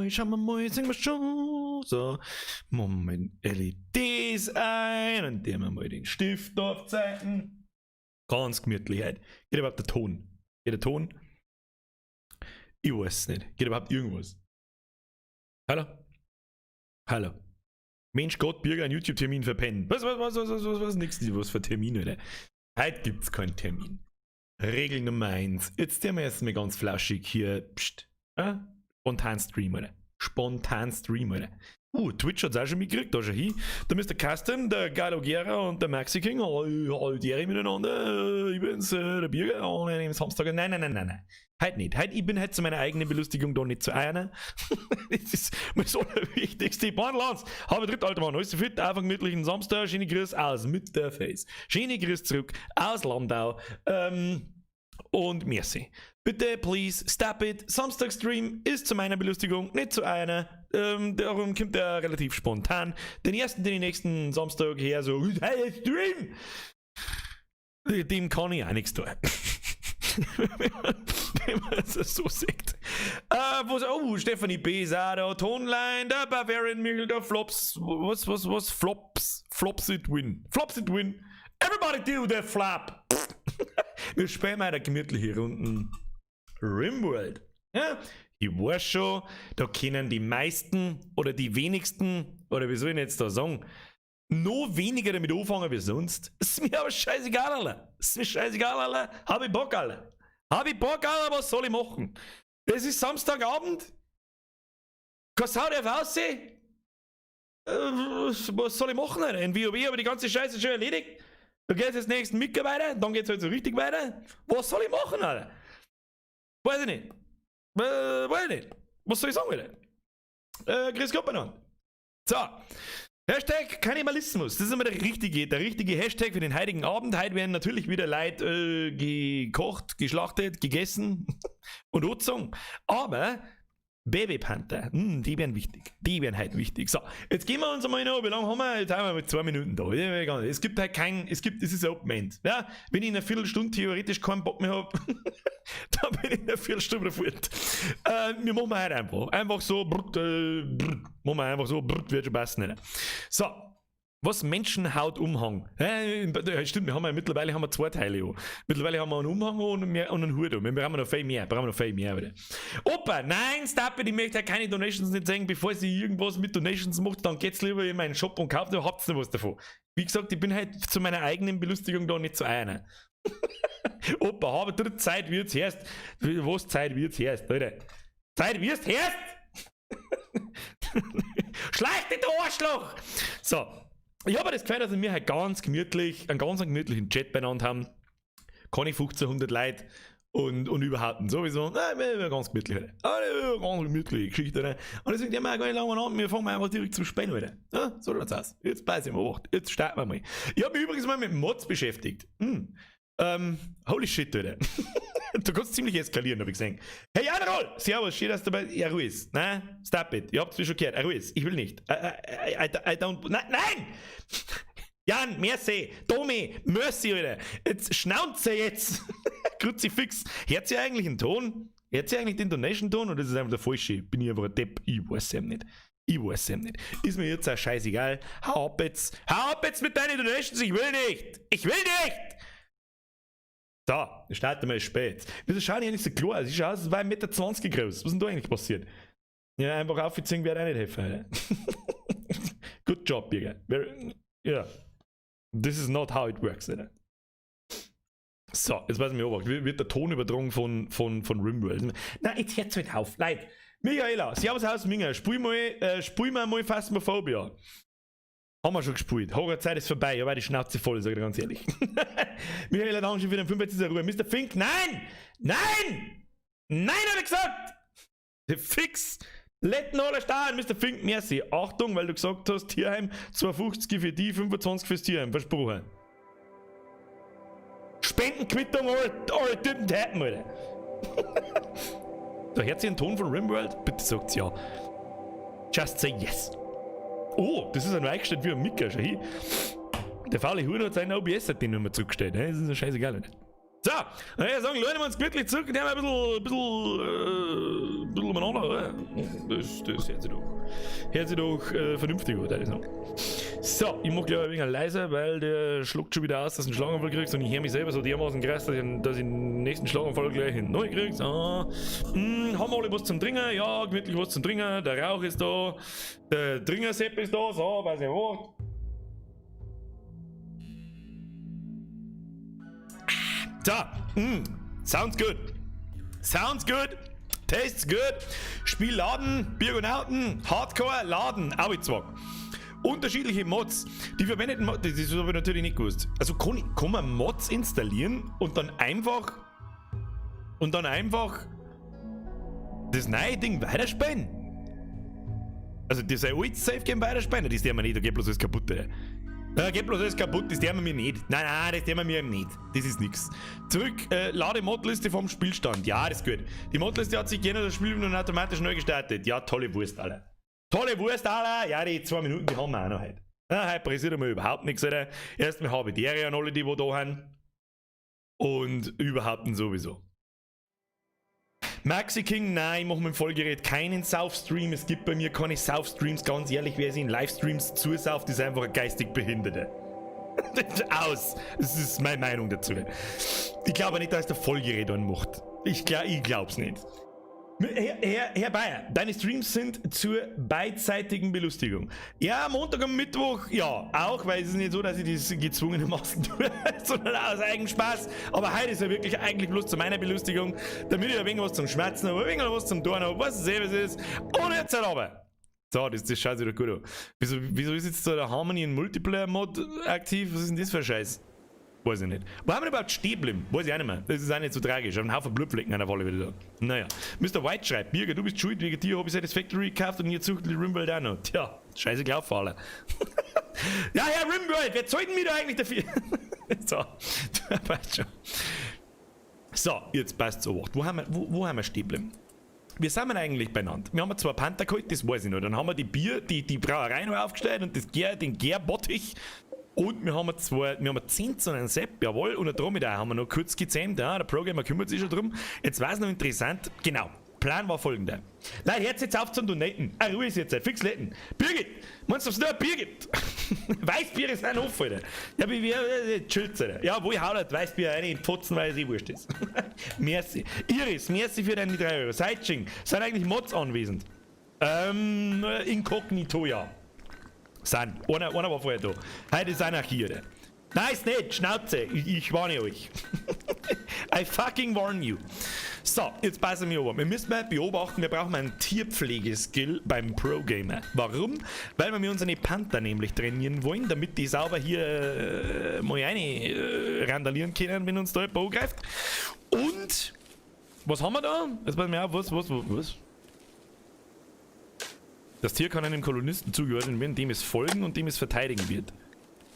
Schauen wir mal, singen wir schon. So, machen wir LEDs ein und nehmen wir mal den Stift auf Zeiten. Ganz gemütlich halt. Geht überhaupt der Ton? Geht der Ton? Ich weiß nicht. Geht überhaupt irgendwas? Hallo? Hallo? Mensch Gott, Birger, einen YouTube-Termin verpennen. Was, was, was, was, was, was, was, nix, was für Termine, oder? Heute gibt's keinen Termin. Regel Nummer 1. Jetzt tun wir erstmal ganz flauschig hier. Psst. Spontan Stream, oder? Spontan Stream, oder? Twitch hat's auch schon mitgekriegt, da schon hin. Der Mr. Custom, der Galogera und der Maxi King, all die miteinander. Ich bin's, der Birger, und am Samstag. Nein, nein, nein, nein, nein. Heute nicht. Heute, ich bin heute zu meiner eigenen Belustigung da, nicht zu einer. Das ist mir das Allerwichtigste. Bandlands, habe dritt, alter Mann, alles fit, einfach gemütlichen Samstag. Schöne Grüß aus mit der Face. Schöne Grüß zurück aus Landau. Und merci. Bitte, please, stop it. Samstagstream ist zu meiner Belustigung, nicht zu einer. Darum kommt er relativ spontan. Den ersten, den ich nächsten Samstag her so, hey, Stream! Dem kann ich auch nichts tun, wenn man es so sagt. Was, oh, Stephanie B. ist auch da, Tonline, der Bavarian Michel, der Flops, was, was, was, Flops, Flops it win. Flops it win. Everybody do the flap. Wir spielen mal eine gemütliche Runden Rimworld. Ja, ich weiß schon, da kennen die meisten oder die wenigsten, oder wie soll ich jetzt da sagen, noch weniger damit anfangen wie sonst. Ist mir aber scheißegal, Alter. Ist mir scheißegal, Alter. Hab ich Bock, Alter. Hab ich Bock, Alter, was soll ich machen? Es ist Samstagabend. Keine Sau darf aussehen. Was soll ich machen, Alter? In WoW habe ich die ganze Scheiße schon erledigt. Da geht es jetzt nächsten Micker weiter, dann geht es halt so richtig weiter. Was soll ich machen, Alter? Weiß ich nicht. Weiß ich nicht. Was soll ich sagen, Alter? Grüß Gott beieinander. So. Hashtag Kannibalismus. Das ist immer der richtige Hashtag für den heutigen Abend. Heute werden natürlich wieder Leute gekocht, geschlachtet, gegessen und angezogen. Aber Babypanther, die werden wichtig. Die werden heute wichtig. So, jetzt gehen wir uns einmal noch, wie lange haben wir? Jetzt haben wir mit 2 Minuten da. Es gibt halt kein, es gibt, es ist Open End. Ja, wenn ich in einer Viertelstunde theoretisch keinen Bock mehr habe, dann bin ich in einer Viertelstunde wieder fort. Wir machen heute einfach. Einfach so, brrt, brrt, machen wir einfach so, brrt, wird schon passen. Nicht? So, was Menschenhautumhang? Ja, stimmt, wir haben ja mittlerweile haben wir zwei Teile. Ja. Mittlerweile haben wir einen Umhang und einen Hut. Wir brauchen noch viel mehr. Brauchen noch viel mehr. Wieder. Opa, nein, stop it, ich möchte ja keine Donations nicht sagen, bevor sie irgendwas mit Donations macht, dann geht's lieber in meinen Shop und kauft, da habt ihr noch was davon. Wie gesagt, ich bin halt zu meiner eigenen Belustigung da, nicht zu einer. Opa, habe dritte Zeit wird's erst. Was Zeit wird's erst, Alter? Zeit wirst erst! Schleich dich, du Arschloch! So, ich habe das Gefühl, dass wir halt ganz gemütlich, einen ganz gemütlichen Chat beieinander haben. Keine 1500 Leute und überhaupt und sowieso. Nein, wir ganz gemütlich. Alter. Ah, ganz gemütliche Geschichte. Ne? Und deswegen gehen wir auch gar nicht lange an, wir fangen einfach direkt zum Spielen. Alter. Ja, so schaut's aus. Jetzt pass ich mal acht. Jetzt starten wir mal. Ich habe mich übrigens mal mit Mods beschäftigt. Holy shit, Alter. Du kannst ziemlich eskalieren, habe ich gesehen. Hey, Janerol! Servus, schön, dass du dabei. Ja, Ruhe ist. Nein, stop it. Ihr habt es schon gehört. Ruhe ist. Ich will nicht. I don't. Nein, nein! Jan, merci. Domi, merci, Alter. Jetzt Schnauze jetzt. Kruzifix. Hört ihr eigentlich einen Ton? Hört ihr eigentlich den Donation-Ton oder ist es einfach der falsche? Bin ich einfach ein Depp? Ich weiß es eben nicht. Ich weiß es eben nicht. Ist mir jetzt auch scheißegal. Hau ab jetzt. Hau ab jetzt mit deinen Donations. Ich will nicht. Ich will nicht. So, starten wir spät. Wieso schauen die eigentlich so klar aus? Ich schaue aus, als war 1,20 Meter groß. Was ist denn da eigentlich passiert? Ja, einfach aufziehen wird auch nicht helfen. Alter. Good job, Birger. Very, yeah. This is not how it works, Alter. So, jetzt weiß ich mir auch, wird der Ton übertragen von Rimworld? Na, jetzt hört's halt auf. Leute, Michaela, Servus aus Minga, spiel mal mal Phasmophobia. Haben wir schon gespielt. Horrorzeit ist vorbei, aber die Schnauze voll, sag ich dir ganz ehrlich. Michaela, danke schön für den 45. Ruhe. Mr. Fink, nein! Nein! Nein, hab ich gesagt! Fix! Letten alle stehen, Mr. Fink, merci. Achtung, weil du gesagt hast, Tierheim 2,50 für die, 25 fürs Tierheim. Versprochen. Spendenquittung or it didn't happen, Alter. Da hört sich ein Ton von Rimworld? Bitte sagt ja. Just say yes. Oh, das ist ein eingestellt wie ein Micker. Schau hier. Der faule Huren hat seinen OBS seitdem nicht mehr zurückgestellt. Ne? Das ist ja scheißegal. Nicht? So, dann würde ich sagen, lehnen wir uns gemütlich zurück und haben ein bisschen umeinander, oder? Das hört sich doch vernünftig an, würde ich sagen. So, ich mach gleich ein wenig leiser, weil der schluckt schon wieder aus, dass du einen Schlaganfall kriegst und ich höre mich selber so dermaßen krass, dass ich den nächsten Schlaganfall gleich hinten neu krieg. So, haben wir alle was zum Trinken? Ja, gemütlich was zum Trinken. Der Rauch ist da, der Trinkersepp ist da, so, weiß ich wo. So, sounds good. Sounds good. Tastes good. Spiel laden, Birgonauten, Hardcore, laden, Arbeitszwang. Unterschiedliche Mods. Die verwendeten Mods, das habe ich natürlich nicht gewusst. Also kann man Mods installieren und dann einfach das neue Ding weiterspielen? Also das alte Safe Game weiterspielen, das der mir nicht, da geht bloß alles kaputt, Alter. Da geht bloß alles kaputt, das der mir nicht. Nein, nein, das der mir nicht. Das ist nix. Zurück, lade Modliste vom Spielstand. Ja, das ist gut. Die Modliste hat sich geändert, das Spiel wird nun automatisch neu gestartet. Ja, tolle Wurst, Alter. Tolle Wurst, Alter. Ja, die 2 Minuten, die haben wir auch noch heute. Ja, heute passiert mir überhaupt nichts, Alter. Erstmal habe ich die Ehre an alle, die wo da sind. Und überhaupt sowieso. Maxi King, nein, ich mache mit dem Vollgerät keinen Saufstream. Es gibt bei mir keine Saufstreams, ganz ehrlich, wer sich in Livestreams zusauft, ist einfach ein geistig Behinderter. Aus. Das ist meine Meinung dazu. Ich glaube nicht, dass der Vollgerät einen macht. Ich glaub's nicht. Herr Bayer, deine Streams sind zur beidseitigen Belustigung. Ja, Montag und Mittwoch, ja, auch, weil es ist nicht so, dass ich das gezwungenermaßen tue, sondern aus eigenem Spaß. Aber heute ist ja wirklich eigentlich bloß zu meiner Belustigung, damit ich ein wenig was zum Schmerzen habe, ein wenig was zum Tun habe, was es eben ist. Und jetzt halt aber. So, das schaut sich doch gut an. Wieso ist jetzt da der Harmony in Multiplayer-Mod aktiv? Was ist denn das für ein Scheiß? Weiß ich nicht. Wo haben wir überhaupt stehen geblieben? Weiß ich auch nicht mehr. Das ist auch nicht so tragisch. Ein Haufen Blutflecken an der Wolle wieder da. Naja. Mr. White schreibt, Birger, du bist schuld, wegen dir habe ich Satisfactory gekauft und jetzt sucht die Rimworld auch noch. Tja, scheiße gelaufen, Alter. Ja, Herr Rimworld, wer zahlt denn mir da eigentlich dafür? So, passt schon. So, jetzt passt's so. Wo haben wir stehen geblieben? Wir sind wir eigentlich beieinander. Wir haben 2 Panther geholt, das weiß ich noch. Dann haben wir die Brauerei noch aufgestellt und den Gärbottich. Und wir haben 10 zu einem Sepp, jawohl, und ein Dromedar haben wir noch kurz gezähmt, ja, der Programmer kümmert sich schon drum. Jetzt war es noch interessant, genau, Plan war folgender. Leute, hört jetzt auf zum Donaten. Ah, Ruhe ist jetzt, fix Letten. Birgit, meinst du, ob es nur ein Bier gibt? Weißbier ist ein Hof, Alter. Ja, wie chillt, Alter. Ja, wo ich hau das Weißbier rein in Pfotzen, weil es eh wurscht ist. Merci. Iris, merci für deine 3 Euro. Seitsching, sind eigentlich Mods anwesend? Inkognito, ja. Sind. Einer war vorher da. Heute ist einer hier. Nein, ist nicht. Schnauze. Ich warne euch. I fucking warn you. So, jetzt passen wir auf. Wir müssen mal beobachten, wir brauchen einen Tierpflegeskill beim Pro-Gamer. Warum? Weil wir unsere Panther nämlich trainieren wollen, damit die sauber hier mal rein randalieren können, wenn uns da jemand angreift. Und, was haben wir da? Jetzt passen wir auf, was? Das Tier kann einem Kolonisten zugeordnet werden, dem es folgen und dem es verteidigen wird.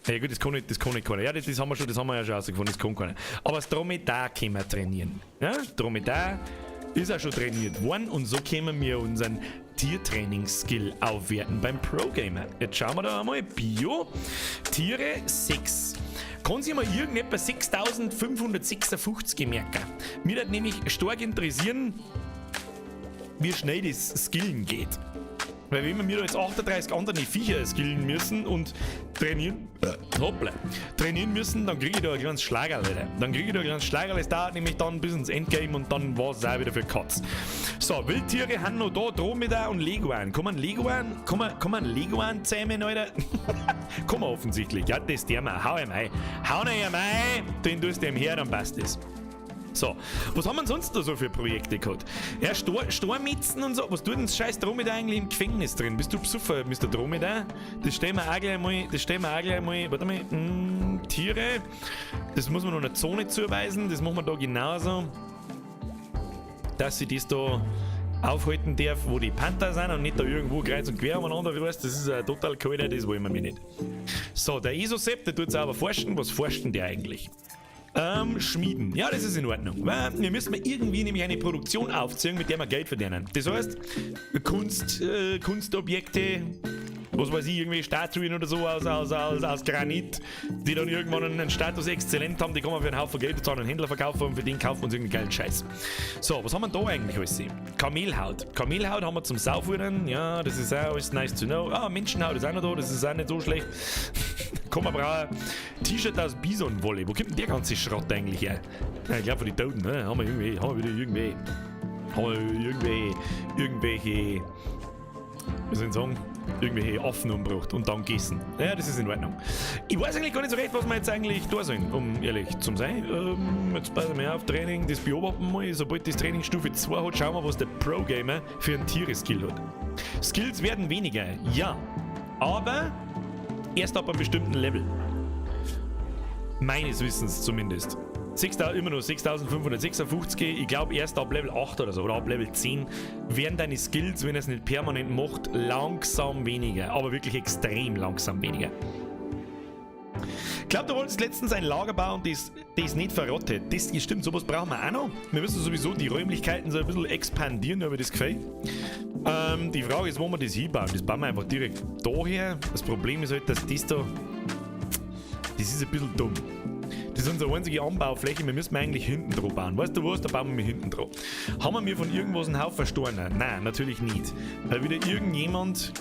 Ja gut, das kann nicht keiner. Ja, das haben wir schon, das haben wir ja schon rausgefunden, das kann keiner. Aber das Dromedar können wir trainieren. Ja, Dromedar ist auch schon trainiert worden und so können wir unseren Tiertraining-Skill aufwerten beim Pro-Gamer. Jetzt schauen wir da einmal. Bio, Tiere 6. Kann sich mal irgendetwa 6556 merken. Mir würde nämlich stark interessieren, wie schnell das Skillen geht. Weil wenn wir da jetzt 38 andere Viecher skillen müssen und trainieren, hoppla, trainieren müssen, dann kriege ich da ein kleines Schlagerl, Alter. Dann kriege ich da ein kleines Schlagerl, es dauert nämlich dann bis ins Endgame und dann war es auch wieder für Katz. So, Wildtiere haben noch da Dromedar und Leguan. Kann man Leguan, kann man Leguan zähmen, Alter? Kann man offensichtlich. Ja, das der mal. Hau ihm ein. Hau ihm ein, den tust du ihm her, dann passt das. So, was haben wir sonst da so für Projekte gehabt? Ja, Stormitzen und so. Was tut denn das scheiß Dromedar eigentlich im Gefängnis drin? Bist du Besoffen, Mr. Dromedar? Das stellen wir auch gleich mal, warte mal, Tiere. Das muss man noch einer Zone zuweisen, das machen wir da genauso. Dass sie das da aufhalten darf, wo die Panther sind und nicht da irgendwo kreuz und quer umeinander reißt. Das ist ein total kalter, das wollen wir nicht. So, der Isosepp, der tut sauber forschen. Was forscht denn der eigentlich? Schmieden. Ja, das ist in Ordnung. Weil wir müssen irgendwie nämlich eine Produktion aufziehen, mit der wir Geld verdienen. Das heißt, Kunstobjekte Was weiß ich, irgendwie Statuen oder so aus Granit, die dann irgendwann einen Status exzellent haben, die kann man für einen Haufen Geld an einen Händler verkaufen und für den kauft man uns irgendeinen geilen Scheiß. So, was haben wir da eigentlich alles? Kamelhaut. Kamelhaut haben wir zum Saufuhren, ja, das ist auch alles nice to know. Ah, Menschenhaut ist auch noch da, das ist auch nicht so schlecht. Kann man brauchen. T-Shirt aus Bisonwolle. Wo kommt denn der ganze Schrott eigentlich her? Ja, ich glaube von den Toten, ne? Haben wir wieder irgendwie, haben wir irgendwie, irgendwelche, wie soll ich sagen, irgendwelche Affen umgebracht und dann gegessen. Ja, das ist in Ordnung. Ich weiß eigentlich gar nicht so recht, was wir jetzt eigentlich da sollen, um ehrlich zu sein. Jetzt passen wir auf, Training, das beobachten wir mal. Sobald das Training Stufe 2 hat, schauen wir, was der Pro-Gamer für einen Tiere-Skill hat. Skills werden weniger, ja. Aber erst ab einem bestimmten Level. Meines Wissens zumindest. 6, immer noch 6556, ich glaube, erst ab Level 8 oder so oder ab Level 10 werden deine Skills, wenn er es nicht permanent macht, langsam weniger. Aber wirklich extrem langsam weniger. Ich glaube, du wolltest letztens ein Lager bauen, das nicht verrottet. Das stimmt, sowas brauchen wir auch noch. Wir müssen sowieso die Räumlichkeiten so ein bisschen expandieren, habe ich das Gefühl. Die Frage ist, wo wir das hinbauen. Das bauen wir einfach direkt daher. Das Problem ist halt, dass das da. Das ist ein bisschen dumm. Das ist unsere einzige Anbaufläche, wir müssen eigentlich hinten drauf bauen. Weißt du was? Da bauen wir hinten drauf. Haben wir mir von irgendwas einen Haufen Steine? Nein, natürlich nicht. Weil wieder irgendjemand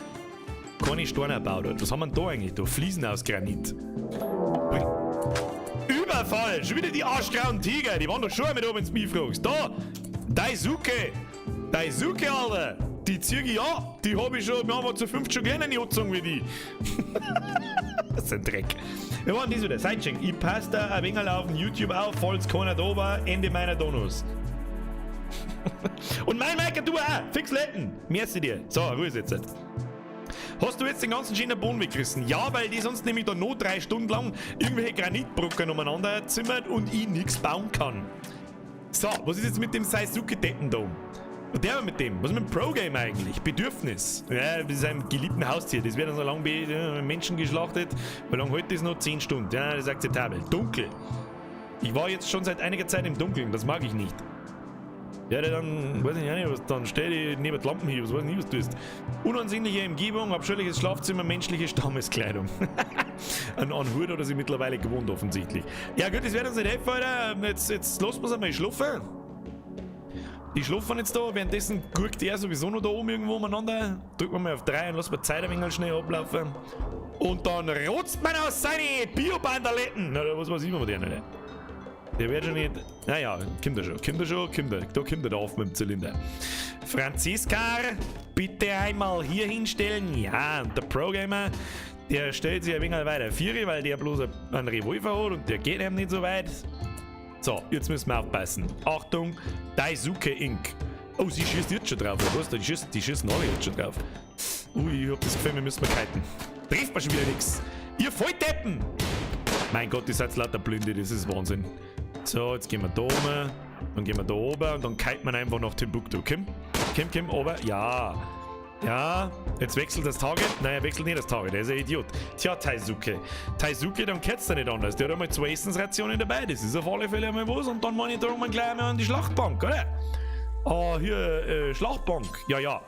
keine Steine erbaut hat. Was haben wir denn da eigentlich da? Fliesen aus Granit. Überfall! Schon wieder die arschgrauen Tiger. Die waren doch schon mit oben ins mich fragst. Da! Daisuke! Daisuke, Alter! Die zieh ich an. Die hab ich schon, wir haben zu fünf schon gerne angezogen wie die. Das ist ein Dreck. Wir waren das wieder. Seitschenk. Ich passe da ein wenig auf YouTube auf, falls keiner da war. Ende meiner Donos. Und mein Mike, du auch. Fix letten. Merci dir. So, Ruhe jetzt. Hast du jetzt den ganzen schönen Boden weggerissen? Ja, weil die sonst nämlich da noch 3 Stunden lang irgendwelche Granitbrocken umeinander zimmert und ich nichts bauen kann. So, was ist jetzt mit dem Saisuke-Deppen da? Und der mit dem? Was ist mit dem Pro-Game eigentlich? Bedürfnis. Ja, das ist einem geliebten Haustier. Das wird dann so lange Menschen geschlachtet. Wie lange hält das noch? 10 Stunden. Ja, das ist akzeptabel. Dunkel. Ich war jetzt schon seit einiger Zeit im Dunkeln. Das mag ich nicht. Ja, der dann, weiß ich nicht, was, dann stell dich neben die Lampen hier, was weiß ich nicht, was du tust. Unansehnliche Umgebung, abscheuliches Schlafzimmer, menschliche Stammeskleidung. An Hut hat er sich mittlerweile gewohnt, offensichtlich. Ja gut, das wird uns nicht helfen, Alter. Jetzt lassen wir es einmal schlafen. Die schlafen jetzt da, währenddessen guckt er sowieso noch da oben irgendwo umeinander. Drücken wir mal auf 3 und lassen wir Zeit ein wenig schnell ablaufen. Und dann rotzt man aus seine Biobandaletten. Na, was weiß ich mit der nicht. Der wird schon nicht. Naja, kommt er schon, kommt er schon, kommt er. Da kommt er da auf mit dem Zylinder. Franziska, bitte einmal hier hinstellen. Ja, und der Pro-Gamer, der stellt sich ein wenig weiter Viere, weil der bloß einen Revolver hat und der geht ihm nicht so weit. So, jetzt müssen wir aufpassen. Achtung, Daisuke Inc. Oh, sie schießt jetzt schon drauf, oder was? Die schießen alle jetzt schon drauf. Ui, ich hab das Gefühl, wir müssen mal kiten. Trifft man schon wieder nichts. Ihr Volldeppen! Mein Gott, ihr seid lauter Blinde, das ist Wahnsinn. So, jetzt gehen wir da oben. Dann gehen wir da oben und dann kiten man einfach nach Timbuktu. Komm, komm, komm, oben. Ja. Ja, jetzt wechselt das Target. Nein, er wechselt nicht das Target, er ist ein Idiot. Tja, Taisuke. Taisuke, dann kennt's da nicht anders. Der hat einmal zwei Essensrationen dabei, das ist auf alle Fälle einmal was. Und dann meine ich, da gleich einmal an die Schlachtbank, oder? Ah, hier, Schlachtbank. Ja.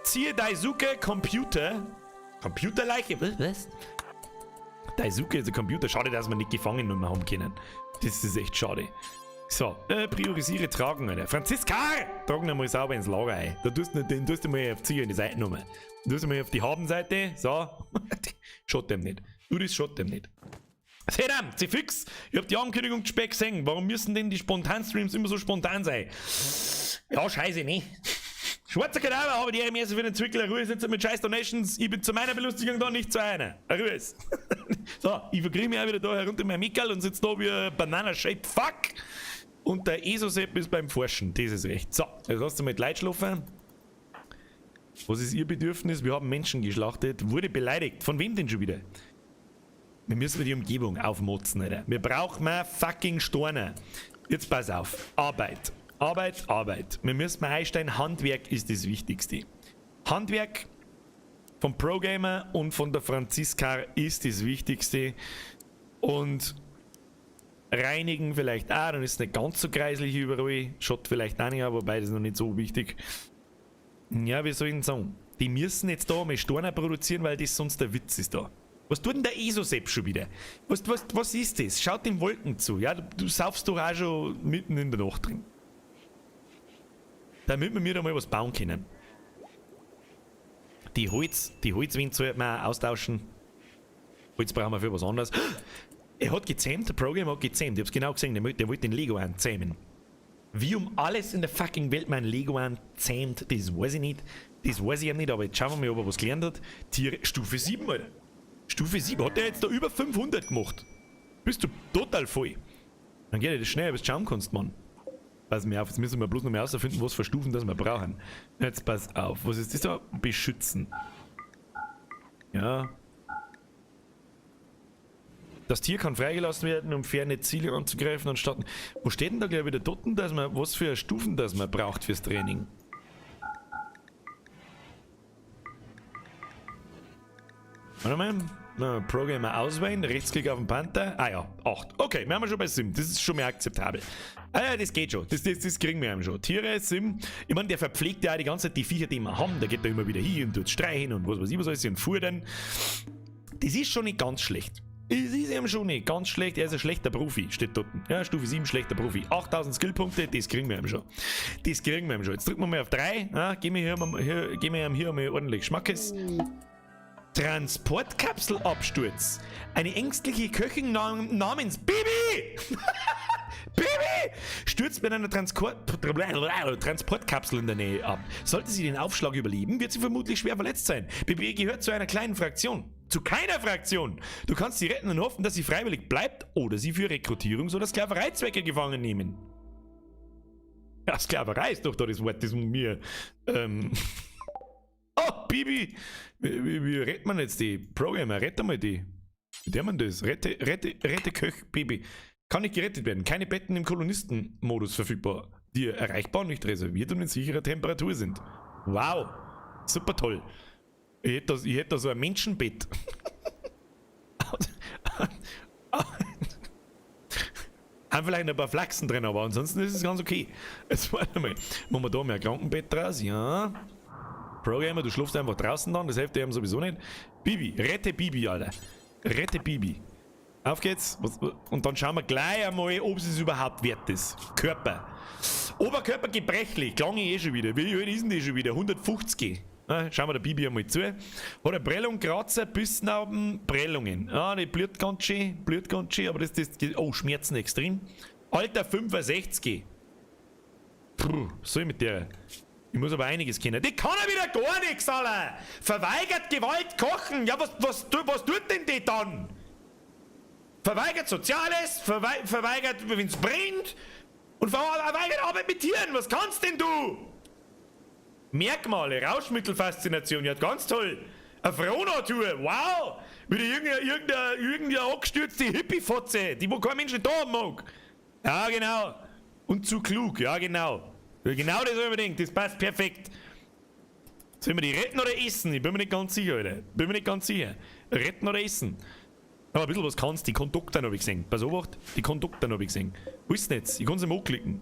Ziehe Daisuke Computer. Computerleiche? Was? Was? Daisuke ist ein Computer. Schade, dass wir nicht gefangen genommen haben können. Das ist echt schade. So, priorisiere Tragen, Alter. Franziska! Tragen einmal sauber ins Lager ein. Da tust du, den tust du mal auf die Seite genommen. Du tust mal auf die Habenseite. So. Schaut dem nicht. Du, das schaut dem nicht. Seht sie fix. Ich hab die Ankündigung zu spät gesehen. Warum müssen denn die Spontan-Streams immer so spontan sein? Ja, scheiße, ne? Schwarzer Kadaver, habe die Ehre, merci für den Zwickel. Ruhe ist jetzt mit scheiß Donations. Ich bin zu meiner Belustigung da, nicht zu einer. Ruhe ist. So, ich verkriech mich auch wieder da herunter in mein Mickerl und sitze da wie ein Banana-Shaped Fuck. Und der ESO-Sepp ist beim Forschen. Das ist recht. So, jetzt lass du mit Leid schlafen. Was ist ihr Bedürfnis? Wir haben Menschen geschlachtet. Wurde beleidigt. Von wem denn schon wieder? Wir müssen die Umgebung aufmotzen, Alter. Wir brauchen mehr fucking Steine. Jetzt pass auf. Arbeit. Arbeit, Arbeit. Wir müssen mal einstellen, Handwerk ist das Wichtigste. Handwerk vom Pro-Gamer und von der Franziska ist das Wichtigste. Und reinigen vielleicht auch, dann ist es nicht ganz so kreislich überall. Schaut vielleicht auch nicht, aber wobei das ist noch nicht so wichtig. Ja, wie soll ich denn sagen? Die müssen jetzt da mal Steine produzieren, weil das sonst der Witz ist da. Was tut denn der Esosep schon wieder? Was, was, was ist das? Schaut den Wolken zu. Ja, du, du saufst doch auch schon mitten in der Nacht drin. Damit wir mir da mal was bauen können. Die Holz, die Holzwind sollten wir auch austauschen. Holz brauchen wir für was anderes. Er hat gezähmt, der Programm hat gezähmt. Ich hab's genau gesehen, der, der wollte den Leguan zähmen. Wie um alles in der fucking Welt mein Leguan zähmt, das weiß ich nicht. Das weiß ich ja nicht, aber jetzt schauen wir mal, ob er was gelernt hat. Tiere, Stufe 7, Alter. Stufe 7. Hat der jetzt da über 500 gemacht? Bist du total voll. Dann geht ja das schnell, bis du schauen kannst, Mann. Pass mir auf, jetzt müssen wir bloß noch mehr herausfinden, was für Stufen das wir brauchen. Jetzt pass auf. Was ist das da? Beschützen. Ja. Das Tier kann freigelassen werden, um ferne Ziele anzugreifen und starten. Wo steht denn da gleich wieder dort, dass man, was für Stufen das man braucht fürs Training? Warte mal. Na, Programmer auswählen, Rechtsklick auf den Panther. Ah ja, 8. Okay, wir haben schon bei 7. Das ist schon mehr akzeptabel. Ah ja, das geht schon. Das, das, das kriegen wir schon. Tiere, 7. Ich meine, der verpflegt ja auch die ganze Zeit die Viecher, die wir haben. Der geht da immer wieder hin und tut streichen und was weiß ich was alles und futtern. Das ist schon nicht ganz schlecht. Es ist ihm schon nicht ganz schlecht. Er ist ein schlechter Profi, steht dort. Ja, Stufe 7, schlechter Profi. 8000 Skillpunkte, das kriegen wir ihm schon. Das kriegen wir ihm schon. Jetzt drücken wir mal auf 3. Ja, geben wir hier, hier, geben wir ihm hier mal ordentlich Schmackes. Transportkapselabsturz. Eine ängstliche Köchin namens Bibi! Bibi! Stürzt mit einer Transportkapsel in der Nähe ab. Sollte sie den Aufschlag überleben, wird sie vermutlich schwer verletzt sein. Bibi gehört zu einer kleinen Fraktion. Zu keiner Fraktion! Du kannst sie retten und hoffen, dass sie freiwillig bleibt oder sie für Rekrutierungs- oder Sklavereizwecke gefangen nehmen. Ja, Sklaverei ist doch da das Wort, das mir. Oh, Bibi! Wie, wie, wie rettet man jetzt die? Programmer, rette mal die. Wie der man das? Rette, rette, rette Köch, Bibi. Kann nicht gerettet werden. Keine Betten im Kolonistenmodus verfügbar, die erreichbar, nicht reserviert und in sicherer Temperatur sind. Wow! Super toll. Ich hätte da, ich hätte da so ein Menschenbett. Haben vielleicht ein paar Flachsen drin, aber ansonsten ist es ganz okay. Jetzt warte mal. Machen wir da mal ein Krankenbett draus? Ja. Programmer, du schlafst einfach draußen dann, das hilft dir sowieso nicht. Bibi, rette Bibi, Alter. Rette Bibi. Auf geht's. Und dann schauen wir gleich einmal, ob es überhaupt wert ist. Körper. Oberkörper gebrechlich, klang ich eh schon wieder. Wie alt ist denn die schon wieder? 150. Na, schauen wir der Bibi einmal zu. Hat eine Prellung, Kratzer, Bissnarben, Prellungen. Ah, die blüht ganz schön, blüht ganz schön, aber das, das, oh, Schmerzen extrem. Alter 65. Puh, was soll ich mit der? Ich muss aber einiges kennen. Die kann ja wieder gar nichts, Alter! Verweigert Gewalt kochen! Ja, was, was, was tut denn die dann? Verweigert Soziales, verweigert, wenn es brennt und verweigert Arbeit mit Tieren. Was kannst denn du? Merkmale, Rauschmittelfaszination, ja, ganz toll. Eine Frohnatur, wow! Wieder irgendeine, irgendeine, irgendeine angestürzte Hippie-Fotze, die wo kein Mensch nicht da haben mag. Ja, genau. Und zu klug, ja, genau. Ja, genau das habe ich mir gedacht, das passt perfekt. Sollen wir die retten oder essen? Ich bin mir nicht ganz sicher, Alter. Bin mir nicht ganz sicher. Retten oder essen? Aber ein bisschen was kannst du. Die Konduktor habe ich gesehen. Pass auf, die Konduktor habe ich gesehen. Wo ist denn jetzt? Ich kann sie mal anklicken.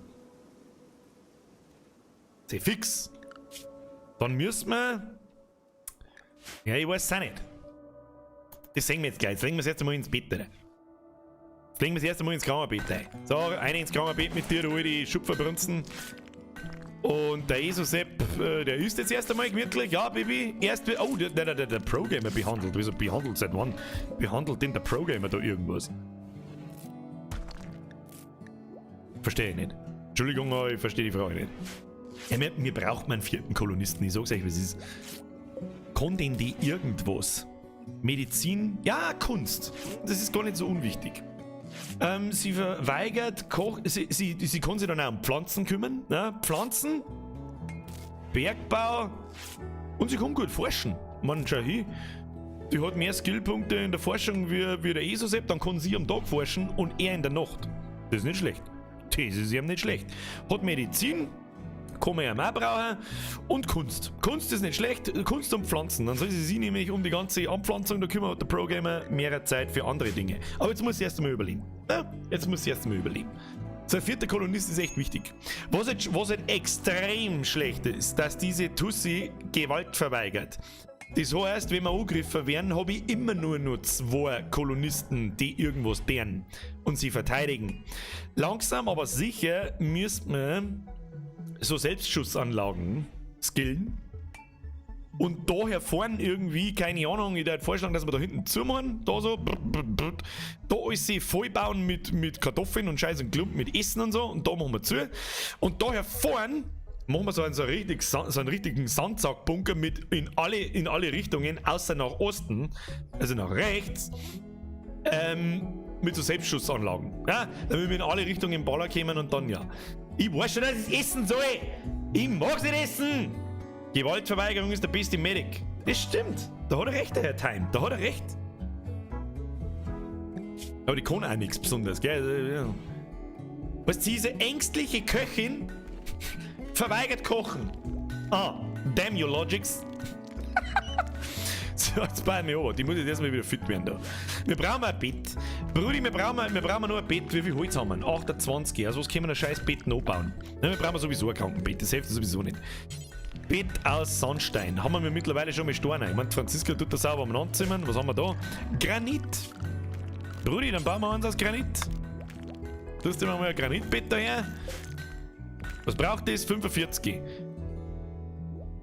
Sehr fix. Dann müssen wir. Ja, ich weiß es auch nicht. Das sehen wir jetzt gleich. Jetzt legen wir es erst einmal ins Bett, Alter. Jetzt legen wir es erst einmal ins Krankenbett rein. So, eine ins Krankenbett mit dir, du alte Schupferbrunzen. Und der Esosep, der ist jetzt erst einmal gemütlich. Ja, Baby. Erst wird. Oh, der, der, der, der Programmer behandelt. Wieso behandelt? Seit wann behandelt denn der Programmer da irgendwas? Verstehe ich nicht. Entschuldigung, aber ich verstehe die Frage nicht. Ja, mir, mir braucht man einen vierten Kolonisten. Ich sag's euch, was ist. Kann denn die irgendwas? Medizin? Ja, Kunst. Das ist gar nicht so unwichtig. Sie verweigert Koch. Sie, sie, sie kann sich dann auch um Pflanzen kümmern. Ne? Pflanzen, Bergbau und sie kann gut forschen. Man, schau hin. Die hat mehr Skillpunkte in der Forschung wie, wie der Esosep, dann kann sie am Tag forschen und er in der Nacht. Das ist nicht schlecht. Das ist eben nicht schlecht. Hat Medizin, kann man ja auch brauchen. Und Kunst. Kunst ist nicht schlecht, Kunst und Pflanzen. Dann soll sie sich nämlich um die ganze Anpflanzung da kümmern, hat der Programmer mehr Zeit für andere Dinge. Aber jetzt muss sie erst einmal überleben. Ja, jetzt muss sie erst einmal überleben. So ein vierter Kolonist ist echt wichtig. Was halt extrem schlecht ist, dass diese Tussi Gewalt verweigert. Das heißt, wenn wir angegriffen werden, habe ich immer nur noch zwei Kolonisten, die irgendwas deren und sie verteidigen. Langsam, aber sicher müsste man so Selbstschussanlagen skillen. Und daher vorn irgendwie, keine Ahnung, ich würde vorschlagen, dass wir da hinten zumachen, da so, brr, brr, brr, da alles vollbauen mit Kartoffeln und Scheiß und Klumpen mit Essen und so, und da machen wir zu. Und daher vorn machen wir so einen richtigen Sandsackbunker mit in alle Richtungen, außer nach Osten, also nach rechts, mit so Selbstschussanlagen. Ja, damit wir in alle Richtungen Baller kommen und dann ja. Ich weiß schon, dass ich essen soll. Ich mag's nicht essen. Gewaltverweigerung ist der beste Medic. Das stimmt. Da hat er recht, der Herr Time. Da hat er recht. Aber die kann auch nichts Besonderes, gell? Also, ja. Was, diese ängstliche Köchin verweigert Kochen. Ah, damn you logics. So, jetzt bei mir aber. Die muss jetzt erstmal wieder fit werden da. Wir brauchen ein Bett. Brudi, wir brauchen nur ein Bett. Wie viel Holz haben wir? 28. Also was können wir ein scheiß Bett noch bauen? Ja, wir brauchen sowieso ein Krankenbett. Das hilft sowieso nicht. Bett aus Sandstein. Haben wir mittlerweile schon mit Steine. Ich meine, Franziska tut das sauber am Zimmern. Was haben wir da? Granit. Brudi, dann bauen wir uns aus Granit. Tust du mir mal ein Granitbett daher? Was braucht das? 45.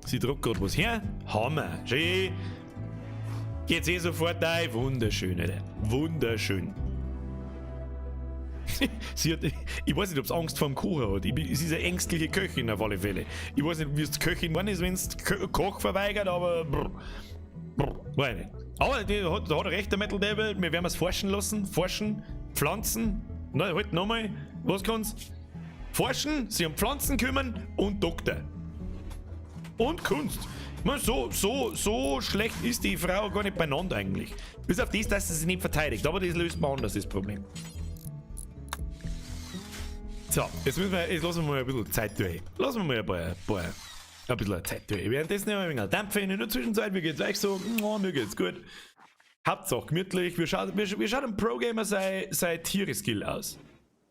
Sie druckt gerade was her. Hammer. Schön. Geht's eh sofort ein. Wunderschön, Alter. Wunderschön. Sie hat, ich weiß nicht, ob sie Angst vor dem Kochen hat. Sie ist eine ängstliche Köchin auf alle Fälle. Ich weiß nicht, wie es Köchin geworden ist, wenn es Koch verweigert, aber. Brr, brr, weiß nicht. Aber da hat er recht, der Metal Devil. Wir werden es forschen lassen. Forschen, Pflanzen. Na, halt nochmal. Was kann's? Forschen, sich um Pflanzen kümmern und Doktor. Und Kunst. Ich mein, so, so, so schlecht ist die Frau gar nicht beieinander eigentlich. Bis auf das, dass sie sich nicht verteidigt. Aber das löst man anders, das Problem. So, jetzt lassen wir mal ein bisschen Zeit durch. Lassen wir mal ein bisschen Zeit durch. Währenddessen nehmen wir ein wenig Dampf in der Zwischenzeit. Wie geht's euch so? Oh, mir geht's gut. Hauptsache gemütlich. Wie schaut ein Pro-Gamer sein Tiere-Skill aus?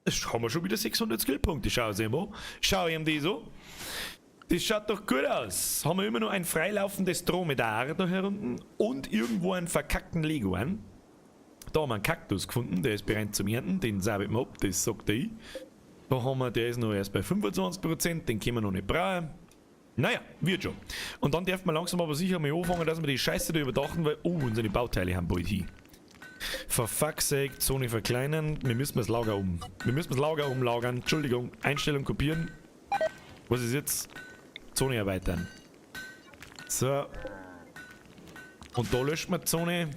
Das haben wir schon wieder 600 Skillpunkte. Schau sie mal. Schau ihm die so. Das schaut doch gut aus. Haben wir immer noch ein freilaufendes Dromedar da herunten und irgendwo einen verkackten Leguan. Da haben wir einen Kaktus gefunden, der ist bereit zum Ernten. Den sabe ich mal ab, das sagt er ich. Da haben wir, der ist noch erst bei 25%, den können wir noch nicht brauchen. Naja, wird schon. Und dann darf man langsam aber sicher mal anfangen, dass wir die Scheiße da überdachen, weil, oh, unsere Bauteile haben bald hin. For fuck's sake, Zone verkleinern. Wir müssen das Lager umlagern. Entschuldigung, Einstellung kopieren. Was ist jetzt? Zone erweitern. So. Und da löscht man die Zone.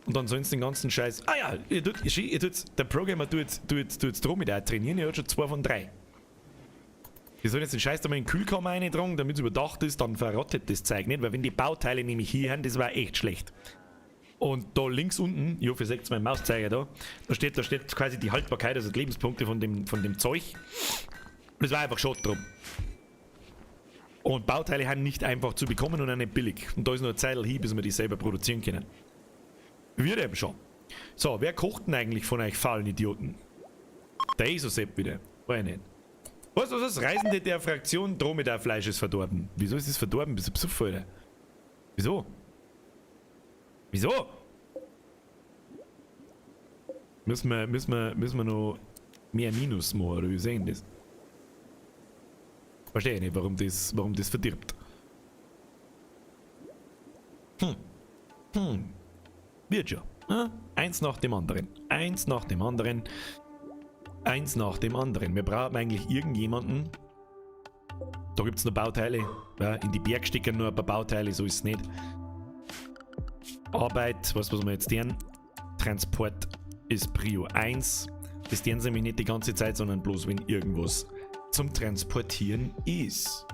Und dann sollen sie den ganzen Scheiß. Ah ja, ihr tut, der Programmer tut jetzt Dromedar trainieren, er hat schon zwei von drei. Wir sollen jetzt den Scheiß da mal in den Kühlkammer reintragen, damit es überdacht ist, dann verrottet das Zeug nicht, weil wenn die Bauteile nämlich hier haben, das war echt schlecht. Und da links unten, ich hoffe, ihr seht meinen Mauszeiger da, da steht quasi die Haltbarkeit, also die Lebenspunkte von dem Zeug. Und das war einfach Schott drum. Und Bauteile haben nicht einfach zu bekommen und auch nicht billig. Und da ist noch eine Zeit hin, bis wir die selber produzieren können. Wird eben schon. So, wer kocht denn eigentlich von euch faulen Idioten? Der Isosepp wieder. Weiß ich nicht. Was, was, was? Reisende der Fraktion Dromedarfleisch ist verdorben. Wieso ist es verdorben? Bist du besoffen, Alter? Wieso? Wieso? Müssen wir noch mehr Minus machen, oder wie sehen das? Verstehe ich nicht, warum das verdirbt. Wird schon. Hm? Eins nach dem anderen. Eins nach dem anderen. Eins nach dem anderen. Wir brauchen eigentlich irgendjemanden. Da gibt es noch Bauteile. Ja, in die Bergstecker nur ein paar Bauteile, so ist es nicht. Arbeit, was wir jetzt tun? Transport ist Prio 1. Das tun sie nämlich nicht die ganze Zeit, sondern bloß, wenn irgendwas zum Transportieren ist.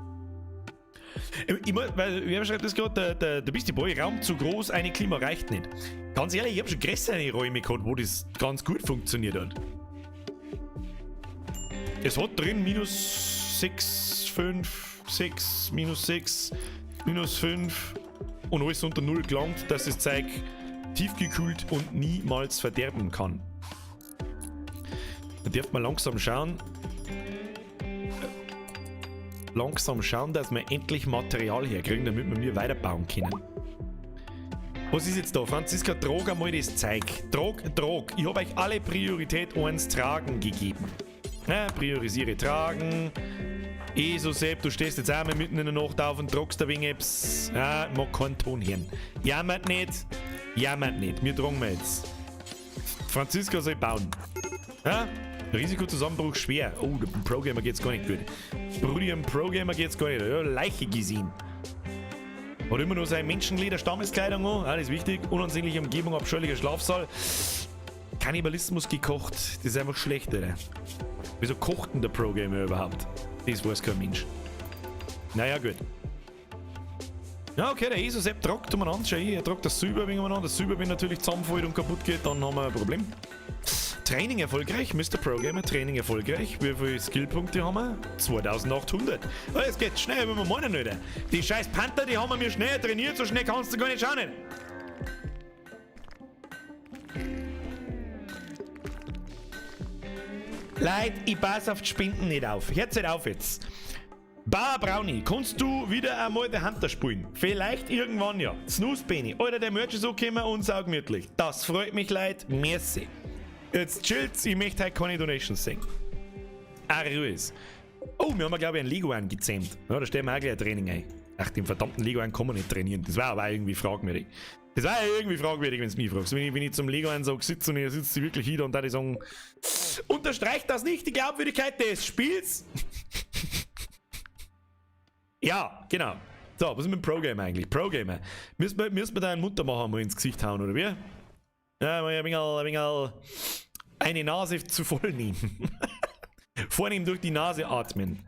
Ich mein, weil, wer schreibt das gerade? Der Beastie Boy, Raum zu groß, eine Klima reicht nicht. Ganz ehrlich, ich habe schon größere Räume gehabt, wo das ganz gut funktioniert hat. Es hat drin minus 6, 5, 6, minus 6, minus 5 und alles unter 0 gelangt, dass das Zeug tiefgekühlt und niemals verderben kann. Da dürft man langsam schauen. Langsam schauen, dass wir endlich Material herkriegen, damit wir mir weiterbauen können. Was ist jetzt da? Franziska, trag einmal das Zeug. Trag, trag. Ich hab euch alle Priorität 1 tragen gegeben. Ja, priorisiere tragen. ESO Sepp, du stehst jetzt auch mal mitten in der Nacht auf und tragst ein wenig etwas. Ja, mag keinen Ton hören. Jammert nicht, jammert nicht. Wir tragen wir jetzt. Franziska soll bauen. Ja? Risikozusammenbruch schwer. Oh, dem Programmer geht's gar nicht gut. Brudi, dem Programmer geht's gar nicht. Ja, Leiche gesehen. Hat immer nur seine Menschenleder Stammeskleidung an. Ja, das ist wichtig. Unansehnliche Umgebung, abscheulicher Schlafsaal. Kannibalismus gekocht. Das ist einfach schlecht, oder? Wieso kocht denn der Programmer überhaupt? Das weiß kein Mensch. Naja, gut. Ja, okay, der Jesus Sepp tragt umeinander. Schau hier, er tragt das Silber umeinander. Das Silber, wenn natürlich zusammenfällt und kaputt geht, dann haben wir ein Problem. Training erfolgreich, Mr. Programmer, Training erfolgreich. Wie viele Skillpunkte haben wir? 2800. Oh, es geht schnell, wenn wir meinen, Alter. Die scheiß Panther, die haben wir mir schnell trainiert, so schnell kannst du gar nicht schauen. Leute, ich pass auf die Spinden nicht auf. Hört's nicht auf jetzt. Bauer Brownie, kannst du wieder einmal den Hunter spielen? Vielleicht irgendwann ja. Snooze Benny, Alter, der Merch ist so gekommen und saugemütlich. Das freut mich, Leute. Merci. Jetzt chillt's, ich möchte heute keine Donations sehen. Ruhe. Oh, wir haben, glaube ich, einen Leguan gezähmt. Ja, da stellen wir auch gleich ein Training ein. Ach, den verdammten Leguan kann man nicht trainieren. Das war aber irgendwie fragwürdig. Das war ja irgendwie fragwürdig, wenn du mich fragst. Wenn ich zum Leguan sage, sitze und er sitzt wirklich hier und da die sagen, unterstreicht das nicht die Glaubwürdigkeit des Spiels? Ja, genau. So, was ist mit dem Pro-Gamer eigentlich? Pro-Gamer. Müssen wir da einen Muntermacher mal ins Gesicht hauen, oder wie? Ja, mal ein wenig eine Nase zu voll nehmen. Vornehm durch die Nase atmen.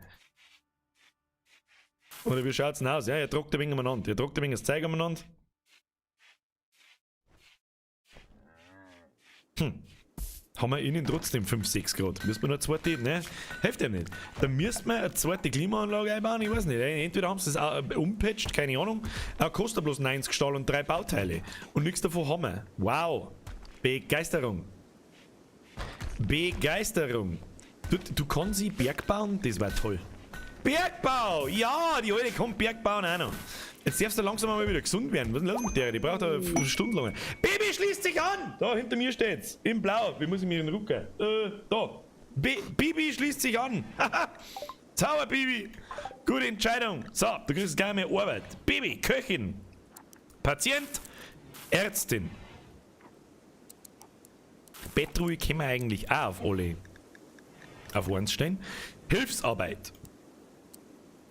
Oder wie schaut's denn aus? Ja, er tragt ein wenig umeinander. Er tragt ein wenig das Zeug umeinander. Haben wir innen trotzdem 5, 6 Grad. Müssen wir noch eine zweite, ne? Hilft ja nicht. Da müssten wir eine zweite Klimaanlage einbauen, ich weiß nicht. Entweder haben sie das auch umpatcht, keine Ahnung. Aber kostet bloß 90 Stahl und 3 Bauteile. Und nichts davon haben wir. Wow. Begeisterung. Begeisterung. Du kannst sie Berg bauen? Das war toll. Bergbau! Ja, die alte kommt Bergbauen auch noch. Jetzt darfst du langsam mal wieder gesund werden. Was ist denn los mit der? Die braucht eine Stunde lang. Baby schließt sich an! Da, hinter mir steht's. Im Blau. Wie muss ich mir den Rücken? Da. Bibi schließt sich an. Zauber, Bibi. Gute Entscheidung. So, du kriegst gar mehr Arbeit. Bibi, Köchin. Patient, Ärztin. Bettruhe können wir eigentlich auch auf alle auf 1 stellen. Hilfsarbeit.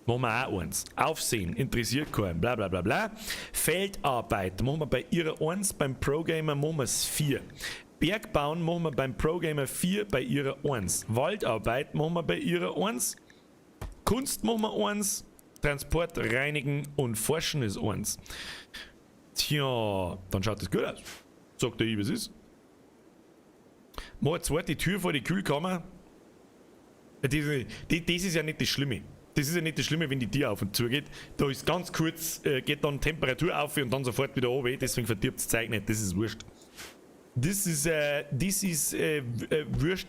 Machen wir auch 1. Aufsehen, interessiert keinen, bla bla bla bla. Feldarbeit machen wir bei ihrer 1, beim Pro-Gamer machen wir's 4. Bergbauen machen wir beim Pro-Gamer 4, bei ihrer 1. Waldarbeit machen wir bei ihrer 1. Kunst machen wir 1. Transport, Reinigen und Forschen ist 1. Tja, dann schaut das gut aus. Sagt der ich, wie es ist. Mach eine zweite Tür vor die Kühlkammer. Das ist ja nicht das Schlimme. Das ist ja nicht das Schlimme, wenn die Tür auf und zu geht. Da ist ganz kurz, geht dann Temperatur auf und dann sofort wieder runter. Deswegen verdirbt das Zeug nicht. Das ist wurscht. Das ist wurscht.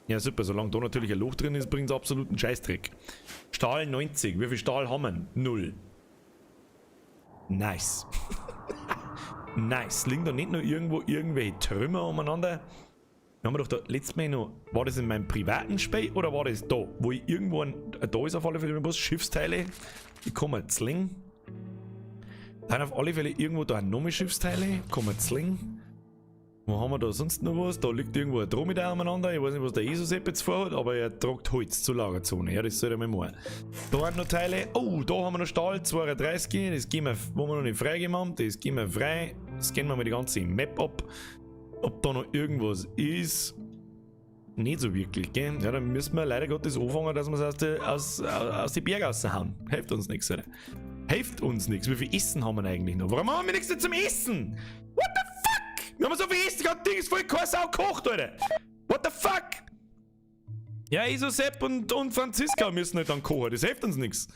Ja, super. Solange da natürlich ein Loch drin ist, bringt es absoluten Scheißdreck. Stahl 90. Wie viel Stahl haben wir? 0. Nice. Nice. Liegen da nicht noch irgendwo irgendwelche Trümmer umeinander? Haben wir doch da letztes Mal noch. War das in meinem privaten Spiel oder war das da? Wo ich irgendwo ein, da ist auf alle Fälle was, Schiffsteile. Ich komme Zling. Dann auf alle Fälle irgendwo da noch mehr Schiffsteile. Komme Zling. Wo haben wir da sonst noch was? Da liegt irgendwo ein Dromedar umeinander. Ich weiß nicht, was der Jesus jetzt vorhat, aber er tragt Holz zur Lagerzone. Ja, das soll er mal machen. Da haben noch Teile. Oh, da haben wir noch Stahl, 32. Das geben wir, wo wir noch nicht freigegeben haben. Das geben wir frei. Scannen wir mal die ganze Map ab. Ob da noch irgendwas ist. Nicht so wirklich, gell? Ja, dann müssen wir leider Gottes anfangen, dass wir es aus den Bergen raushauen. Hilft uns nichts, oder? Hilft uns nichts. Wie viel Essen haben wir eigentlich noch? Warum haben wir nichts zum Essen? What the fuck? Wir haben so viel Essen, das Ding ist voll keine Sau gekocht, Alter. What the fuck? Ja, Isosepp und Franziska müssen nicht dann kochen. Das hilft uns nichts.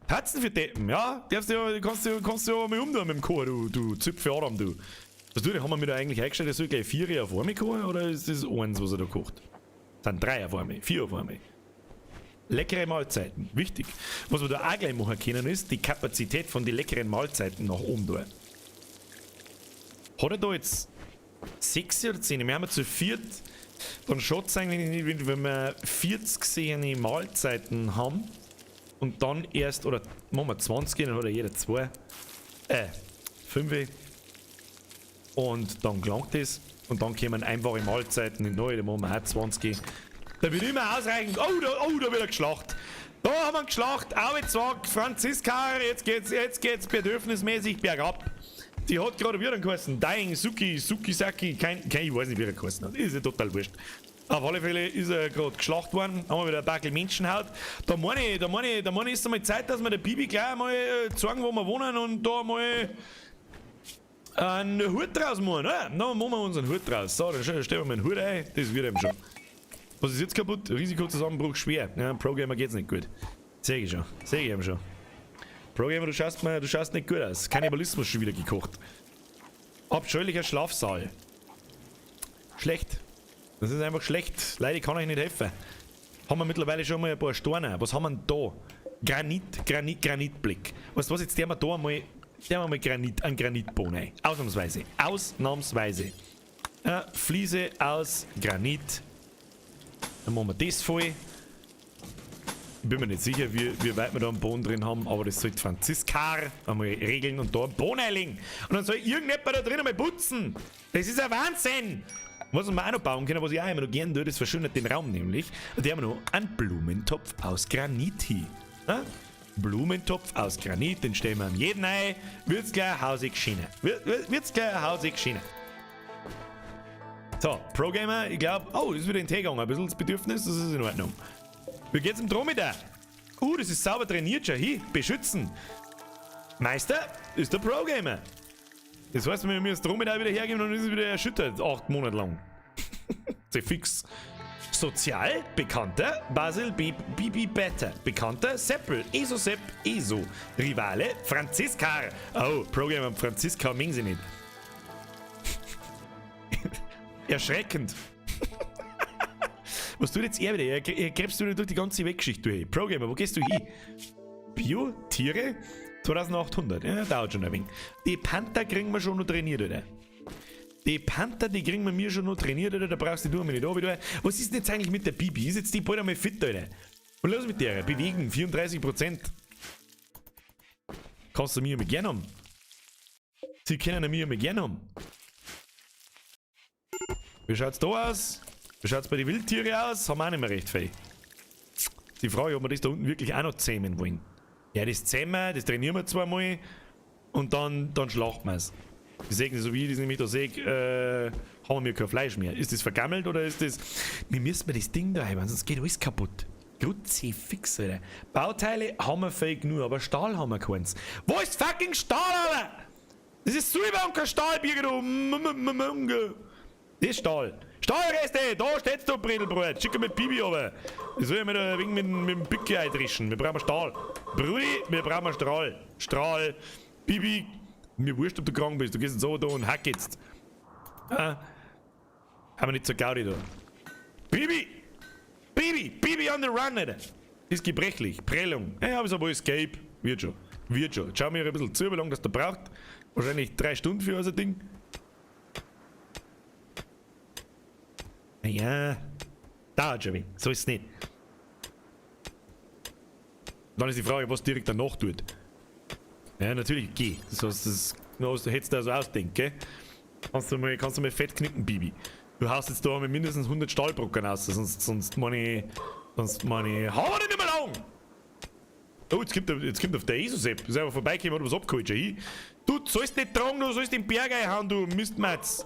Hatzen für Deppen, ja? Darfst du, kannst du ja mal umtun mit dem Kochen, du Zipfel Adam, du. Was du, haben wir mir da eigentlich eingestellt, der soll gleich 4 auf einmal kochen, oder ist das eins, was er da kocht? Sind 3 auf einmal, 4 auf einmal. Leckere Mahlzeiten, wichtig. Was wir da auch gleich machen können, ist die Kapazität von den leckeren Mahlzeiten nach oben da. Hat er da jetzt 6 oder 10? Wir haben ja zu viert. Dann schaut es eigentlich nicht, wenn wir 40 Mahlzeiten haben und dann erst, oder machen wir 20, dann hat er jeder 2, 5. Und dann gelangt es. Und dann kommen einfache Mahlzeiten in neue, da machen wir auch 20. Da wird immer ausreichend. Oh, da wird er geschlacht. Da haben wir ihn geschlacht. Au, jetzt sagt Franziska, jetzt geht's bedürfnismäßig bergab. Die hat gerade wieder geheißen. Dying, Suki, Suki, Saki, kein, ich weiß nicht, wie er geheißen hat. Ist ja total wurscht. Auf alle Fälle ist er gerade geschlacht worden. Haben wir wieder ein Backel Menschenhaut. Da meine ich, ist einmal Zeit, dass wir der Bibi gleich mal zeigen, wo wir wohnen und da mal einen Hut draus machen. Ne? Dann machen wir uns einen Hut draus. So, dann stellen wir mal einen Hut ein. Das wird eben schon. Was ist jetzt kaputt? Risikozusammenbruch schwer. Ja, Progamer geht's nicht gut. Seh ich schon. Seh ich eben schon. Progamer, du schaust nicht gut aus. Kannibalismus schon wieder gekocht. Abscheulicher Schlafsaal. Schlecht. Das ist einfach schlecht. Leider kann ich nicht helfen. Haben wir mittlerweile schon mal ein paar Steine. Was haben wir denn da? Granit, Granit, Granitblick. Weißt du was, jetzt der wir da einmal, der wir mal Granit, einen Granitboden ein. Ausnahmsweise. Ausnahmsweise. Fliese aus Granit. Dann machen wir das voll. Ich bin mir nicht sicher, wie weit wir da einen Boden drin haben, aber das sollte Franziska einmal regeln und da einen Boden einlegen. Und dann soll irgendjemand da drin einmal putzen. Das ist ein Wahnsinn! Was wir auch noch bauen können, was ich auch immer noch gern tue, das verschönert den Raum nämlich. Und da haben wir noch einen Blumentopf aus Granit hin. Ja? Blumentopf aus Granit, den stellen wir an jeden ein. Wird's gleich hausig schöner. Wird's gleich hausig schöner. So, Progamer, ich glaub, oh, das ist wieder in den Tee gegangen. Ein bisschen das Bedürfnis, das ist in Ordnung. Wie geht's dem Dromedar? Das ist sauber trainiert schon. Hier, beschützen. Meister ist der Progamer. Das heißt, wenn wir das Dromedar wieder hergeben, dann ist es wieder erschüttert. 8 Monate lang. Sehr fix. Sozial, bekannter, Basil Bibi Better. Bekannter, Seppel, Eso Sepp, Eso. Rivale, Franziska. Oh, Progamer und Franziska mengen sie nicht. Erschreckend. Was tut jetzt er wieder? Er gräbst du wieder durch die ganze Weggeschichte durch. Progamer, wo gehst du hin? Bio, Tiere, 2800. Ja, dauert schon ein wenig. Die Panther kriegen wir schon noch trainiert, oder? Die Panther, die kriegen wir mir schon noch trainiert, oder? Da brauchst du die nur nicht da. Was ist denn jetzt eigentlich mit der Bibi? Ist jetzt die bald einmal fit, Alter? Und los mit der. Bewegen, 34%. Kannst du mir mal gerne haben. Sie können mir mal gerne haben. Wie schaut's da aus? Wie schaut's bei den Wildtieren aus? Haben wir auch nicht mehr recht viel. Die Frage, ob wir das da unten wirklich auch noch zähmen wollen. Ja, das zähmen wir, das trainieren wir zweimal und dann schlachten wir's. Ich sehe, so wie ich das nämlich da sehe, haben wir kein Fleisch mehr. Ist das vergammelt oder ist das... Wir müssen das Ding da haben, sonst geht alles kaputt. Kruzifix, Alter. Bauteile haben wir viel genug, aber Stahl haben wir keins. Wo ist fucking Stahl, Alter? Das ist Silber und kein Stahl, Birger, du. Das ist Stahl. Stahlreste, da steht's du, Bredelbrot. Schick mit Bibi runter. Das soll ich mir da wegen mit dem Pickel eintrischen. Wir brauchen Stahl. Brudi, wir brauchen Strahl. Strahl. Bibi, mir wurscht, ob du krank bist. Du gehst jetzt so da und hack jetzt. Ah. Haben wir nicht zur Gaudi da. Bibi! Bibi! Bibi on the run, Alter! Ist gebrechlich. Prellung. Ja, aber ist aber Escape. Wird schon. Wird schon. Schau mir ein bisschen zu, wie lange das da braucht. Wahrscheinlich 3 Stunden für unser Ding. Naja, dauert schon ein wenig. So ist es nicht. Dann ist die Frage, was direkt danach tut. Ja, natürlich, geh. Das heißt, das, das hättest du also ausdenken, gell? Kannst du mal fett knicken, Bibi. Du haust jetzt da mit mindestens 100 Stahlbrocken aus, sonst meine ich. Hau wir nicht mehr lang! Oh, jetzt kommt auf der Eso-Sepp. Ist einfach vorbeigekommen und hat was abgeholt schon hin. Du sollst nicht tragen, du sollst den Berg einhauen, du Mistmatz.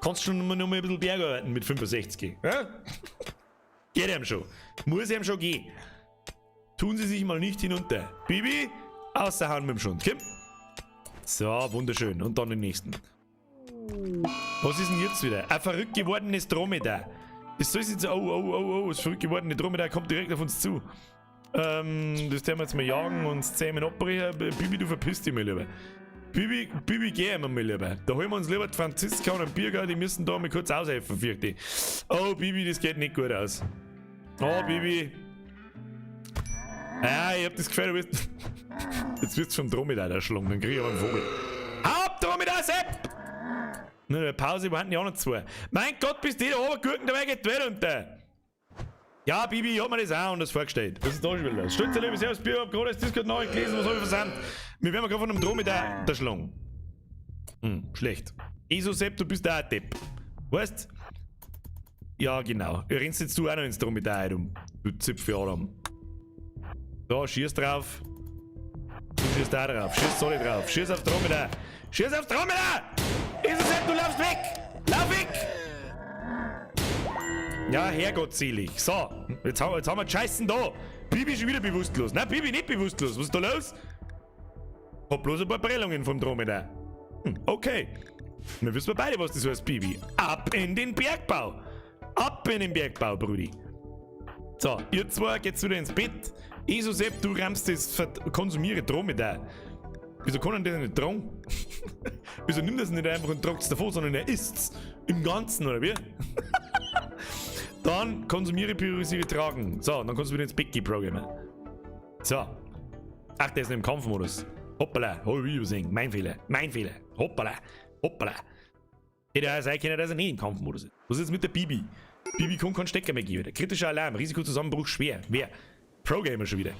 Kannst schon noch mal ein bisschen Berg arbeiten mit 65. Ja? Geht ihm schon. Muss ihm schon gehen. Tun Sie sich mal nicht hinunter. Bibi, außerhauen mit dem Schund. Komm. So, wunderschön. Und dann den nächsten. Was ist denn jetzt wieder? Ein verrückt gewordenes Dromedar. Das soll jetzt. Oh, oh, oh, oh. Das verrückt gewordene Dromedar kommt direkt auf uns zu. Das werden wir jetzt mal jagen und zähmen abbrechen. Bibi, du verpiss dich mal lieber. Bibi, Bibi, geh einmal mal lieber. Da holen wir uns lieber die Franziska und den Birger, die müssen da mal kurz aushelfen, fürchte ich. Oh, Bibi, das geht nicht gut aus. Oh, Bibi. Ja, ich hab das Gefühl, du wirst. Jetzt wirst du vom Dromedar erschlagen, dann krieg ich aber einen Vogel. Haupt, Dromedar, Sepp! Ne, Pause, wir hatten ja auch noch zwei. Mein Gott, bist du da oben, Gurken, dabei geht die Welt unter. Ja, Bibi, ich hab mir das auch anders vorgestellt. Was ist da schon wieder los? Stütze, liebe Servus, Bier, hab gerade das Discord Nachricht gelesen, was hab ich versandt? Wir werden gerade von einem Dromedar erschlagen. Schlecht. Eso-Sepp, du bist da ein Depp. Weißt? Ja, genau. Rennst jetzt du auch noch ins Dromedar um. Du Zipfel Adam. Da, schieß drauf. Du schießt da drauf. Schieß alle drauf. Schieß auf Dromedar. Schieß auf Dromedar! Eso-Sepp, du laufst weg! Lauf weg! Ja, herrgottselig. So, jetzt haben wir die Scheißen da. Bibi ist schon wieder bewusstlos. Nein, Bibi nicht bewusstlos. Was ist da los? Hab bloß ein paar Prellungen vom Dromedar. Okay. Dann wissen wir beide, was das heißt, Bibi. Ab in den Bergbau. Ab in den Bergbau, Brudi. So, ihr zwei geht's wieder ins Bett. Eso-Sepp, du rammst das konsumiere Dromedar. Wieso kann er das nicht tragen? Wieso nimmt er es nicht einfach und tragt es davor, sondern er isst's im Ganzen, oder wie? Dann konsumiere, priorisiere, tragen. So, dann kannst du wieder ins Bett gehen, Programmer. So. Ach, der ist im Kampfmodus. Hoppala, hab ich übersehen. Mein Fehler, mein Fehler. Hoppala, hoppala. Hätte ja sein können, dass er nicht im Kampfmodus ist. Was ist jetzt mit der Bibi? Bibi kann keinen Stecker mehr geben. Kritischer Alarm, Risikozusammenbruch schwer. Wer? Pro-Gamer schon wieder.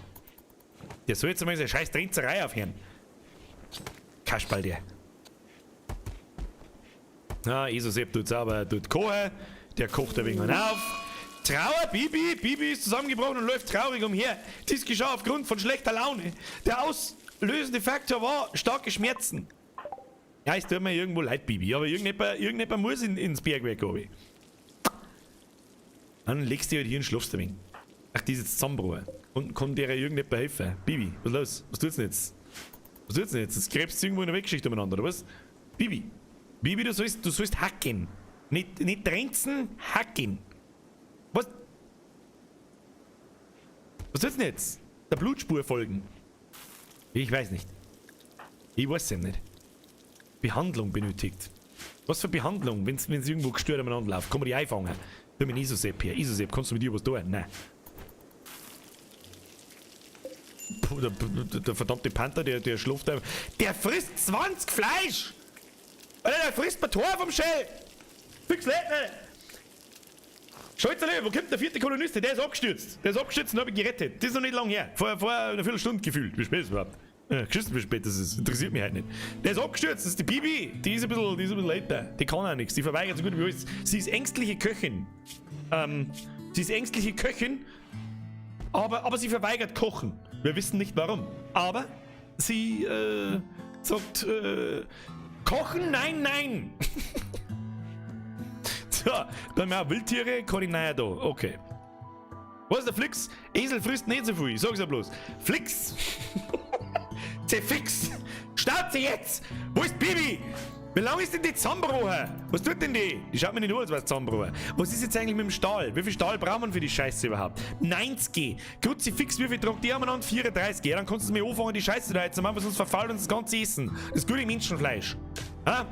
Der soll jetzt einmal seine scheiß Trenzerei aufhören. Kasperl, der. Na, Eso-Sepp tut sauber, tut kochen. Der kocht ein wenig auf. Trauer, Bibi, Bibi ist zusammengebrochen und läuft traurig umher. Dies geschah aufgrund von schlechter Laune. Der auslösende Faktor war starke Schmerzen. Ja, es tut mir irgendwo leid, Bibi, aber irgendjemand muss ins Bergwerk runter. Dann legst du dich halt hier und schlafst ein wenig. Ach, die ist jetzt zusammengebrochen. Und kann der irgendjemand helfen? Bibi, was ist los? Was tut's denn jetzt? Was tut's denn jetzt? Jetzt gräbst du irgendwo in der Weggeschichte umeinander, oder was? Bibi. Bibi, du sollst hacken. Nicht trenzen, hacken. Was? Was tut's denn jetzt? Der Blutspur folgen. Ich weiß nicht. Ich weiß es nicht. Behandlung benötigt. Was für Behandlung, wenn es irgendwo gestört umeinander läuft? Kann man die einfangen? Tu mir Isosepp her. Isosepp, kannst du mit dir was tun? Nein. Puh, der verdammte Panther, der schläft einfach. Der frisst 20 Fleisch! Alter, der frisst mir Tor vom Shell! Fix Leute! Schalterle, wo kommt der vierte Kolonist? Der ist abgestürzt. Der ist abgestürzt und hab ich gerettet. Das ist noch nicht lange her. Vor einer Viertelstunde gefühlt. Wie spät ist es überhaupt? Ja, geschissen, wie spät das ist. Interessiert mich halt nicht. Der ist abgestürzt, das ist die Bibi. Die ist ein bisschen älter. Die kann auch nichts. Die verweigert so gut wie alles. Sie ist ängstliche Köchin. Sie ist ängstliche Köchin, aber sie verweigert Kochen. Wir wissen nicht warum. Aber sie sagt, Kochen? Nein, nein! So, dann haben wir auch Wildtiere, kann ich naja da. Okay. Was ist der Flix? Esel frisst nicht so viel, ich sag's ja bloß. Flix! Zerfix! Schnauze jetzt! Wo ist Bibi? Wie lange ist denn die zusammengebrochen? Was tut denn die? Die schaut mir nicht an, als wär's zusammengebrochen. Was ist jetzt eigentlich mit dem Stahl? Wie viel Stahl braucht man für die Scheiße überhaupt? 90. Kruzifix, wie viel tragt die umeinander? 34. Ja, dann kannst du mir anfangen, die Scheiße da jetzt zu machen, weil sonst verfault uns das ganze Essen. Das gute Menschenfleisch. Ha?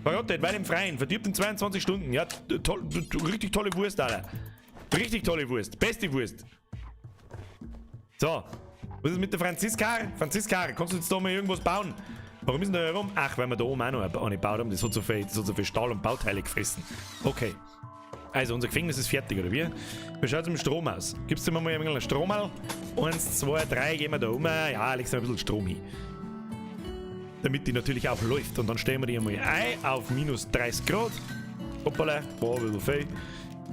Verrottet, weit im Freien, verdirbt in 22 Stunden. Ja, toll, richtig tolle Wurst, Alter. Richtig tolle Wurst. Beste Wurst. So. Was ist mit der Franziska? Franziska, kannst du jetzt da mal irgendwas bauen? Warum ist denn da herum? Ach, weil wir da oben auch noch eine gebaut haben. Das hat so viel Stahl und Bauteile gefressen. Okay. Also, unser Gefängnis ist fertig, oder wie? Wie schaut's mit dem Strom aus? Gibst du mir mal ein wenig Strom? 1, 2, 3, gehen wir da um. Ja, legst du mal ein bisschen Strom hin. Damit die natürlich auch läuft. Und dann stellen wir die einmal ein auf minus 30 Grad. Hoppala, war ein bisschen viel.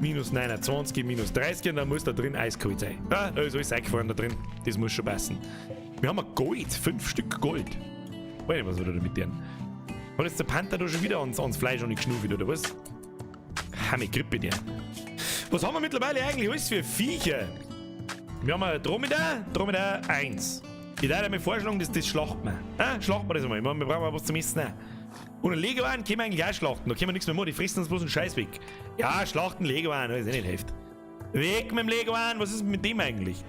Minus 29, minus 30 und dann muss da drin eiskalt sein. Ja, da ist alles eingefahren da drin. Das muss schon passen. Wir haben Gold, 5 Stück Gold. Weiß nicht, was wir da damit tun. Hat jetzt der Panther da schon wieder ans Fleisch und geschnuffelt, oder was? Hammer Grippe der. Was haben wir mittlerweile eigentlich alles für Viecher? Wir haben ein Dromedar, Dromedar 1. Ich würde mir vorschlagen, dass das schlachten wir. Ja, schlachten wir das einmal. Wir brauchen mal was zum Essen. Und ein Leguan können wir eigentlich auch schlachten. Da können wir nichts mehr machen. Die fressen uns bloß einen Scheiß weg. Ja, schlachten Leguan, das ist eh nicht hilft. Weg mit dem Leguan. Was ist mit dem eigentlich?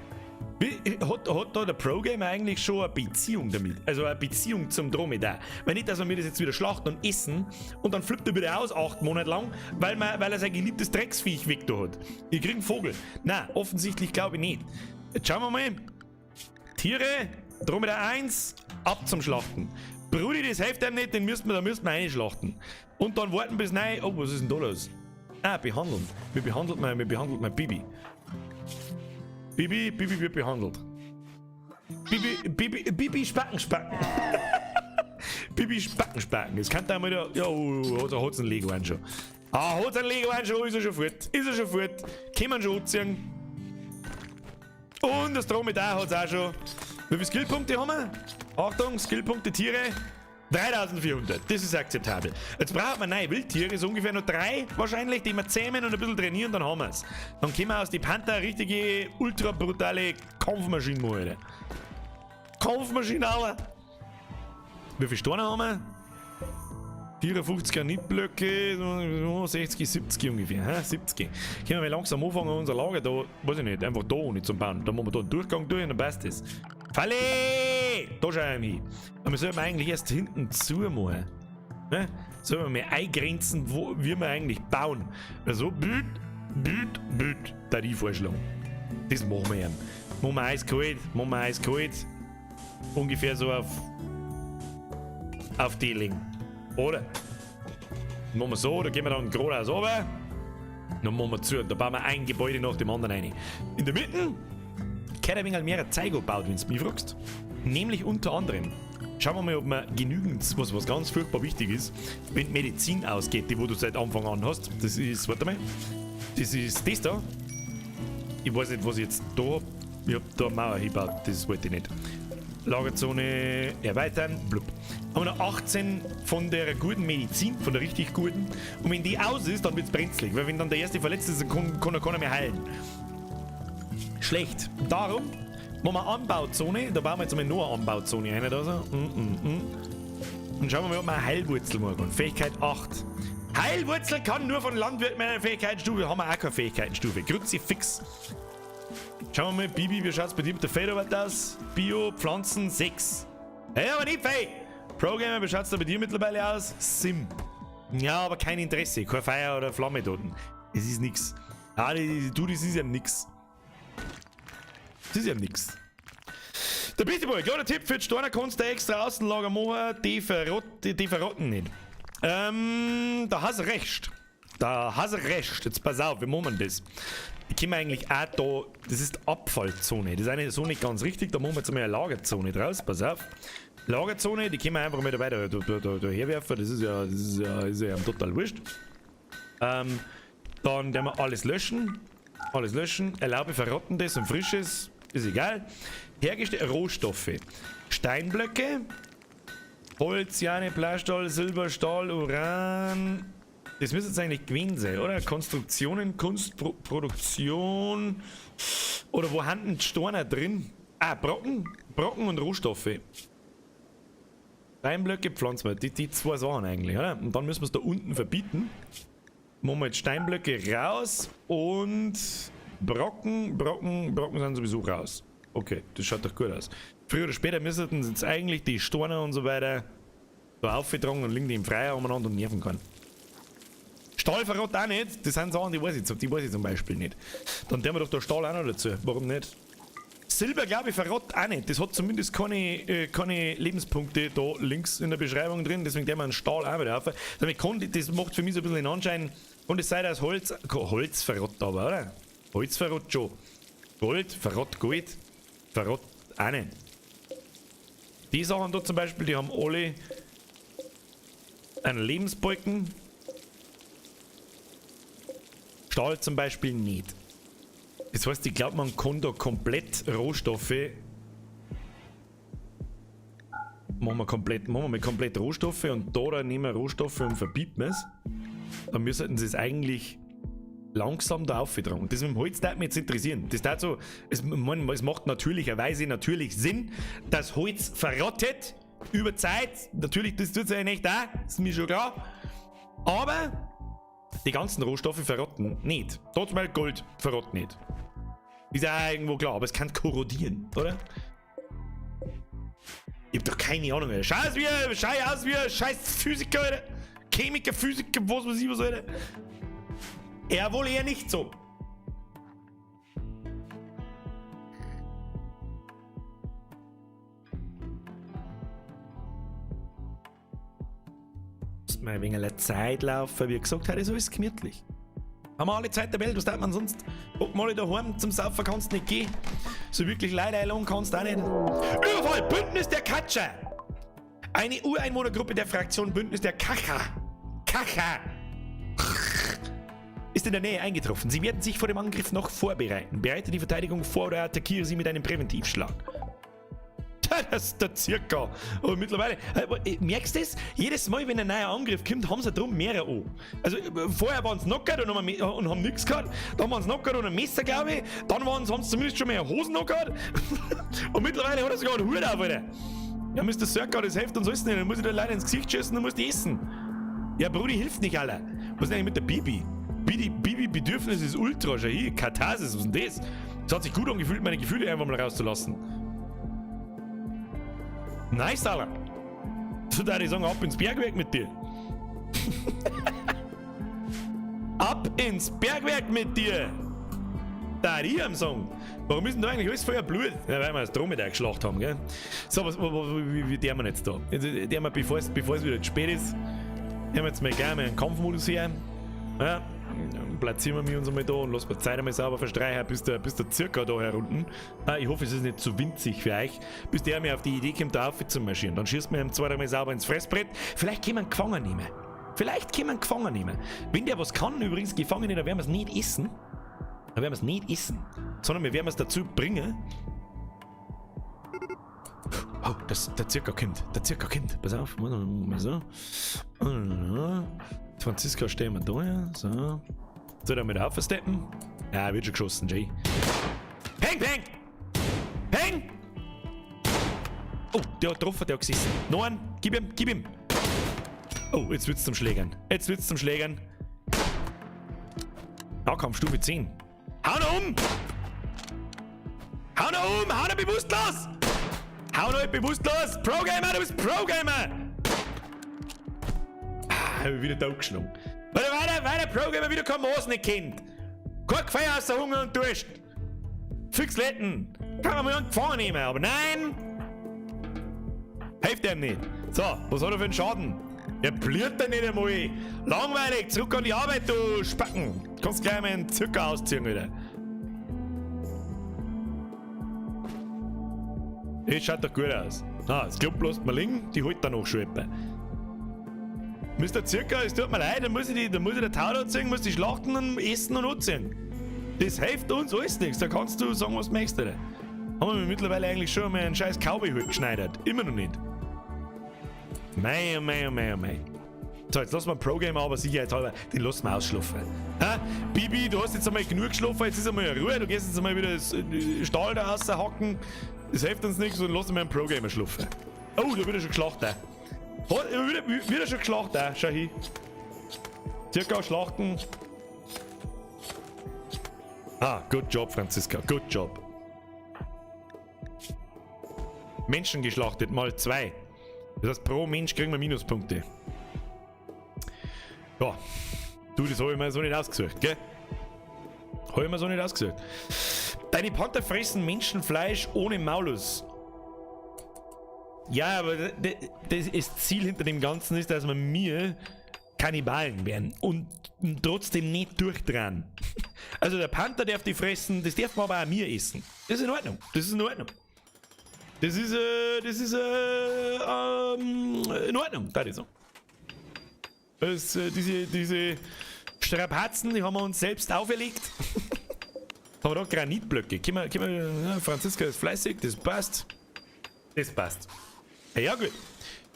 Wie, hat da der Pro-Gamer eigentlich schon eine Beziehung damit? Also eine Beziehung zum Dromedar? Weil nicht, dass wir das jetzt wieder schlachten und essen und dann flippt er wieder aus 8 Monate lang, weil er sein geliebtes Drecksviech weg da hat. Ich krieg einen Vogel. Na, offensichtlich glaube ich nicht. Jetzt schauen wir mal. Tiere, Dromedar 1, ab zum Schlachten. Brudi, das hilft einem nicht, da müssten wir einschlachten. Und dann warten bis neu. Oh, was ist denn da los? Ah, behandeln. Wie behandelt man Bibi? Bibi, Bibi wird behandelt. Bibi, Bibi, Bibi Spacken, Spacken. Bibi Spacken, Spacken. Es kann da mal da. Ja, oh, da hat's einen Lego schon. Ah, hat's einen Lego schon, ist er schon fort. Ist er schon fort. Kann man schon anziehen. Und das Dromedar hat's auch schon. Wie viele Skillpunkte haben wir? Achtung, Skillpunkte Tiere. 3400, das ist akzeptabel. Jetzt braucht man neue Wildtiere, so ungefähr noch drei wahrscheinlich, die wir zähmen und ein bisschen trainieren, dann haben wir es. Dann können wir aus die Panther eine richtige, ultra brutale Kampfmaschine machen. Alter. Kampfmaschine, Alter. Wie viele Steine haben wir? 54 Granitblöcke, 60, 70 ungefähr. Hä? 70. Können wir langsam anfangen, unser Lager da, weiß ich nicht, einfach da nicht zum Bauen. Da machen wir da einen Durchgang durch und dann passt das. Falle! Da schau ich hin. Aber wir sollten eigentlich erst hinten zu machen. Ne? Sollen wir mal eingrenzen, wo wir eigentlich bauen. Also, büt, büt, büt, da die vorschlagen. Das machen wir ja. Machen wir eiskalt, machen wir eiskalt. Ungefähr so auf die Länge. Oder? Machen wir so, da gehen wir dann geradeaus runter. Dann machen wir zu. Da bauen wir ein Gebäude nach dem anderen rein. In der Mitte gehört ein wenig mehr Zeug gebaut, wenn du mich fragst. Nämlich unter anderem, schauen wir mal, ob wir genügend, was ganz furchtbar wichtig ist, wenn die Medizin ausgeht, die wo du seit Anfang an hast. Das ist, warte mal, das ist das da. Ich weiß nicht, was ich jetzt da hab. Ich hab da eine Mauer hingebaut, das wollte ich nicht. Lagerzone erweitern, blub. Haben wir noch 18 von der guten Medizin, von der richtig guten. Und wenn die aus ist, dann wird's brenzlig, weil wenn dann der erste verletzt ist, dann kann er keiner mehr heilen. Schlecht. Darum machen wir Anbauzone, da bauen wir jetzt einmal noch eine Anbauzone rein. Da so. Und schauen wir mal, ob wir eine Heilwurzel machen können. Fähigkeit 8. Heilwurzel kann nur von Landwirt mit einer Fähigkeitsstufe. Haben wir auch keine Fähigkeitenstufe. Kruzifix. Schauen wir mal, Bibi, wie schaut's bei dir mit der Feldarbeit aus? Bio, Pflanzen 6. Hey, aber nicht fei! Programmer, wie schaut's da bei dir mittlerweile aus? Sim. Ja, aber kein Interesse. Kein Feuer oder Flamme dort. Es ist nix. Ah, du, das ist ja nix. Das ist ja nix. Der Beastie Boy, kleiner Tipp für die Steiner, kannst du extra Außenlager machen, die verrotten nicht. Da hast du recht. Da hast du recht. Jetzt pass auf, wie machen wir das? Ich komme eigentlich auch da, das ist Abfallzone. Das ist eigentlich so nicht ganz richtig, da machen wir jetzt mal eine Lagerzone draus. Pass auf. Lagerzone, die können wir einfach mal da weiter da herwerfen. Das ist ja total wurscht. Dann werden wir alles löschen. Alles löschen. Erlaube Verrottendes und Frisches. Ist egal. Hergestellte Rohstoffe. Steinblöcke. Holz, Jane, Bleistahl, Silber, Stahl, Uran. Das müsste jetzt eigentlich gewesen sein, oder? Konstruktionen, Kunstproduktion. Oder wo haben denn die Steine drin? Ah, Brocken. Brocken und Rohstoffe. Steinblöcke, pflanzen wir. Die zwei Sachen eigentlich, oder? Und dann müssen wir es da unten verbieten. Machen wir jetzt Steinblöcke raus und Brocken, Brocken, Brocken sind sowieso raus. Okay, das schaut doch gut aus. Früher oder später müssten jetzt eigentlich die Steine und so weiter da aufgetragen und liegen die im Freien umeinander und nerven kann. Stahl verrottet auch nicht. Das sind Sachen, die weiß ich zum Beispiel nicht. Dann tun wir doch da Stahl auch noch dazu. Warum nicht? Silber, glaube ich, verrottet auch nicht. Das hat zumindest keine Lebenspunkte da links in der Beschreibung drin. Deswegen tun wir einen Stahl auch wieder auf. Damit kann, das macht für mich so ein bisschen den Anschein, und es sei das Holz. Holz verrottet aber, oder? Holz verrottet schon. Gold verrottet Gold. Verrottet auch nicht. Die Sachen da zum Beispiel, die haben alle einen Lebensbalken. Stahl zum Beispiel nicht. Das heißt, ich glaube, man kann da komplett Rohstoffe. Machen wir mal komplett Rohstoffe und da nehmen wir Rohstoffe und verbieten es. Dann müssten sie es eigentlich langsam da auftragen. Das mit dem Holz darf mich jetzt interessieren. Das darf so, man, es macht natürlicherweise natürlich Sinn, dass Holz verrottet über Zeit. Natürlich, das tut es ja nicht da, ist mir schon klar. Aber die ganzen Rohstoffe verrotten nicht. Trotzdem Gold verrottet nicht. Ist ja irgendwo klar, aber es kann korrodieren, oder? Ich hab doch keine Ahnung, Alter. Schau aus wie, schau aus wie ein scheiß Physiker, Alter. Chemiker, Physiker, was weiß ich was, Alter. Er wohl eher nicht so. Mal ein wenig Zeit laufen, wie gesagt, heute ist alles gemütlich. Haben wir alle Zeit der Welt, was darf man sonst? Ob mal daheim zum Saufen kannst du nicht gehen. So wirklich Leute einladen kannst du auch nicht. Überfall! Bündnis der Katscher! Eine Ureinwohnergruppe der Fraktion Bündnis der Kacha. Kacha! Ist in der Nähe eingetroffen. Sie werden sich vor dem Angriff noch vorbereiten. Bereite die Verteidigung vor oder attackiere sie mit einem Präventivschlag. Das ist der Zirka. Aber mittlerweile, merkst du das? Jedes Mal, wenn ein neuer Angriff kommt, haben sie drum mehrere an. Also vorher waren sie knockert und haben nichts gehabt. Dann waren sie knockert und ein Messer, glaube ich. Dann haben sie zumindest schon mehr Hosen gehabt. Und mittlerweile hat er sogar einen Hut auf, Alter. Ja, Mr. Zirka, das hilft uns alles nicht. Dann muss ich da leider ins Gesicht schießen und muss die essen. Ja, Brudi, hilft nicht, Alter. Was ist denn eigentlich mit der Bibi? Bibi Bedürfnis ist ultra, schau hier. Katharsis, was ist denn das? Es hat sich gut angefühlt, meine Gefühle einfach mal rauszulassen. Nice, Alter. So da ich sagen, ab ins Bergwerk mit dir. Ab ins Bergwerk mit dir. Da ich am Song. Warum ist denn da eigentlich alles voller Blut? Ja, weil wir das Dromedar geschlacht haben, gell? So, wie der wir jetzt da? Jetzt, der wir, bevor es wieder zu spät ist, nehmen wir jetzt mal gerne einen Kampfmodus her. Ja, dann platzieren wir uns einmal da und lassen wir die Zeit einmal sauber verstreichen, bis der Zirka da herunten. Ich hoffe, es ist nicht zu winzig für euch, bis der mir auf die Idee kommt, da auf zu marschieren. Dann schießt man ihm zwei, dreimal sauber ins Fressbrett. Vielleicht kann man gefangen nehmen. Vielleicht kann man gefangen nehmen. Wenn der was kann, übrigens, Gefangene, dann werden wir es nicht essen. Dann werden wir es nicht essen, sondern wir werden es dazu bringen. Oh, der Zirka kommt. Der Zirka kommt. Pass auf. Mal so. Franziska stehen wir da, ja. So. Soll er mit aufsteppen? Ja, wird schon geschossen, Jay. Peng, peng! Peng! Oh, der hat getroffen, der hat gesessen. Noch einen, gib ihm, gib ihm! Oh, jetzt wird's zum Schlägern. Jetzt wird's zum Schlägern. Nahkampf, Stufe 10. Hau noch um! Hau noch um! Hau noch bewusstlos! Hau noch bewusstlos! Pro-Gamer, du bist Pro-Gamer! Ah, hab ich wieder da geschlagen. Weil der Pro-Gamer wieder kein Maß nicht kennt. Kein Gefeier außer Hunger und Durst. Fix Letten. Kann man mal einen gefangen nehmen, aber nein! Hilft ihm nicht. So, was hat er für einen Schaden? Er bliert da nicht einmal. Langweilig, zurück an die Arbeit, du Spacken. Kannst gleich mal einen Zucker ausziehen wieder. Das schaut doch gut aus. Ah, das Klump lässt man liegen, die holt dann noch schon etwa. Mr. Zirka, es tut mir leid, dann muss ich den Tau da ziehen, muss die schlachten und essen und anziehen. Das hilft uns alles nichts, da kannst du sagen, was du möchtest, Alter. Haben wir mittlerweile eigentlich schon mal einen scheiß Cowboy-Hut geschneidert. Immer noch nicht. Mei, oh mei, oh mei, oh mei. So, jetzt lassen wir den Pro-Gamer aber sicherheitshalber, den lassen wir ausschlafen. Ha? Bibi, du hast jetzt einmal genug geschlafen, jetzt ist einmal Ruhe, du gehst jetzt einmal wieder das Stahl da raushacken. Das hilft uns nichts und lassen wir einen Pro-Gamer schlafen. Oh, da wird er schon geschlachtet. Wieder schon geschlachtet, schau hin. Circa schlachten. Ah, good job, Franziska, good job. Menschen geschlachtet, mal 2. Das heißt, pro Mensch kriegen wir Minuspunkte. Ja, du, das habe ich mir so nicht ausgesucht, gell? Habe ich mir so nicht ausgesucht. Deine Panther fressen Menschenfleisch ohne Maulus. Ja, aber das Ziel hinter dem Ganzen ist, dass wir mir Kannibalen werden und trotzdem nicht durchdrehen. Also der Panther darf die fressen, das darf man aber auch mir essen. Das ist in Ordnung. Das ist in Ordnung. Das ist in Ordnung, da ist so. Das, diese Strapazen, die haben wir uns selbst auferlegt. Haben wir da Granitblöcke. Können wir, Franziska ist fleißig, das passt. Das passt. Ja gut.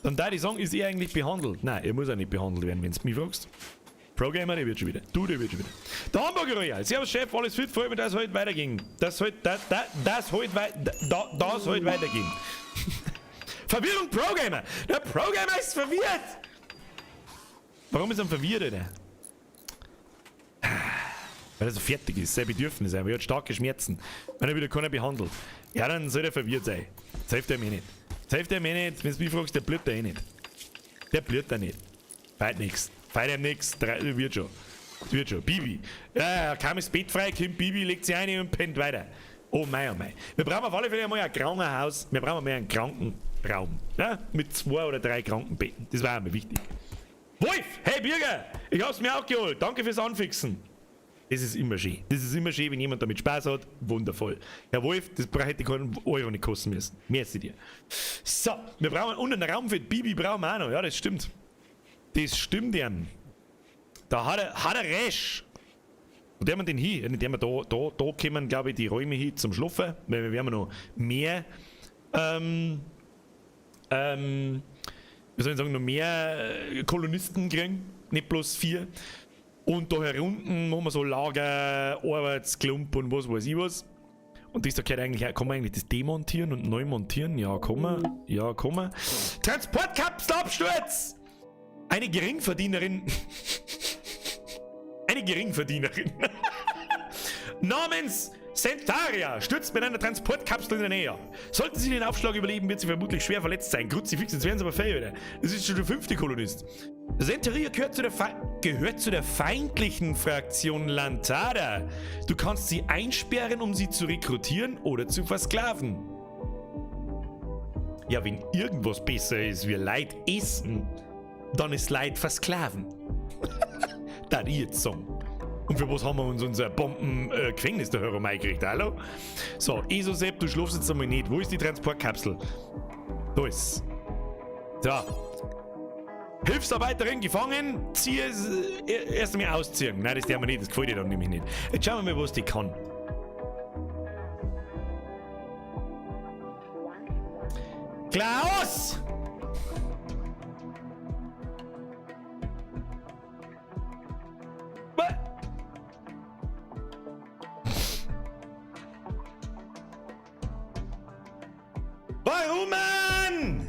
Dann da die sagen, ist er eigentlich behandelt? Nein, er muss auch nicht behandelt werden, wenn du mich fragst. Pro-Gamer, der wird schon wieder. Du, der wird schon wieder. Der Hamburger Royal. Servus Chef, alles fit, freut mich, dass es heute weiterging. Das heute weiterging. Verwirrung Pro-Gamer! Der Pro-Gamer ist verwirrt! Warum ist er verwirrt, Alter? Weil er so fertig ist, sein Bedürfnis einfach. Er hat starke Schmerzen. Wenn er wieder keiner behandelt. Ja, dann soll er verwirrt sein. Das hilft er mir nicht. Das hilft er mir nicht. Wenn du mich fragst, der blüht da eh nicht. Der blüht da nicht. Feit nix. Feit ihm nix. Wird schon. Das wird schon. Bibi. Ja, ja, kaum ist Bett frei, kommt Bibi, legt sich ein und pennt weiter. Oh mei, oh mei. Wir brauchen auf alle Fälle einmal ein Krankenhaus. Wir brauchen mal einen Krankenraum. Ja? Mit 2 oder 3 Krankenbetten. Das war mir wichtig. Wolf! Hey Birger! Ich hab's mir auch geholt. Danke fürs Anfixen. Das ist immer schön. Das ist immer schön, wenn jemand damit Spaß hat. Wundervoll. Herr Wolf, das hätte keinen Euro nicht kosten müssen. Merci dir. So, wir brauchen unten einen Raum für Bibi, brauchen wir auch noch. Ja, das stimmt. Das stimmt, ja. Da hat er recht. Wo der man denn hin? Der man da kommen, glaube ich, die Räume hin zum Schlafen. Weil wir werden noch mehr, wie soll ich sagen, noch mehr Kolonisten kriegen. Nicht bloß 4. Und da herunten machen wir so Lager, Arbeitsklump und was weiß ich was. Und das da gehört eigentlich, kann man eigentlich das demontieren und neu montieren? Ja, kann man. Ja, kann man. Transportkapselabsturz! Eine Geringverdienerin. Eine Geringverdienerin. Namens Centaria stürzt mit einer Transportkapsel in der Nähe. Sollten sie den Aufschlag überleben, wird sie vermutlich schwer verletzt sein. Kruzifix, jetzt werden sie aber fail, oder? Das ist schon der 5. Kolonist. Centaria gehört zu der feindlichen Fraktion Lantada. Du kannst sie einsperren, um sie zu rekrutieren oder zu versklaven. Ja, wenn irgendwas besser ist wie Leid essen, dann ist Leid versklaven. Da ich jetzt sagen. Und für was haben wir uns unser Bomben-Gefängnis da herum eingerichtet? Hallo? So, Esosep, du schlafst jetzt einmal nicht. Wo ist die Transportkapsel? Da ist. So. Hilfsarbeiterin gefangen, zieh es erst einmal ausziehen. Nein, das darf man nicht, das gefällt dir dann nämlich nicht. Jetzt schauen wir mal, was die kann. Klaus! Warum, Mann?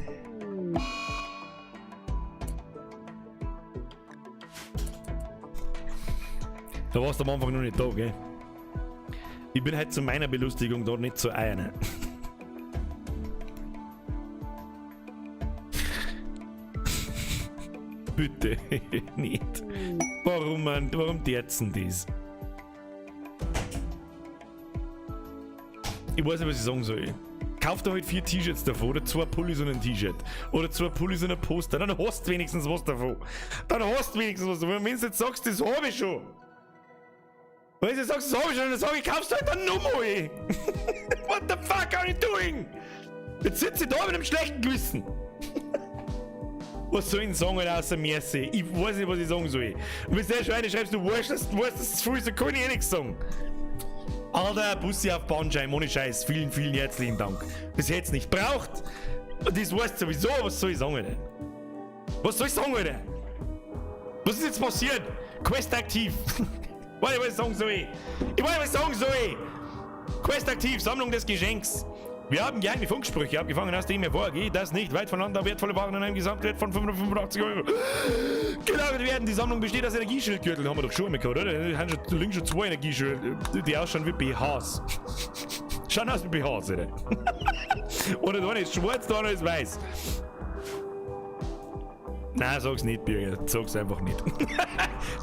Da warst du am Anfang noch nicht da, gell? Ich bin halt zu meiner Belustigung da, nicht zu einer. Bitte nicht. Warum, Mann? Warum terzen das? Ich weiß nicht, was ich sagen soll. Kauf dir halt 4 T-Shirts davon, oder 2 Pullis und ein T-Shirt. Oder 2 Pullis und ein Poster. Dann hast du wenigstens was davon. Dann hast du wenigstens was davon. Wenn du jetzt sagst, das hab ich schon. Wenn du jetzt sagst, das hab ich schon, dann sag ich, kaufst du halt dann nochmal. What the fuck are you doing? Jetzt sitze ich da mit einem schlechten Gewissen. Was soll ich denn sagen, Alter, außer Merci? Ich weiß nicht, was ich sagen soll. Und wenn du schon eine schreibst, du weißt, dass du weißt, dass es zu viel ist, dann kann ich eh nichts sagen. Alter, Bussi auf Bandscheiben, ohne Scheiß. Vielen, vielen herzlichen Dank. Das hätt's nicht braucht. Und das weißt du sowieso, was soll ich sagen, Alter? Was soll ich sagen, Alter? Was ist jetzt passiert? Quest aktiv. Warte, was ich sagen soll. Ich weiß, was ich sagen soll. Quest aktiv, Sammlung des Geschenks. Wir haben geheime Funksprüche abgefangen, aus dem hervorgeht, dass nicht weit voneinander wertvolle Waren in einem Gesamtwert von 585 Euro gelagert werden. Die Sammlung besteht aus Energieschildgürteln. Haben wir doch schon mal gehabt, oder? Da haben schon, da liegen schon 2 Energieschilde, die ausschauen wie B Hs. Schauen aus wie B Hs, oder? Oder der eine ist schwarz, der andere ist weiß. Nein, sag's nicht, Birger. Sag's einfach nicht.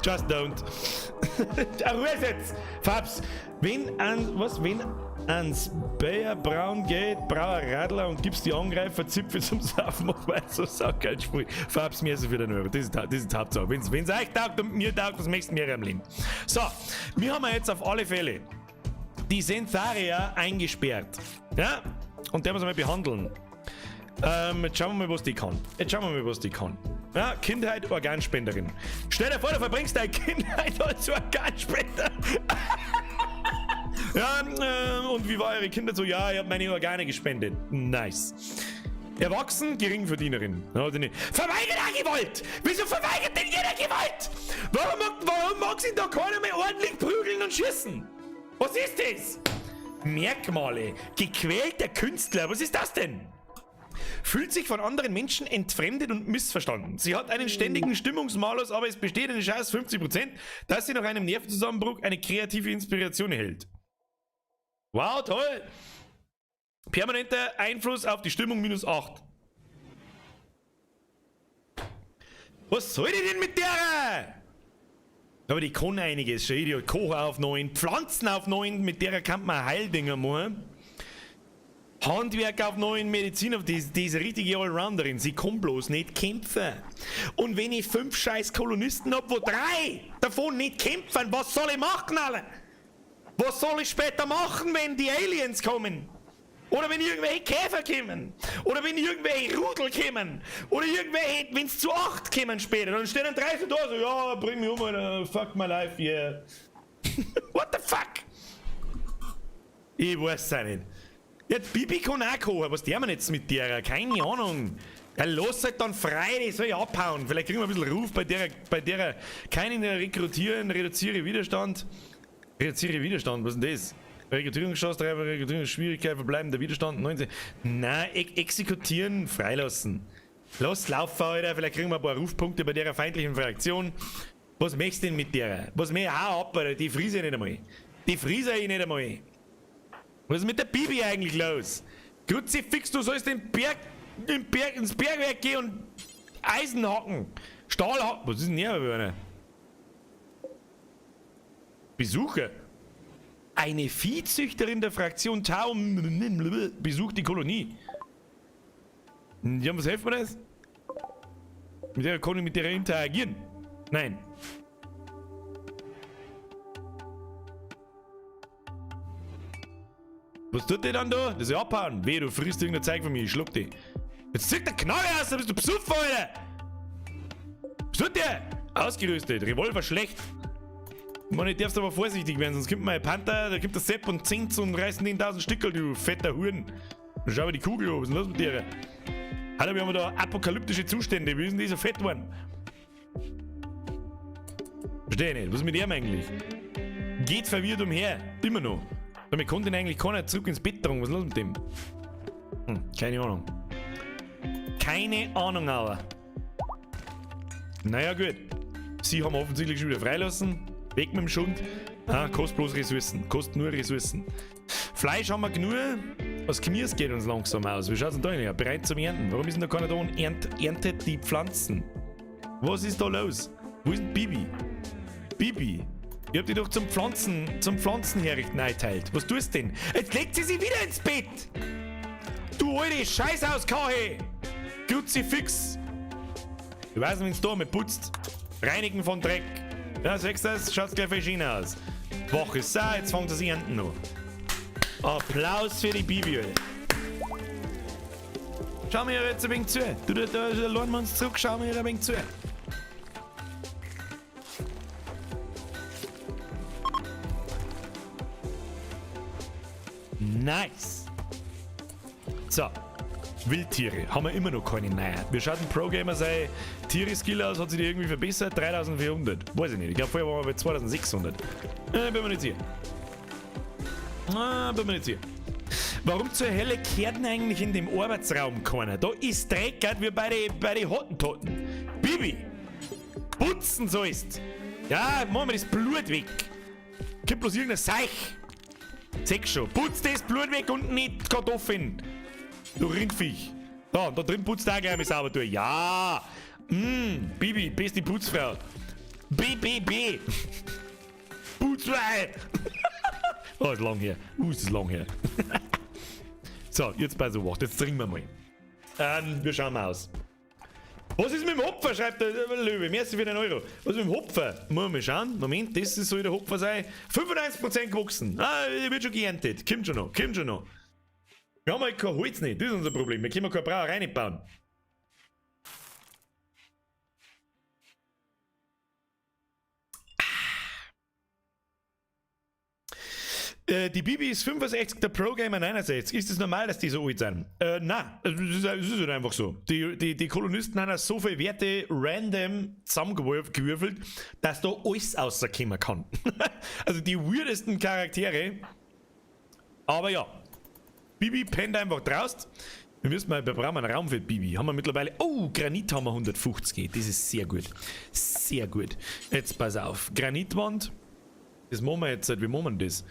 Just don't. Ruhe jetzt! Fabs, wenn an, was, wenn ans Bayer Braun geht, Brauer Radler und gibst die Angreifer Zipfel zum Saufen, mach weiter so saugeil Spiel. Fabs, mir ist es wieder nur. Das ist die Hauptsache. Wenn's euch taugt und mir taugt, das möchtest du mehr im Leben. So, wir haben jetzt auf alle Fälle die Centaria eingesperrt. Ja? Und der muss wir mal behandeln. Jetzt schauen wir mal, was die kann. Jetzt schauen wir mal, was die kann. Ja, Kindheit, Organspenderin. Stell dir vor, du verbringst deine Kindheit als Organspender. Ja, und wie war eure Kindheit so? Ja, ich hab meine Organe gespendet. Nice. Erwachsen, Geringverdienerin. Ja, also nicht. Verweigert auch Gewalt! Wieso verweigert denn jeder Gewalt? Warum mag sich da keiner mehr ordentlich prügeln und schießen? Was ist das? Merkmale. Gequälter Künstler. Was ist das denn? Fühlt sich von anderen Menschen entfremdet und missverstanden. Sie hat einen ständigen Stimmungsmalus, aber es besteht eine Chance 50%, dass sie nach einem Nervenzusammenbruch eine kreative Inspiration erhält. Wow, toll! Permanenter Einfluss auf die Stimmung minus 8. Was soll ich denn mit der? Aber die kann einiges schon. Die hat Koch auf 9, Pflanzen auf 9, mit der kann man Heildinger machen. Handwerk auf 9, Medizin auf die, die ist eine richtige Allrounderin. Sie kann bloß nicht kämpfen. Und wenn ich 5 scheiß Kolonisten hab, wo 3 davon nicht kämpfen, was soll ich machen, alle? Was soll ich später machen, wenn die Aliens kommen? Oder wenn irgendwelche Käfer kommen? Oder wenn irgendwelche Rudel kommen? Oder irgendwelche, wenn's zu 8 kommen später, dann stehen dann 3 so da, so, ja, bring mich um, Alter, fuck my life, yeah. What the fuck? Ich weiß es auch nicht. Jetzt Bibi kann auch kochen, was tun wir jetzt mit der? Keine Ahnung. Ja, lass halt dann frei, die soll ich abhauen. Vielleicht kriegen wir ein bisschen Ruf bei der, bei der. Keinen rekrutieren, reduziere Widerstand. Reduziere Widerstand, was ist denn das? Rekrutierungschance, Rekrutierungsschwierigkeit, verbleibender Widerstand, 19. Nein, exekutieren, freilassen. Lass laufen, Alter, vielleicht kriegen wir ein paar Rufpunkte bei der feindlichen Fraktion. Was möchtest du denn mit der? Was mir hau ab, Alter, die friese ich nicht einmal. Die friese ich nicht einmal. Was ist mit der Bibi eigentlich los? Kruzifix, du sollst den Berg, den Berg, ins Bergwerk gehen und Eisen hacken. Stahl hacken. Was ist denn hier für einer? Besucher. Eine Viehzüchterin der Fraktion Tau besucht die Kolonie. Ja, was hilft mir das? Mit der kann ich mit der interagieren? Nein. Was tut der dann da? Das ist ja abhauen. Weh, du frisst irgendein Zeug von mir, ich schluck dich. Jetzt zieht der Knarre aus, da bist du besoffen, Alter! Was tut der? Ausgerüstet, Revolver schlecht. Man, ich darfst aber vorsichtig werden, sonst kommt mein Panther, da kommt der Sepp und Zins und reißen den 1000 Stückel, du fetter Huren. Dann schau mal die Kugel an, was ist denn los mit dir? Alter, wir haben da apokalyptische Zustände, wie sind die so fett geworden? Verstehe ich nicht, was ist mit ihm eigentlich? Geht verwirrt umher, immer noch. Damit konnte ihn eigentlich keiner zurück ins Bett tragen, was ist los mit dem? Keine Ahnung. Keine Ahnung, aber. Naja, gut. Sie haben offensichtlich schon wieder freilassen. Weg mit dem Schund. Ah, kostet bloß Ressourcen. Kostet nur Ressourcen. Fleisch haben wir genug. Was Gemüse geht uns langsam aus. Wie schaut's denn da hin? Bereit zum Ernten. Warum ist denn da keiner da und erntet die Pflanzen? Was ist da los? Wo ist denn Bibi? Bibi, ich hab dich doch zum Pflanzen herrichten eingeteilt. Was tust du denn? Jetzt legt sie sich wieder ins Bett! Du alte Scheißhauskahe! Kruzifix! Ich weiß nicht, wenn's da mal putzt. Reinigen von Dreck. Ja, siehst du das? Schaut's gleich verschieden aus. Woche ist auch, jetzt fängt das Ernten an. Applaus für die Bibi, Alter. Schau mir jetzt ein wenig zu. Du, da, da, da lernen wir uns zurück, schau mir ein wenig zu. Nice. So. Wildtiere. Haben wir immer noch keine neuen. Wir schauen Pro-Gamer sei Tiere-Skill aus, hat sich die irgendwie verbessert? 3400. Weiß ich nicht. Ich glaub, vorher waren wir bei 2600. Bin mir nicht sicher. Bin mir nicht sicher. Warum zur Hölle kehrt denn eigentlich in dem Arbeitsraum keiner? Da ist Dreck, grad wie bei den Hottentotten. Bibi! Putzen sollst! Ja, mach mir das Blut weg! Gib bloß irgendein Seich! Seh schon. Putz das Blut weg und nicht Kartoffeln! Du Rindviech! Da, da drin putzt auch gleich mal sauber durch. Ja! Bibi, beste Putzfrau! B, B, B! Putzfrau! Oh, ist lang her. Ist lang her. So, jetzt bei so was. Jetzt trinken wir mal. Wir schauen mal aus. Was ist mit dem Hopfer? Schreibt der Löwe. Merci für den Euro. Was ist mit dem Hopfer? Muss mal schauen. Moment, das soll der Hopfer sein. 95% gewachsen. Ah, der wird schon geerntet. Kommt schon noch. Kommt schon noch. Wir haben halt kein Holz nicht. Das ist unser Problem. Wir können keine Brauerei nicht bauen. Die Bibi ist 65, der Pro-Gamer 69. Ist es normal, dass die so alt sind? Nein, es ist halt einfach so. Die Kolonisten haben so viele Werte random zusammengewürfelt, dass da alles rauskommen kann. Also die weirdesten Charaktere. Aber ja, Bibi pennt einfach draußen. Wir müssen mal, wir brauchen einen Raum für Bibi. Haben wir mittlerweile. Oh, Granit haben wir 150. Das ist sehr gut. Sehr gut. Jetzt pass auf. Granitwand. Das machen wir jetzt. Wie machen wir das?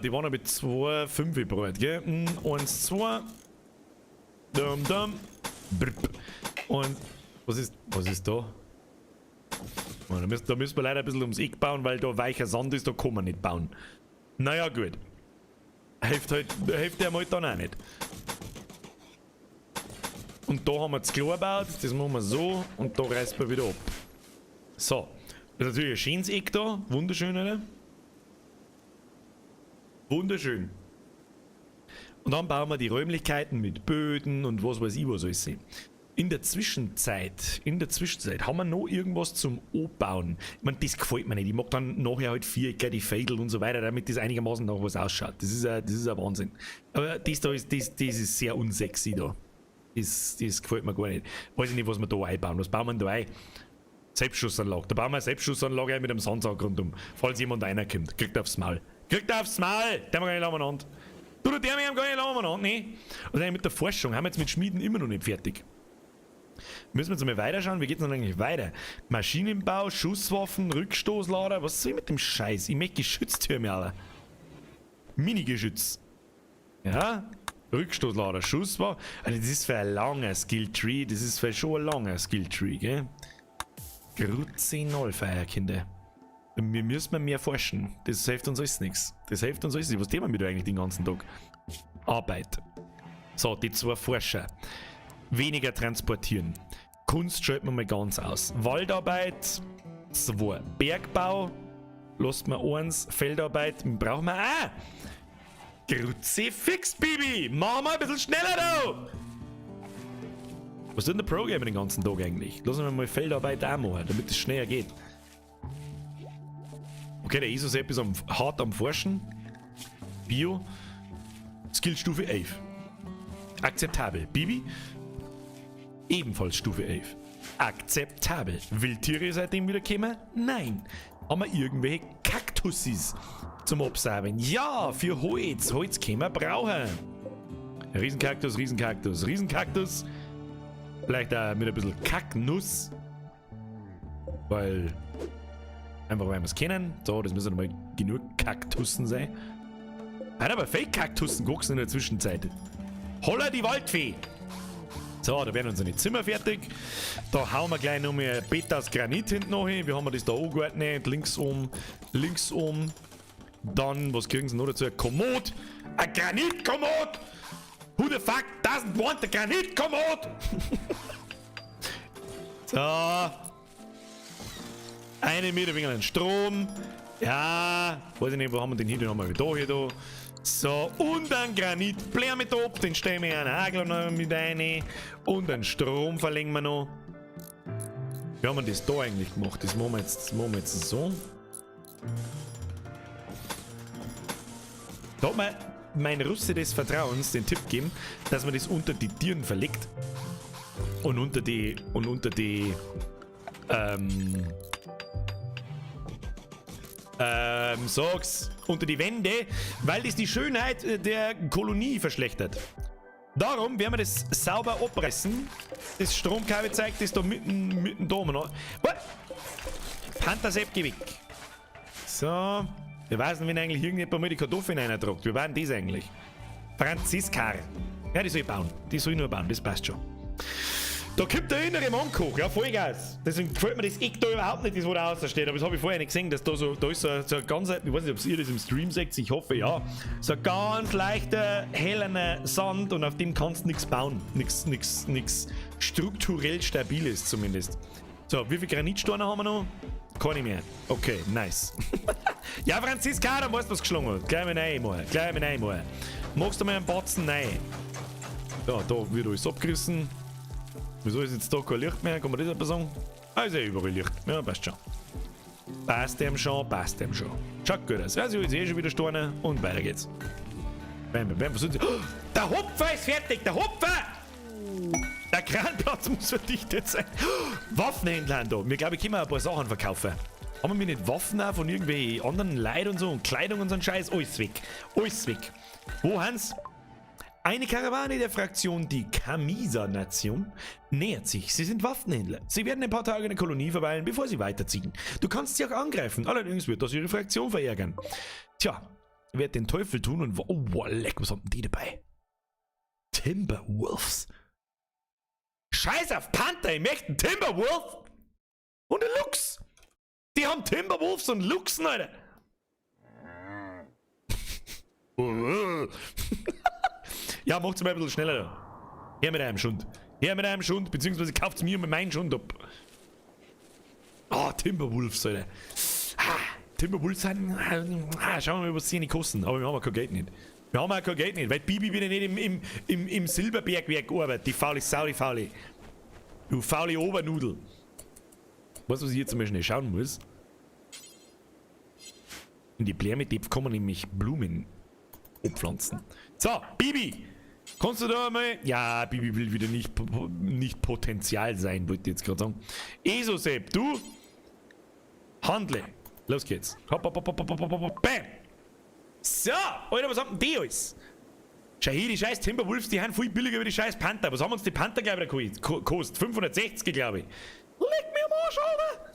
Die waren aber 2,5 breit, gell? 1, 2. Dum, dum. Brp. Und was ist da? Oh, da müssen wir leider ein bisschen ums Eck bauen, weil da weicher Sand ist, da kann man nicht bauen. Naja, gut. Hilft halt, hilft dem halt dann auch nicht. Und da haben wir das Klo gebaut, das machen wir so und da reißt man wieder ab. So, das ist natürlich ein schönes Eck da, wunderschön, oder? Wunderschön. Und dann bauen wir die Räumlichkeiten mit Böden und was weiß ich was alles. In der Zwischenzeit haben wir noch irgendwas zum Anbauen. Ich meine, das gefällt mir nicht. Ich mag dann nachher halt Vierecke, die Fädel und so weiter, damit das einigermaßen nach was ausschaut. Das ist ein Wahnsinn. Aber das da ist, das ist sehr unsexy da. Das gefällt mir gar nicht. Weiß ich nicht, was wir da einbauen. Was bauen wir denn da ein? Selbstschussanlage. Da bauen wir eine Selbstschussanlage ein mit einem Sandsack rundum. Falls jemand reinkommt. Kriegt aufs Maul. Kriegt aufs Maul! Der haben wir gar nicht umeinander. Du, der wir haben gar nicht umeinander, ne? Und dann mit der Forschung haben wir jetzt mit Schmieden immer noch nicht fertig. Müssen wir jetzt mal weiterschauen, wie geht es denn eigentlich weiter? Maschinenbau, Schusswaffen, Rückstoßlader, was soll ich mit dem Scheiß? Ich möchte Geschütztürme, Alter. Mini-Geschütz. Ja, Rückstoßlader, Schusswaffe. Also das ist für ein langer Skill-Tree, das ist für schon ein langer Skill-Tree, gell? Grüezi Kinder. Wir müssen mehr forschen. Das hilft uns alles nichts. Das hilft uns alles nichts. Was tun wir da eigentlich den ganzen Tag? Arbeit. So, die zwei Forscher. Weniger transportieren. Kunst schalten wir mal ganz aus. Waldarbeit, 2. Bergbau, lasst man eins. Feldarbeit, brauchen wir auch. Kruzifix, Bibi! Mach mal ein bisschen schneller da! Was tut denn der Pro-Gamer den ganzen Tag eigentlich? Lassen wir mal Feldarbeit auch machen, damit es schneller geht. Okay, der ISO ist hart am Forschen. Bio. Skillstufe 11. Akzeptabel. Bibi? Ebenfalls Stufe 11. Akzeptabel. Wildtiere seitdem wieder gekommen? Nein. Haben wir irgendwelche Kaktusis zum Absaben? Ja, für Holz. Holz können wir brauchen. Riesenkaktus, Riesenkaktus, Riesenkaktus. Vielleicht auch mit ein bisschen Kacknuss. Weil. Einfach weil wir es kennen. So, das müssen mal genug Kaktussen sein. Hat aber Fake-Kaktussen gewachsen in der Zwischenzeit. Holla die Waldfee! So, da werden unsere Zimmer fertig. Da hauen wir gleich noch mehr Bett aus Granit hinten noch hin. Wie haben wir das da angeordnet? Links um, links um. Dann, was kriegen sie noch dazu? Ein Kommod! Ein Granitkommod! Who the fuck doesn't want a Granitkommod? So. Eine Meter wegen einen Strom. Ja, weiß ich nicht, wo haben wir den hier? Den haben wir da hier da. So, und ein Granitblähr mit ab, den stellen wir einen Hagel noch mit rein. Und einen Strom verlegen wir noch. Wie haben wir das da eigentlich gemacht? Das machen wir jetzt, das machen wir jetzt so. Da hat mir mein Russe des Vertrauens den Tipp gegeben, dass man das unter die Tieren verlegt. Und unter die, sag's, unter die Wände, weil das die Schönheit der Kolonie verschlechtert. Darum werden wir das sauber abreißen. Das Stromkabel zeigt das da mitten, mitten da noch. Panther-Sepp, geh weg. So. Wir wissen, wenn eigentlich irgendjemand mal die Kartoffeln reintragt. Wie war denn das eigentlich? Franziska. Ja, die soll ich bauen. Die soll ich nur bauen, das passt schon. Da kommt der innere Mannkoch, ja, Vollgas. Deswegen gefällt mir das Eck da überhaupt nicht, das wo da außer steht. Aber das habe ich vorher nicht gesehen, dass da so, da ist so ein ganz, ich weiß nicht, ob ihr das im Stream seht, ich hoffe ja. So ein ganz leichter, hellener Sand und auf dem kannst du nichts bauen. Nichts, nichts, nichts strukturell Stabiles zumindest. So, wie viel Granitsteine haben wir noch? Keine mehr. Okay, nice. Ja, Franziska, da weißt du, was geschlagen hat. Gleich mal rein, mal. Gleich mal rein, mal. Magst du mal einen Batzen? Nein. Ja, da wird alles abgerissen. Wieso ist jetzt da kein Licht mehr? Kann man das etwas sagen? Ah, ist ja überall Licht. Ja, passt schon. Passt dem schon, passt dem schon. Schaut gut aus. Ja, sie ist eh schon wieder Steine und weiter geht's. Bam, bam, bam. Was sind sie? Oh, der Hupfer ist fertig! Der Hupfer! Der Kranplatz muss verdichtet sein. Oh, Waffenhändler da. Wir, glaube ich, können wir ein paar Sachen verkaufen. Haben wir nicht Waffen auch von irgendwelchen anderen Leuten und so und Kleidung und so ein Scheiß? Alles weg. Alles weg. Wo, Hans? Eine Karawane der Fraktion, die Kamisa-Nation, nähert sich. Sie sind Waffenhändler. Sie werden ein paar Tage in der Kolonie verweilen, bevor sie weiterziehen. Du kannst sie auch angreifen, allerdings wird das ihre Fraktion verärgern. Tja, werd den Teufel tun und... Oh, boah, leck, was haben denn die dabei? Timberwolves. Scheiß auf Panther, ich möchte einen Timberwolf! Und einen Luchs! Die haben Timberwolves und Luchsen, Alter! Ja, macht's mal ein bisschen schneller da. Her mit einem Schund. Her mit einem Schund, beziehungsweise kauft's mir mit meinem Schund ab. Ah, Timberwolves, Alter. Ah, Timberwolves sind. Ah, schauen wir mal, was sie nicht kosten. Aber wir haben auch kein Geld nicht. Wir haben auch kein Geld nicht, weil Bibi wieder nicht im Silberbergwerk arbeitet. Die faule Sau, die faule. Du faule Obernudel. Weißt du, was ich jetzt mal schnell schauen muss? In die Blärmetöpfe kann man nämlich Blumen abpflanzen. So, Bibi! Kannst du da mal... Ja, Bibi will wieder nicht Potenzial sein, wollte ich jetzt gerade sagen. Eso-Sepp, du! Handle! Los geht's. Hopp, hopp, hopp, hopp, hopp, hopp, hopp, bam! So, Alter, was haben denn die alles? Schau hier, die scheiß Timberwolves, die haben viel billiger wie die scheiß Panther. Was haben uns die Panther, glaub ich, gekostet? 560, glaub ich. Leck mir am Arsch, Alter!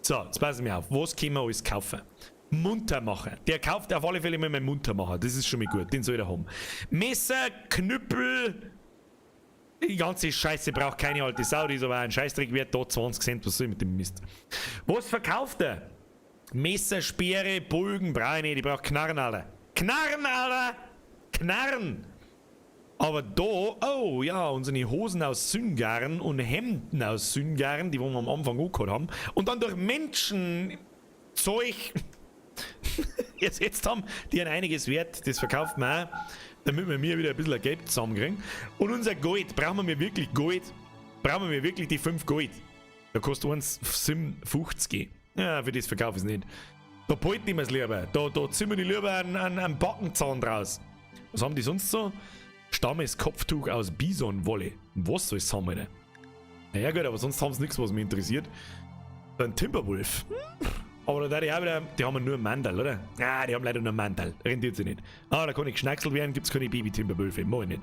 So, jetzt passen wir auf. Was können wir alles kaufen? Muntermacher. Der kauft auf alle Fälle mal meinen Muntermacher. Das ist schon mal gut. Den soll er haben. Messer, Knüppel. Die ganze Scheiße braucht keine alte Sau. Die ist aber ein Scheißdreck wert. Da 20 Cent. Was soll ich mit dem Mist? Was verkauft er? Messer, Speere, Bögen. Brauche ich nicht. Ich brauche Knarren, Alter. Knarren, Alter! Knarren! Aber da, oh ja, unsere Hosen aus Syngarn und Hemden aus Syngarn, die wir am Anfang auch gehabt haben, und dann durch Menschenzeug ersetzt haben, die haben einiges wert, das verkauft man auch, damit wir mir wieder ein bisschen Geld zusammenkriegen. Und unser Gold, brauchen wir wirklich Gold? Brauchen wir wirklich die 5 Gold? Da kostet 1,57. Ja, für das verkaufe ich es nicht. Da behalten ich mir's lieber. Da ziehen wir lieber einen Backenzahn draus. Was haben die sonst so? Stammeskopftuch aus Bisonwolle. Was soll's haben, Alter? Naja gut, aber sonst haben sie nichts, was mich interessiert. Ein Timberwolf. Aber da die auch wieder, die haben nur einen Mandal, oder? Ah, die haben leider nur einen Mandal. Rentiert sich nicht. Ah, da kann ich geschnackselt werden, gibt's keine Baby-Timberwölfe. Mach ich nicht.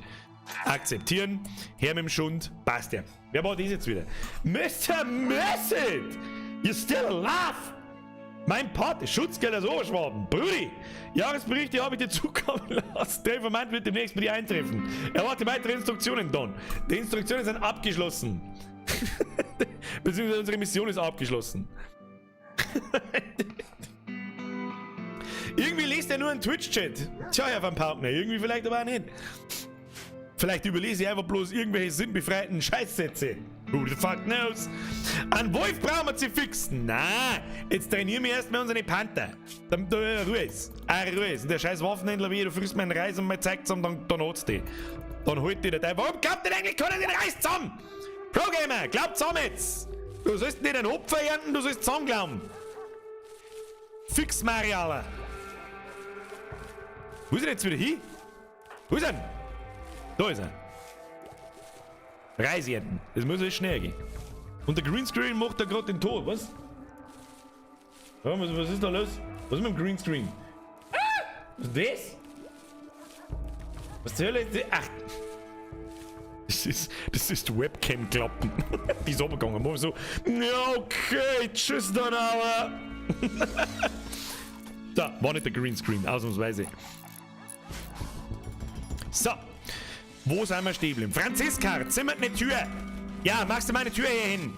Akzeptieren. Her mit dem Schund. Passt ja. Wer war das jetzt wieder? Mister Messet! You're still alive! Mein Pate, Schutzgeld aus Oberschwaben. Brudi, Jahresberichte habe ich dir zukommen lassen. Der Informant wird demnächst bei dir eintreffen. Erwarte weitere Instruktionen, Don. Die Instruktionen sind abgeschlossen. Beziehungsweise unsere Mission ist abgeschlossen. Irgendwie liest er nur einen Twitch-Chat. Tja, Herr Van Paukner, irgendwie vielleicht aber auch nicht. Vielleicht überlese ich einfach bloß irgendwelche sinnbefreiten Scheißsätze. Who the fuck knows? Einen Wolf brauchen wir zu fixen. Na, jetzt trainieren wir erstmal unsere Panther. Damit da Ruhe ist. Ah, Ruhe ist. Und der scheiß Waffenhändler, wie du frisst meinen Reis und mein Zeug zusammen, dann hat's die. Dann holt die der Teil. Warum glaubt denn eigentlich keiner den Reis zusammen? Pro-Gamer, glaubt zusammen jetzt! Du sollst nicht einen Hopfer ernten, du sollst zusammen glauben. Fix Mariala. Wo ist er jetzt wieder hin? Wo ist er denn? Da ist er. Reis ernten. Das muss alles schnell gehen. Und der Greenscreen macht da gerade den Tod, was? Ja, was ist da los? Was ist mit dem Greenscreen? Ah! Was ist das? Was zur Hölle ist das? Ach. Das ist Webcam-Klappen. Die ist runtergegangen. Mach so. Ja, okay, tschüss dann aber. So, war nicht der Greenscreen, ausnahmsweise. So. Wo sind wir stehen geblieben? Franziska, zimmert eine Tür. Ja, machst du meine Tür hier hin?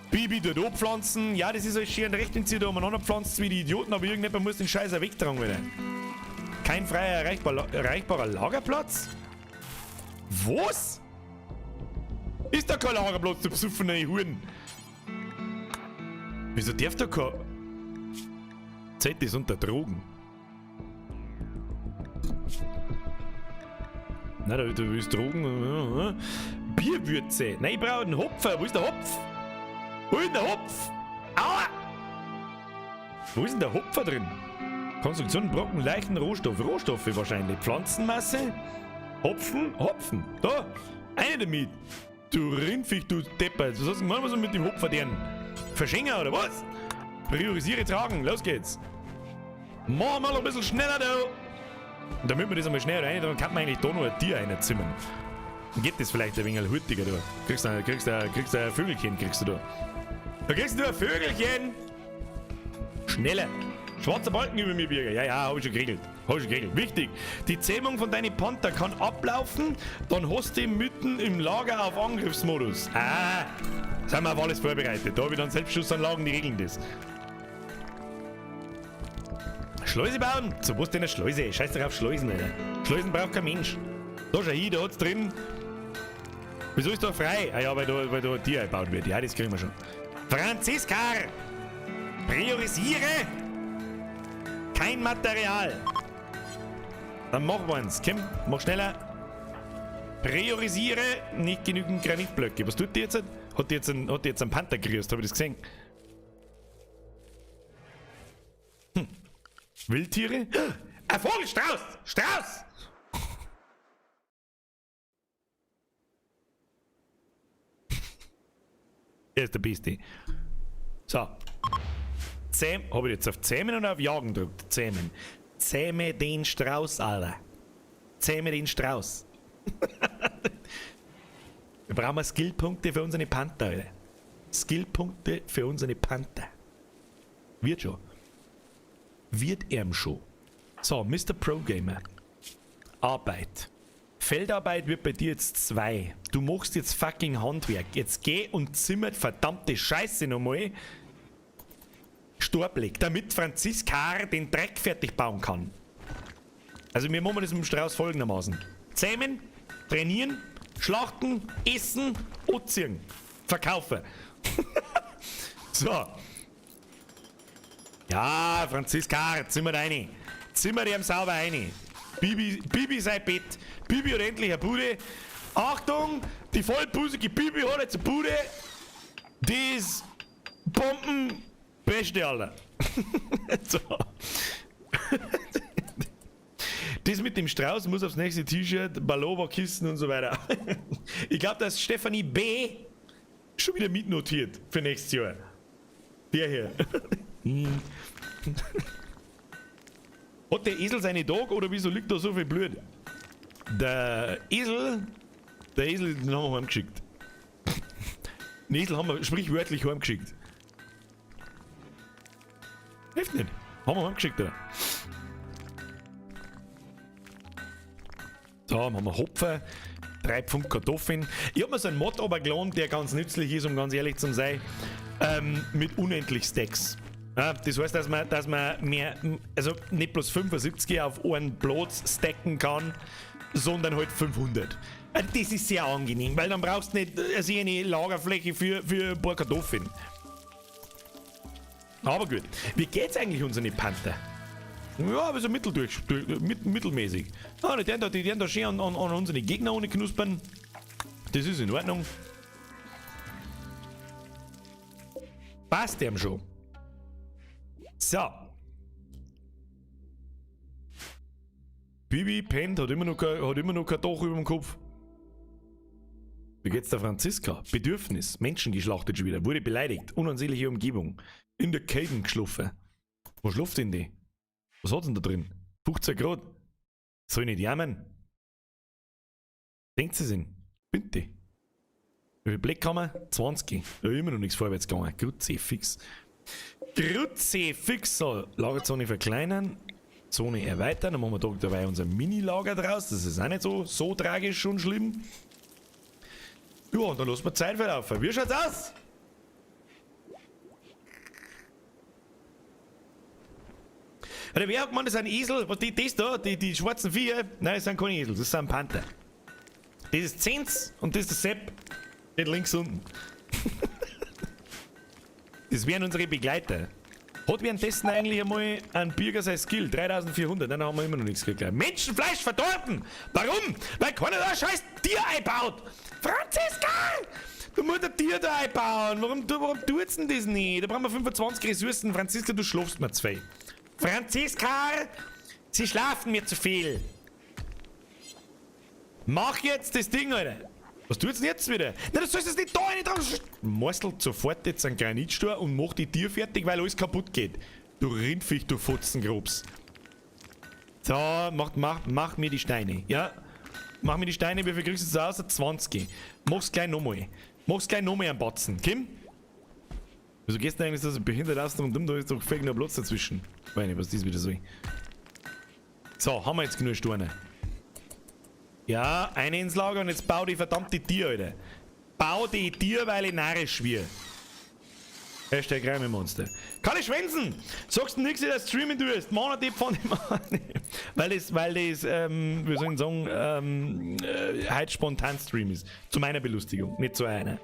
Bibi dort abpflanzen. Ja, das ist euch schön recht, wenn sie da umeinander pflanzt wie die Idioten, aber irgendjemand muss den Scheiß auch wegtragen wieder. Kein freier erreichbarer Lagerplatz? Was? Ist da kein Lagerplatz, du besoffene Huren? Wieso darf da kein... Z ist unter Drogen. Nein, da ist Drogen. Bierwürze. Nein, ich brauche einen Hopfer. Wo ist der Hopf? Wo ist denn der Hopf? Aua! Wo ist denn der Hopfer drin? Konstruktion, Brocken, Leichen, Rohstoff. Rohstoffe wahrscheinlich. Pflanzenmasse. Hopfen, Hopfen. Da! Eine damit. Du Rindviech, du Deppert. Was hast du gemacht, was mit dem Hopfer deren? Verschenker oder was? Priorisiere Tragen. Los geht's. Machen wir mal ein bisschen schneller da. Und damit wir das einmal schnell rein, dann kann man eigentlich da noch ein Tier reinzimmern. Dann geht das vielleicht ein wenig hurtiger da. Kriegst ein Vögelchen, kriegst du da. Da kriegst du ein Vögelchen! Schneller! Schwarzer Balken über mir, Birger. Ja, ja, hab ich schon geregelt. Hab ich schon geregelt. Wichtig, die Zähmung von deinen Panther kann ablaufen, dann hast du ihn mitten im Lager auf Angriffsmodus. Ah, sind wir auf alles vorbereitet. Da hab ich dann Selbstschussanlagen, die regeln das. Schleuse bauen? Zu was denn eine Schleuse? Scheiß doch auf Schleusen, Alter. Schleusen braucht kein Mensch. Da schau hin, da hat's drin. Wieso ist da frei? Ah ja, weil da ein Tier eingebaut wird. Ja, das kriegen wir schon. Franziska! Priorisiere! Kein Material! Dann machen wir eins. Komm, mach schneller. Priorisiere nicht genügend Granitblöcke. Was tut die jetzt? Hat die jetzt einen Panther gekriegt? Hab ich das gesehen? Hm. Wildtiere? Ein Vogelstrauß! Strauß! Er ist der Beste. So. Zähm, hab ich jetzt auf Zähmen oder auf Jagen gedrückt? Zähmen. Zähme den Strauß, Alter. Zähme den Strauß. Wir brauchen Skillpunkte für unsere Panther, Alter. Skillpunkte für unsere Panther. Wird schon. Wird erm schon. So, Mr. Pro Gamer. Arbeit. Feldarbeit wird bei dir jetzt 2. Du machst jetzt fucking Handwerk. Jetzt geh und zimmert verdammte Scheiße nochmal. Storblick, damit Franziska den Dreck fertig bauen kann. Also wir machen das mit dem Strauß folgendermaßen. Zähmen, trainieren, schlachten, essen, anziehen, verkaufen. So. Ja, Franziska, zimmer rein. Zimmer ihm sauber rein. Bibi sein Bett. Bibi hat endlich eine Bude. Achtung, die vollpusige Bibi hat jetzt eine Bude. Die ist Bombenbeste, Alter. So. Das mit dem Strauß muss aufs nächste T-Shirt, Balova-Kisten und so weiter. Ich glaube, dass Stefanie B. schon wieder mitnotiert für nächstes Jahr. Der hier. Hat der Esel seine Dog oder wieso liegt da so viel Blut? Der Esel, den haben wir heimgeschickt. Den Esel haben wir sprichwörtlich heimgeschickt. Hilft nicht. Haben wir heimgeschickt, oder? So, haben wir Hopfen, 3 Pfund Kartoffeln. Ich hab mir so einen Mod runtergeladen, der ganz nützlich ist, um ganz ehrlich zu sein, mit unendlich Stacks. Ja, das heißt, dass man mehr, also nicht bloß 75 auf einen Platz stacken kann, sondern halt 500. Das ist sehr angenehm, weil dann brauchst du nicht also eine Lagerfläche für ein paar Kartoffeln. Aber gut, wie geht's eigentlich unseren Panther? Ja, aber so mittelmäßig. Ah, die werden da schön an unsere Gegner ohne knuspern. Das ist in Ordnung. Passt dem schon. So. Bibi pennt, hat immer noch kein Dach über dem Kopf. Wie geht's der Franziska? Bedürfnis. Menschen geschlachtet schon wieder. Wurde beleidigt. Unansehnliche Umgebung. In der Kälte geschlafen. Wo schläft denn die? Was hat denn da drin? 15 Grad. Soll ich nicht jammern? Denkt sie sich? Bitte. Wie viel Blick haben wir? 20. Da ist immer noch nichts vorwärts gegangen. Kruzifix. Kruzifix. So, Lagerzone verkleinern. Zone erweitern. Dann machen wir da dabei unser Mini-Lager draus. Das ist auch nicht so tragisch und schlimm. Ja, und dann lassen wir Zeit verlaufen. Wie schaut's aus? Alter, wer hat gemeint, das sind Esel? Was, die, das da, die schwarzen Viecher? Nein, das sind keine Esel, das sind Panther. Das ist Zenz und das ist der Sepp. Steht links unten. Das wären unsere Begleiter. Hat währenddessen eigentlich einmal ein Birger sein Skill? 3400, nein, da haben wir immer noch nichts gekriegt. Menschenfleisch verdorben! Warum? Weil keiner da ein scheiß Tier einbaut! Franziska! Du musst ein Tier da einbauen! Warum tut's denn das nicht? Da brauchen wir 25 Ressourcen. Franziska, du schlafst mir 2. Franziska! Sie schlafen mir zu viel! Mach jetzt das Ding, Alter! Was tut's denn jetzt wieder? Nein, du sollst es nicht da rein drauf. Meißelt sofort jetzt einen Granitstor und mach die Tür fertig, weil alles kaputt geht. Du Rindviech, du Fotzengrubs. So, mach mir die Steine, ja? Mach mir die Steine, wie viel kriegst du jetzt raus? 20. Mach's gleich nochmal. Mach's gleich nochmal einen Batzen. Kim? Wieso gehst du eigentlich so behindert aus und dumm? Da ist doch völlig noch Platz dazwischen. Weiß nicht, was das wieder soll. So, haben wir jetzt genug Steine. Ja, eine ins Lager und jetzt bau die verdammte Tier, Alter. Bau die Tier, weil ich narrisch wir. Hashtag Reimemonster. Kann ich schwänzen? Sagst du nix, dass du streamen tust? Mann, die von dem Weil das, wie soll ich sagen, heute spontan Stream ist. Zu meiner Belustigung, nicht zu einer.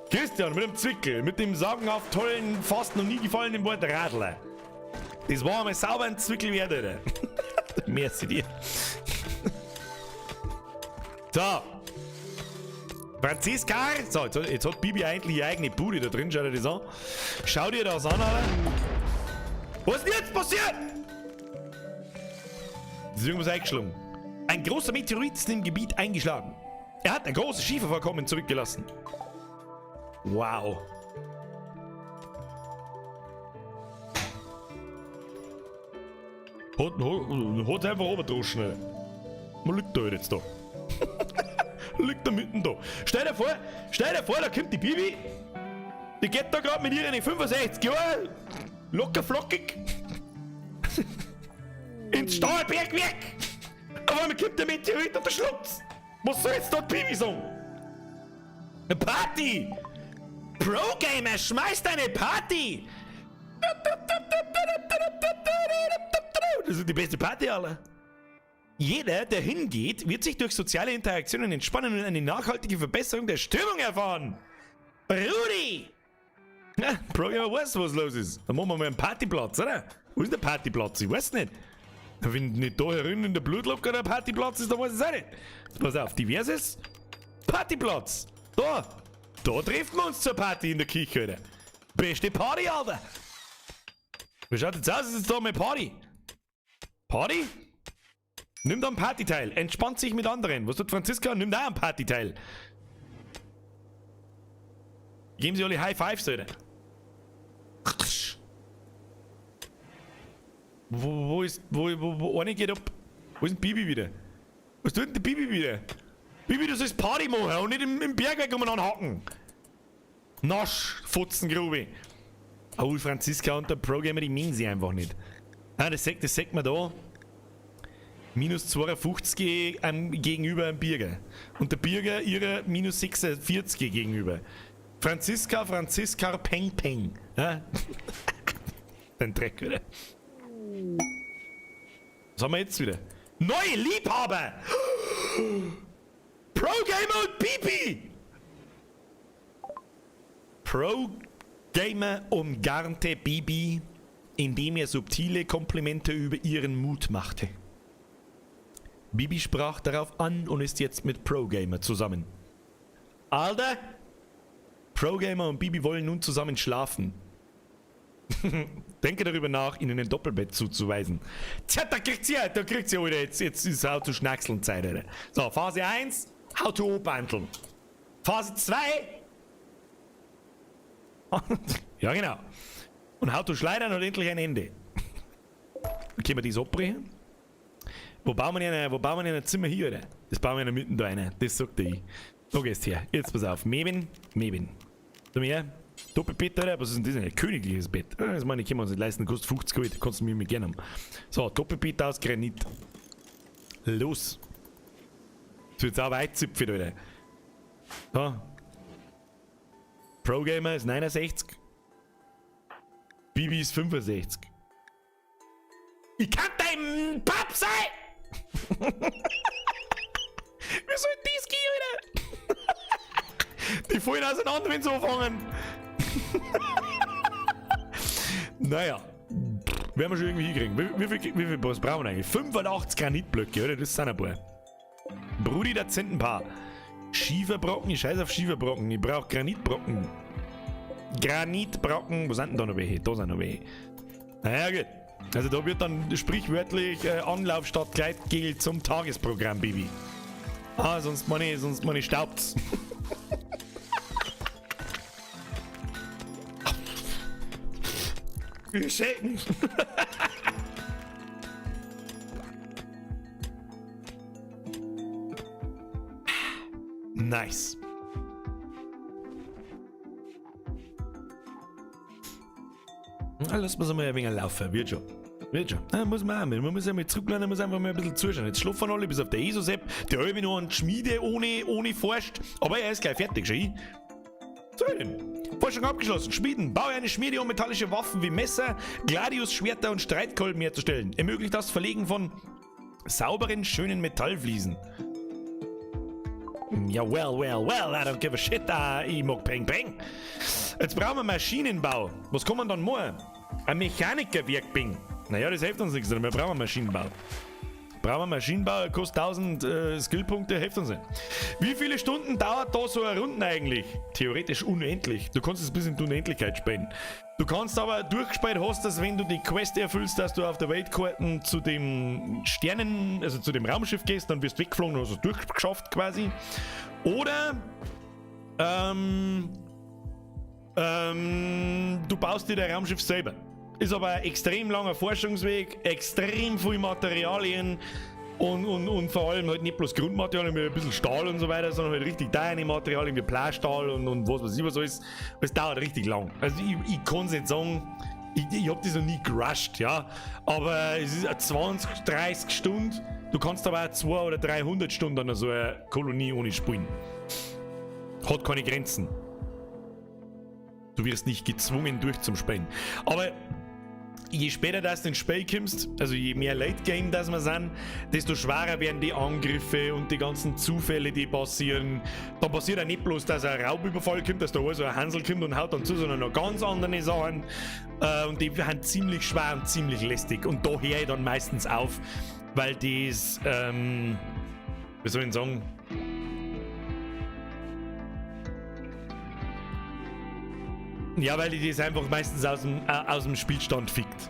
Christian mit dem Zwickel, mit dem sagenhaft tollen, fast noch nie gefallenen Wort Radler. Das war einmal sauber ein Zwickel wert, Alter. Merci dir. So. Franziska! So, jetzt hat Bibi eigentlich ihre eigene Bude da drin, schau dir das an. Schau dir das an, Alter. Was ist denn jetzt passiert? Ist irgendwas eingeschlagen. Ein großer Meteorit ist im Gebiet eingeschlagen. Er hat ein großes Schiefervorkommen zurückgelassen. Wow. Hat einfach runtergedroschen, Alter. Man liegt da halt jetzt da. Liegt da mitten da. Stell dir vor, da kommt die Bibi. Die geht da grad mit ihren 65 Jahren locker flockig ins Stahlbergwerk. Aber einmal kommt der Meteorit und der schluckt's. Was soll jetzt da die Bibi sagen? Eine Party! Pro-Gamer, schmeißt eine Party! Das ist die beste Party aller. Jeder, der hingeht, wird sich durch soziale Interaktionen entspannen und eine nachhaltige Verbesserung der Stimmung erfahren. Brudi! Ja, Pro-Gamer weiß, was los ist. Da machen wir mal einen Partyplatz, oder? Wo ist der Partyplatz? Ich weiß nicht. Wenn nicht da herin in der Blutlocker der Partyplatz ist, dann weiß ich es auch nicht. Pass auf, diverses Partyplatz. Da! Da treffen wir uns zur Party in der Küche, Alter. Beste Party, Alter! Wie schaut jetzt aus? Ist jetzt da mal Party? Party? Nimmt am Party teil, entspannt sich mit anderen. Was tut Franziska? Nimmt auch am Party teil. Geben sie alle High Fives, Alter. Wo ist, wo, eine geht ab? Wo ist denn Bibi wieder? Was tut denn die Bibi wieder? Bibi, du sollst Party machen und nicht im Bergwerk umeinander hacken. Nasch, Fotzengrube. Oh, Franziska und der Pro-Gamer, die mengen sie einfach nicht. Ah, das sagt man da. Minus 52 gegenüber einem Birger. Und der Birger ihrer minus 46 gegenüber. Franziska, Franziska, Peng, Peng. Ja? Den Dreck wieder. Was haben wir jetzt wieder? Neue Liebhaber! Pro-Gamer und Bibi! Pro-Gamer umgarnte Bibi, indem er subtile Komplimente über ihren Mut machte. Bibi sprach darauf an und ist jetzt mit Pro-Gamer zusammen. Alter! Pro-Gamer und Bibi wollen nun zusammen schlafen. Denke darüber nach, ihnen ein Doppelbett zuzuweisen. Tja, da kriegt sie, Alter, jetzt ist How to Schnackseln Zeit, Alter. So, Phase 1, How to O-Bandeln. Phase 2. Ja, genau. Und How to Schleudern hat endlich ein Ende. Können wir das abbrechen? Wo bauen wir denn ein Zimmer hier, Alter? Das bauen wir in der Mitte da rein. Das sagt ich. Da gehst du her. Jetzt pass auf. Mebin, Mebin. Da mehr. Doppelbett, Alter. Was ist denn das denn? Ein königliches Bett. Das meine ich, können wir uns nicht leisten. Kostet 50 Gold. Kannst du mir mit gerne haben. So, Doppelbett aus Granit. Los. Das wird auch weit zipfen, Alter. So. Pro-Gamer ist 69. Bibi ist 65. Ich kann dein Pap sein! Wie soll das gehen, Alter? Die fallen auseinander, wenn sie anfangen. Naja. Werden wir schon irgendwie hinkriegen. Wie viel was brauchen wir eigentlich? 85 Granitblöcke, oder? Das sind ein paar. Brudi, das sind ein paar. Schieferbrocken, ich scheiß auf Schieferbrocken. Ich brauch Granitbrocken. Granitbrocken. Wo sind denn da noch welche? Da sind noch welche. Naja, gut. Also da wird dann sprichwörtlich Anlauf statt Gleitgel zum Tagesprogramm, Baby. Ah, sonst meine staubt's. Wir schenken. Nice. Na, lass mal mal ein wenig laufen, wird schon. Wird schon. Ja, muss man auch mal. Man muss einmal zurücklernen, muss einfach mal ein bisschen zuschauen. Jetzt schlafen alle bis auf der Esosepp, der halbe noch an die Schmiede ohne forscht. Aber er ist gleich fertig, schau ich. So denn. Forschung abgeschlossen. Schmieden. Baue eine Schmiede, um metallische Waffen wie Messer, Gladius, Schwerter und Streitkolben herzustellen. Ermöglicht das Verlegen von sauberen, schönen Metallfliesen. Ja, well, well, well, I don't give a shit, ah, ich mag Peng Peng. Jetzt brauchen wir Maschinenbau. Was kann man dann machen? Ein Mechanikerwerkbing. Naja, das hilft uns nichts, wir brauchen Maschinenbau. Brauchen wir Maschinenbau, kostet 1000 Skillpunkte, hilft uns nicht. Wie viele Stunden dauert da so eine Runde eigentlich? Theoretisch unendlich. Du kannst es bis in die Unendlichkeit spielen. Du kannst aber durchgespielt hast, dass wenn du die Quest erfüllst, dass du auf der Weltkarte zu dem Sternen, also zu dem Raumschiff gehst, dann wirst du weggeflogen und hast es durchgeschafft quasi. Oder du baust dir dein Raumschiff selber. Ist aber ein extrem langer Forschungsweg, extrem viel Materialien und vor allem halt nicht bloß Grundmaterialien wie ein bisschen Stahl und so weiter, sondern halt richtig teure Materialien wie Plaststahl und was weiß ich was alles. Es dauert richtig lang. Also ich kann's nicht sagen, ich hab das noch nie gerusht, ja. Aber es ist 20, 30 Stunden. Du kannst aber auch 200 oder 300 Stunden an so einer Kolonie ohne spielen. Hat keine Grenzen. Du wirst nicht gezwungen durchzuspielen. Aber je später das ins Spiel kommst, also je mehr Late Game das wir sind, desto schwerer werden die Angriffe und die ganzen Zufälle, die passieren. Da passiert auch nicht bloß, dass ein Raubüberfall kommt, dass da so ein Hansel kommt und haut dann zu, sondern noch ganz andere Sachen. Und die sind ziemlich schwer und ziemlich lästig. Und da höre ich dann meistens auf, weil das, wie soll ich denn sagen? Ja, weil die das einfach meistens aus dem Spielstand fickt.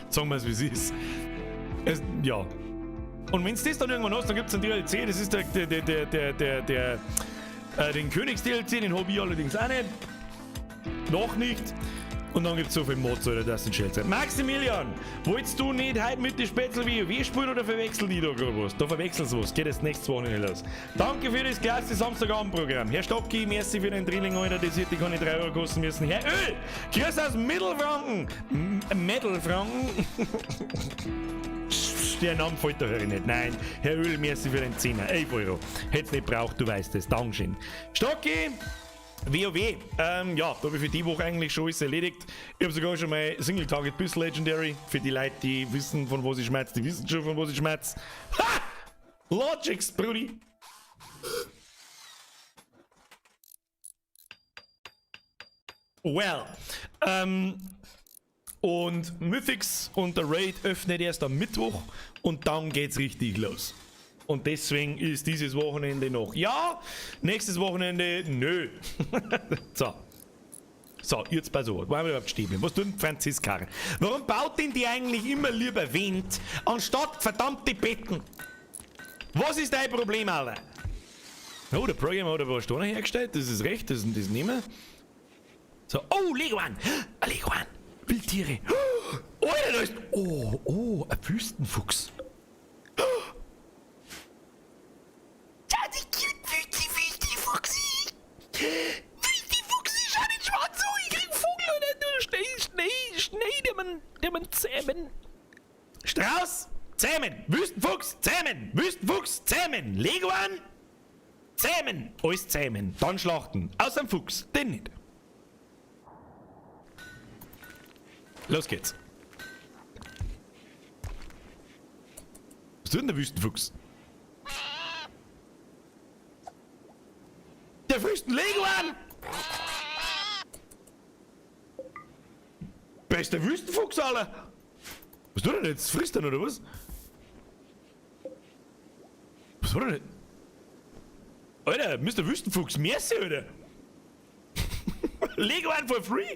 Sagen wir's, wie es ist. Es, ja. Und wenn's das dann irgendwann hast, dann gibt's einen DLC, das ist den Königs-DLC, den hab ich allerdings auch nicht. Noch nicht. Und dann gibt's so viel Mods, Alter, dass du ein Schild seid. Maximilian, wolltest du nicht heute mit den Spätzle WoW spielen oder verwechseln die da gerade was? Da verwechselst du was. Geht das nächste Wochenende los. Danke für das klasse Samstagabendprogramm. Herr Stocki, merci für den Drilling, Alter. Das hätte keine 3 Euro kosten müssen. Herr Öl, grüß aus Mittelfranken. Mittelfranken. Der Name fällt da nicht. Nein, Herr Öl, merci für den 10er. 11 Euro. Hätt's nicht braucht, du weißt es. Dankeschön. Stocki! WoW, ja, da hab ich für die Woche eigentlich schon alles erledigt. Ich hab sogar schon mein Single Target bis Legendary. Für die Leute, die wissen, von was ich schmerz, die wissen schon, von was ich schmerz. Ha! Logics, Brudi! Well, und Mythics und der Raid öffnet erst am Mittwoch und dann geht's richtig los. Und deswegen ist dieses Wochenende noch ja, nächstes Wochenende nö. So. So, jetzt pass auf. Wo haben wir überhaupt stehen geblieben? Was tut denn Franziska? Warum baut denn die eigentlich immer lieber Wind, anstatt verdammte Betten? Was ist dein Problem, Alter? Oh, der Programm hat aber Steine hergestellt. Das ist recht, das nehmen wir. So, oh, Leguan! Ein Leguan! Wildtiere! Oh, Alter, da ist... Oh, oh, ein Wüstenfuchs. Strauß, zähmen, Wüstenfuchs, zähmen, Wüstenfuchs, zähmen, Leguan, zähmen, alles zähmen, dann schlachten, außer dem Fuchs, den nicht. Los geht's. Was tut denn der Wüstenfuchs? Der Wüstenleguan! Bester Wüstenfuchs, Alter! Was tut er denn jetzt? Frisst er oder was? Was war denn? Alter, Mister Wüstenfuchs, merci, Alter! Leguan for free!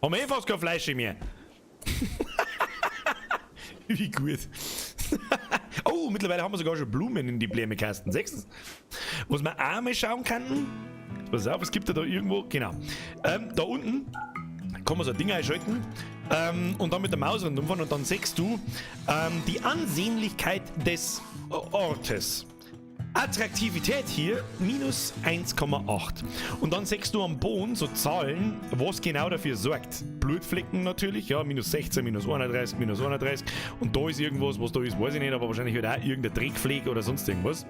Haben wir eh fast kein Fleisch mehr. Wie gut. Oh, mittlerweile haben wir sogar schon Blumen in die Blumenkasten. Sechstens. Was wir auch mal schauen könnten. Pass auf, es gibt ja da irgendwo. Genau. Da unten kann man so ein Ding einschalten. Und dann mit der Maus rundumfahren und dann siehst du die Ansehnlichkeit des Ortes. Attraktivität hier minus 1,8. Und dann siehst du am Boden so Zahlen, was genau dafür sorgt. Blutflecken natürlich, ja, minus 16, minus 31, minus 31. Und da ist irgendwas, was da ist, weiß ich nicht, aber wahrscheinlich halt auch irgendein Dreckfleck oder sonst irgendwas.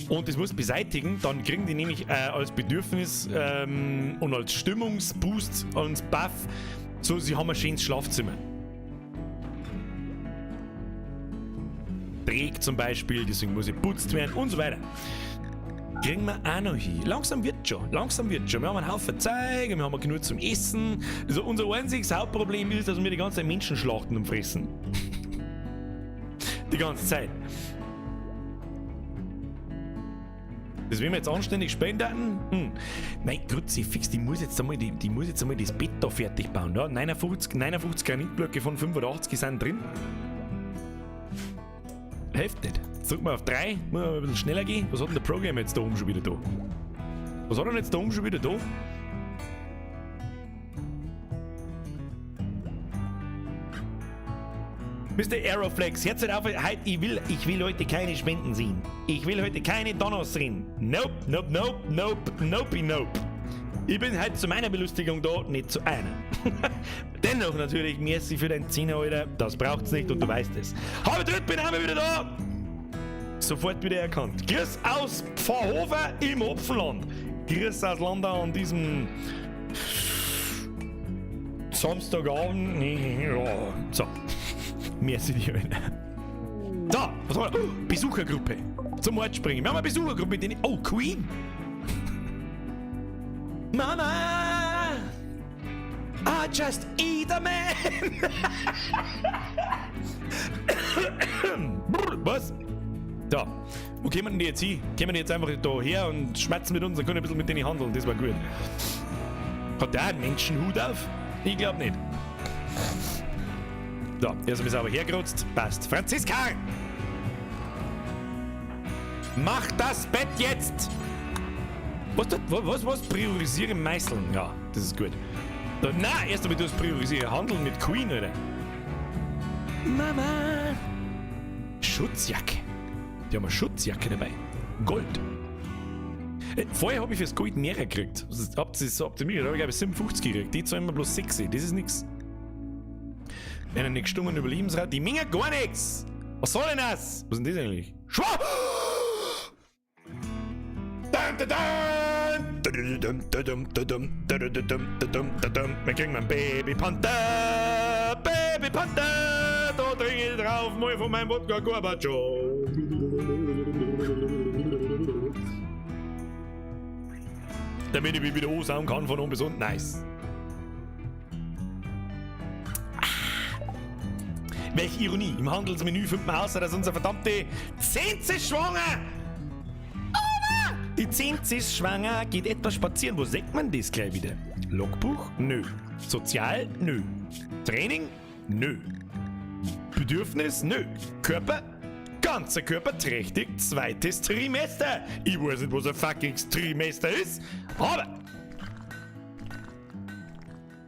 Und das muss beseitigen, dann kriegen die nämlich als Bedürfnis und als Stimmungsboost und Buff, so, sie haben ein schönes Schlafzimmer. Dreck zum Beispiel, deswegen muss ich putzt werden und so weiter. Kriegen wir auch noch hin. Langsam wird schon, langsam wird schon. Wir haben einen Haufen Zeug, wir haben genug zum Essen. Also unser einziges Hauptproblem ist, dass wir die ganze Zeit Menschen schlachten und fressen. Die ganze Zeit. Das werden wir jetzt anständig spenden. Nein, Kruzifix, die muss jetzt einmal, die muss jetzt einmal das Bett da fertig bauen. Ja? 59 Granitblöcke von 85 sind drin. Hilft nicht. Jetzt drücken wir auf 3, muss ein bisschen schneller gehen. Was hat denn der Programmer jetzt da oben schon wieder da? Was hat er denn jetzt da oben schon wieder da? Mr. Aeroflex, jetzt auf, heute, ich will heute keine Spenden sehen. Ich will heute keine Donos sehen. Nope, nope, nope, nope, nope, nope. Ich bin halt zu meiner Belustigung da, nicht zu einer. Dennoch natürlich, merci für dein Zehner, Alter. Das braucht's nicht und du weißt es. Habe dritt, bin einmal wieder da. Sofort wieder erkannt. Grüß aus Pfarrhofer im Hopfenland. Grüß aus Landau an diesem Samstagabend. Ja. So. Merci dir, Alter. So, was haben wir da? Oh, Besuchergruppe. Zum Ort springen. Wir haben eine Besuchergruppe mit denen. Oh, Queen. Mama! I just eat a man! Was? So, wo kommen denn die jetzt hin? Kommen die jetzt einfach da her und schmatzen mit uns, dann können wir ein bisschen mit denen handeln, das war gut. Hat der einen Menschenhut auf? Ich glaub nicht. So, erstmal sauber hergerotzt. Passt. Franziska! Mach das Bett jetzt! Was? Priorisiere Meißeln. Ja, das ist gut. Da, nein, erst einmal du das Priorisiere. Handeln mit Queen, oder? Mama! Schutzjacke. Die haben eine Schutzjacke dabei. Gold. Vorher hab ich fürs Gold mehr gekriegt. Habt ihr das mitgekriegt? Da hab ich, glaub ich, 57 gekriegt. Die zahlen immer bloß 6. Das ist nix. Wenn er nicht gestungen Überlebensrat, die Menge gar nix! Was soll denn das? Was ist denn das eigentlich? Schwa! Wir kriegen einen Baby Panther! Baby Panther! Da trinke ich drauf, mal von meinem Wodka Gorbatschow. Damit ich mich wieder ansauen kann von oben bis unten. Nice. Welche Ironie! Im Handelsmenü findet man außer, dass unser verdammte Zenz ist schwanger! Aber die Zenz ist schwanger, geht etwas spazieren. Wo sieht man das gleich wieder? Logbuch? Nö. Sozial? Nö. Training? Nö. Bedürfnis? Nö. Körper? Ganzer Körper trächtig, zweites Trimester. Ich weiß nicht, was ein fucking Trimester ist, aber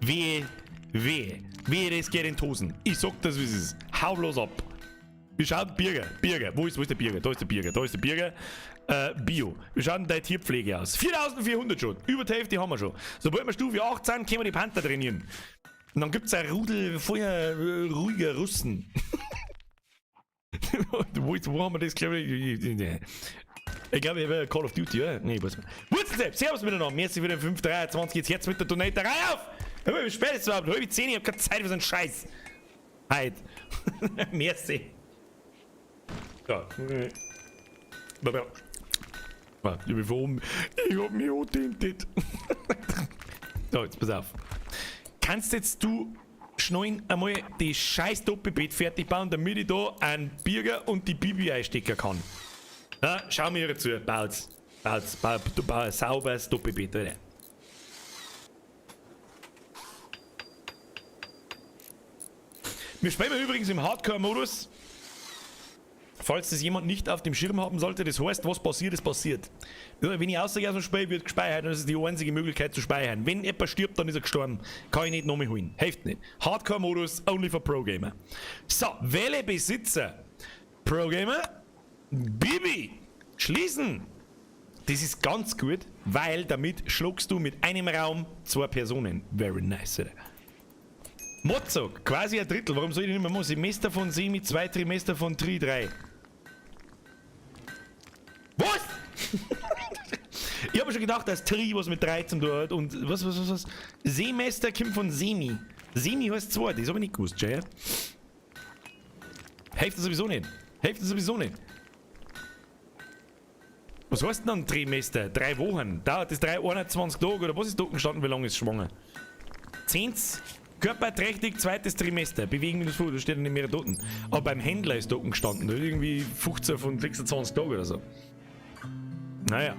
wehe, wehe. Wehe, das geht in die Hosen. Ich sag das, wie es ist. Hau bloß ab. Wie schaut Birger? Birger. Wo ist der Birger? Da ist der Birger. Da ist der Birger. Bio. Wie schaut denn deine Tierpflege aus? 4400 schon. Über die Hälfte haben wir schon. Sobald wir Stufe 8 sind, können wir die Panther trainieren. Und dann gibt's ein Rudel voller ruhiger Russen. Wo haben wir das, glaub ich? Ich glaube, ich habe Call of Duty, oder? Nee, was. Wurzelsepp, servus miteinander. Merci für den 5,23. Jetzt Herz mit der Donaterei auf! Hör mal, wie spät ist es überhaupt? Halb zehn, ich hab keine Zeit für so einen Scheiß. Halt. Merci. Ja. Warte, ich bin von oben. Ich hab mich angetintet. So, jetzt pass auf. Kannst jetzt du schnell einmal die scheiß Doppelbett fertig bauen, damit ich da einen Birger und die Bibi einstecken kann? Ja, schau mir zu. Baut's. Baut's. Bau ein sauberes Doppelbett, oder? Wir spielen übrigens im Hardcore-Modus. Falls das jemand nicht auf dem Schirm haben sollte, das heißt, was passiert, ist passiert. Ja, wenn ich aussteige aus dem Spiel, wird gespeichert und das ist die einzige Möglichkeit zu speichern. Wenn jemand stirbt, dann ist er gestorben. Kann ich nicht nochmal holen. Hilft nicht. Hardcore-Modus, only for Pro-Gamer. So, wähle Besitzer. Pro-Gamer. Bibi! Schließen! Das ist ganz gut, weil damit schlagst du mit einem Raum zwei Personen. Very nice, oder? Mozog, quasi ein Drittel. Warum soll ich nicht mehr machen? Semester von Semi, 2 Trimester von Tri, 3. Was? Ich habe schon gedacht, dass Tri was mit 3 zum tun hat und was, was, was, was? Semester kommt von Semi. Semi heißt 2, das habe ich nicht gewusst, Jay. Hilft sowieso nicht. Hilft sowieso nicht. Was heißt denn dann Trimester? 3 Wochen. Dauert das 3, 21 Tage oder was ist da gestanden? Wie lange ist schwanger? 10. Körperträchtig, zweites Trimester. Bewegen minus 5, da steht nicht mehr Toten. Aber beim Händler ist da gestanden. Da ist irgendwie 15 von 26 Tagen oder so. Naja.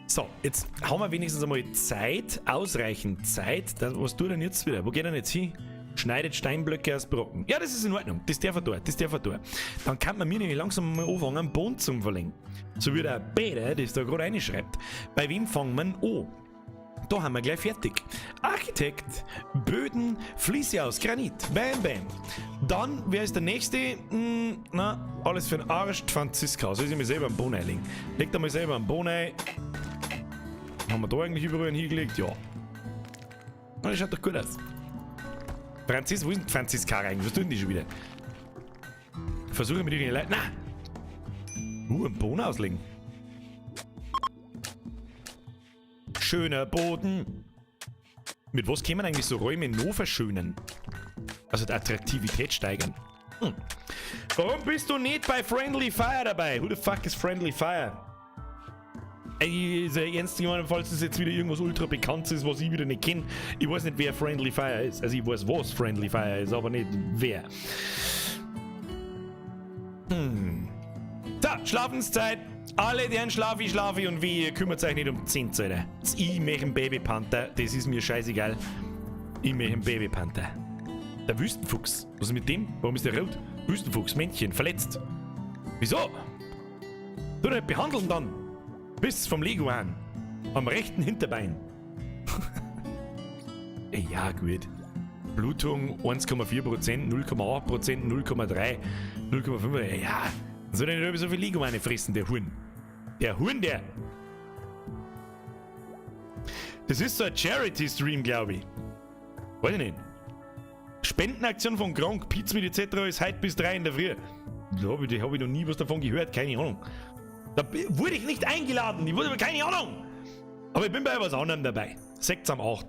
So, jetzt haben wir wenigstens einmal Zeit, ausreichend Zeit. Das, was tut er denn jetzt wieder? Wo geht er denn jetzt hin? Schneidet Steinblöcke aus Brocken. Ja, das ist in Ordnung. Das darf er tun. Das darf er tun. Dann kann man mir nämlich langsam mal anfangen, einen Boden zu verlegen. So wie der Peter, das da gerade reinschreibt. Bei wem fangen wir an? Da haben wir gleich fertig. Architekt, Böden, Fliese aus Granit. Bam, bam. Dann, wer ist der Nächste? Na, alles für den Arsch. Franziska. Soll ich mir selber einen Boden einlegen? Legt da mal selber einen Boden ein. Haben wir da eigentlich überall einen hingelegt? Ja. Na, das schaut doch gut aus. Franzis, wo ist denn Franziska eigentlich? Was tun die schon wieder? Versuche mit ihren Leuten. Na! Einen Boden auslegen. Schöner Boden. Mit was kann man eigentlich so Räume noch verschönern? Also die Attraktivität steigern. Warum bist du nicht bei Friendly Fire dabei? Who the fuck is Friendly Fire? Ey, ist ja ernst gemeint, falls das jetzt wieder irgendwas ultra Bekanntes ist, was ich wieder nicht kenne. Ich weiß nicht, wer Friendly Fire ist. Also ich weiß, was Friendly Fire ist, aber nicht wer. So, Schlafenszeit. Alle, die schlafi, schlafi und wie, ihr kümmert euch nicht um 10, Alter. Ich möchte einen Babypanther, das ist mir scheißegal. Ich möchte einen Babypanther. Der Wüstenfuchs. Was ist mit dem? Warum ist der rot? Wüstenfuchs, Männchen, verletzt. Wieso? Du nicht behandeln dann. Bis vom Leguan. Am rechten Hinterbein. Ja, gut. Blutung 1,4%, 0,8%, 0,3, 0,5. Ja, soll der nicht so viel Leguane fressen, der Huhn. Der Huhn, der. Das ist so ein Charity-Stream, glaube ich. Weiß ich nicht. Spendenaktion von Gronkh, Pizza mit et cetera ist heute bis 3 in der Früh. Da hab ich noch nie was davon gehört, keine Ahnung. Da wurde ich nicht eingeladen, ich wurde aber keine Ahnung. Aber ich bin bei was anderem dabei. 6 am 8.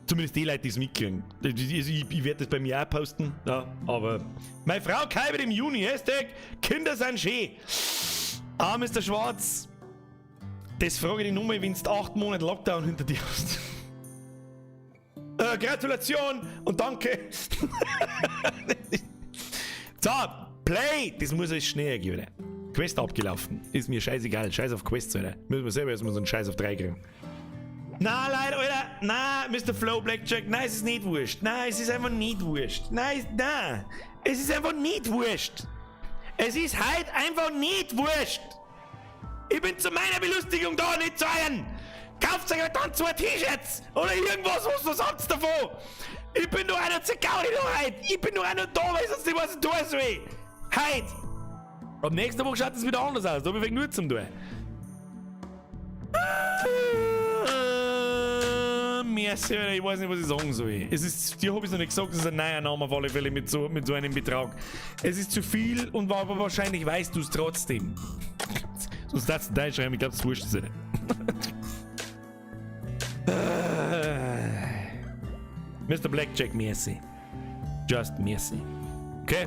Zumindest die Leute, die es mitkriegen. Ich werde das bei mir auch posten, ja, aber meine Frau kalbert im Juni, Hashtag Kinder sind schön. Ah, Mister Schwarz, das frage ich dich nur mal, wenn du 8 Monate Lockdown hinter dir hast. Gratulation und danke. So, Play! Das muss alles schneller gehen, oder? Quest abgelaufen. Ist mir scheißegal. Scheiß auf Quests, Alter. Müssen wir selber erstmal so einen Scheiß auf 3 kriegen. Na, Leute, Alter. Na, Mister Flow Blackjack. Nein, es ist nicht wurscht. Nein, es ist einfach nicht wurscht. Nein, nein. Es ist einfach nicht wurscht. Es ist halt einfach nicht wurscht. Ich bin zu meiner Belustigung da, nicht zu euren. Kauft euch halt dann 2 T-Shirts oder irgendwas, was habt ihr davon? Ich bin nur einer zur Gaudi da heute. Ich bin nur einer da, weil ich sonst nicht was ich tun soll. Heute. Ab nächster Woche schaut es wieder anders aus. Da hab ich nur zum tun. Merci, Alter. Ich weiß nicht, was ich sagen soll. Es ist, dir hab ich's noch nicht gesagt, es ist ein neuer Name auf alle Fälle mit so einem Betrag. Es ist zu viel und aber wahrscheinlich weißt du's trotzdem. Sonst darfst du da schreiben, ich glaub, das wurscht ist nicht. Mister Blackjack, merci. Just merci. Okay?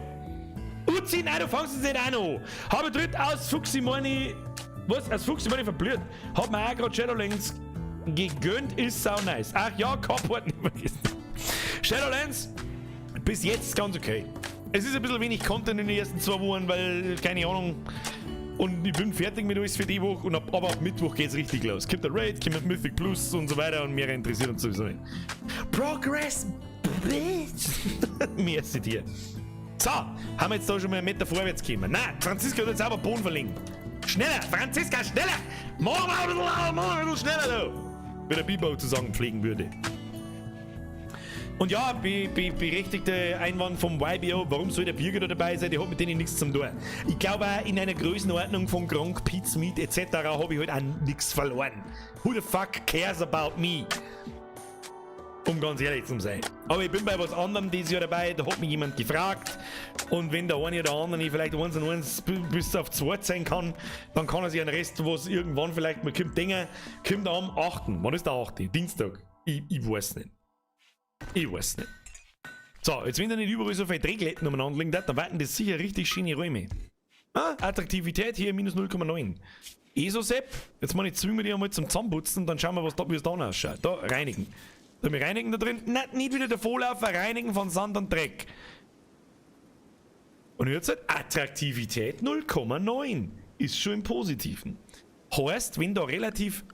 Uzi, nein, du fängst es nicht an. Habe dritt aus Fuchsi meine. Was? Aus Fuchsi meine verblüht. Hat mir auch grad Shadowlands gegönnt, ist sau nice. Ach ja, Carport nicht vergessen. Shadowlands, bis jetzt ganz okay. Es ist ein bisschen wenig Content in den ersten 2 Wochen, weil, keine Ahnung. Und ich bin fertig mit alles für die Woche, aber ab Mittwoch geht's richtig los. Kommt der Raid, kommt Mythic Plus und so weiter und mehr interessiert uns sowieso nicht. Progress, bitch! Merci dir. So, haben wir jetzt da schon mal einen Meter vorwärts gekommen. Nein, Franziska hat jetzt aber Boden verlegen. Schneller, Franziska, schneller! Mach mal ein bisschen, mach mal ein bisschen schneller, du! Wie der Bibo zu sagen pflegen würde. Und ja, be, be, berechtigte Einwand vom YBO, warum soll der Birger da dabei sein? Der hat mit denen nichts zum tun. Ich glaube auch in einer Größenordnung von Gronkh, PietSmiet etc. habe ich halt auch nichts verloren. Who the fuck cares about me? Um ganz ehrlich zu sein. Aber ich bin bei was anderem dieses Jahr dabei, da hat mich jemand gefragt. Und wenn der eine oder andere vielleicht eins und eins bis auf zwei sein kann, dann kann er sich den Rest, was irgendwann vielleicht mal kommt, denken, kommt am 8. Wann ist der 8.? Dienstag. Ich weiß nicht. Ich weiß nicht. So, jetzt wenn da nicht überall so viele Dreckletten umeinander liegen, dann warten das sicher richtig schöne Räume. Ah, Attraktivität hier minus 0,9. ESO-Sepp, jetzt mal ich zwingen wir die einmal zum Zusammenputzen, dann schauen wir, was da, wie es da ausschaut. Da, reinigen. Da wir reinigen da drin. Nein, nicht wieder davonlaufen, reinigen von Sand und Dreck. Und jetzt halt Attraktivität 0,9. Ist schon im Positiven. Heißt, wenn da relativ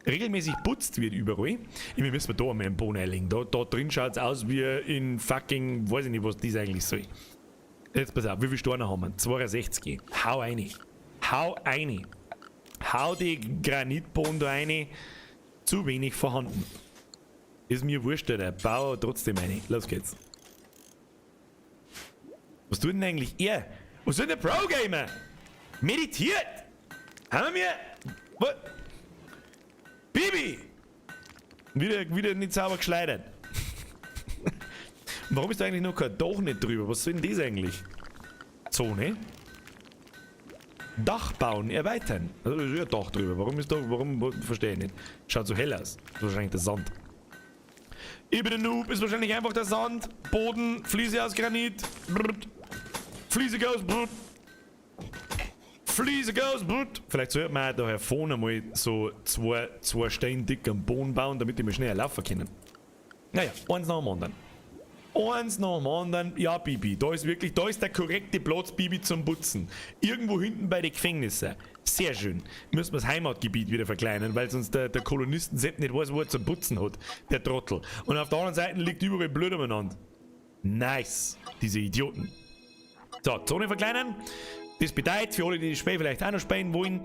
regelmäßig putzt wird überall, ich meine, müssen wir da einmal einen Boden einlegen. Da drin schaut es aus wie in fucking, weiß ich nicht, was das eigentlich soll. Jetzt pass auf, wie viele Steine haben wir? 62. Hau eine. Hau eine. Hau die Granitboden da rein. Zu wenig vorhanden. Ist mir wurscht, der Bau trotzdem eine. Los geht's. Was tut denn eigentlich er? Was tut denn der Pro-Gamer? Meditiert! Haben wir? Was? Bibi! Wieder nicht sauber geschleudert. Warum ist da eigentlich noch kein Dach nicht drüber? Was soll denn das eigentlich? Zone? Dach bauen, erweitern. Also, da ist ja ein Dach drüber. Warum ist da, warum, verstehe ich nicht. Schaut so hell aus. Das ist wahrscheinlich der Sand. Ich bin der Noob, ist wahrscheinlich einfach der Sand. Boden, Fliese aus Granit. Brrt. Fliese goes, brrt. Fliese goes, brrt. Vielleicht sollte man auch da vorne mal so zwei Steine dick am Boden bauen, damit die mal schneller laufen können. Naja, eins nach dem anderen. Eins nach dem anderen. Ja, Bibi, da ist wirklich, da ist der korrekte Platz, Bibi, zum Putzen. Irgendwo hinten bei den Gefängnissen. Sehr schön. Müssen wir das Heimatgebiet wieder verkleinern, weil sonst der Kolonisten selbst nicht weiß, wo er zum Putzen hat. Der Trottel. Und auf der anderen Seite liegt überall Blut umeinander. Nice. Diese Idioten. So, Zone verkleinern. Das bedeutet, für alle, die das Spiel vielleicht auch noch spielen wollen,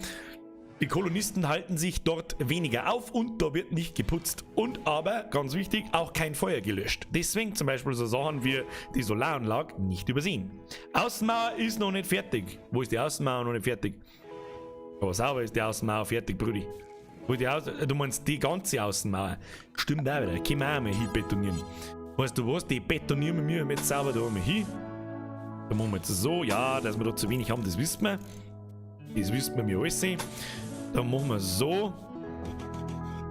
die Kolonisten halten sich dort weniger auf und da wird nicht geputzt. Und aber, ganz wichtig, auch kein Feuer gelöscht. Deswegen zum Beispiel so Sachen wie die Solaranlage nicht übersehen. Außenmauer ist noch nicht fertig. Wo ist die Außenmauer noch nicht fertig? Aber sauber ist die Außenmauer fertig, Brudi. Wo ist die Außen du meinst die ganze Außenmauer? Stimmt auch wieder. Können wir auch mal hinbetonieren. Weißt du was? Die betonieren wir jetzt sauber da einmal hin. Da machen wir jetzt so, ja, dass wir da zu wenig haben, das wissen wir. Das wissen wir mir alles. Dann machen wir so.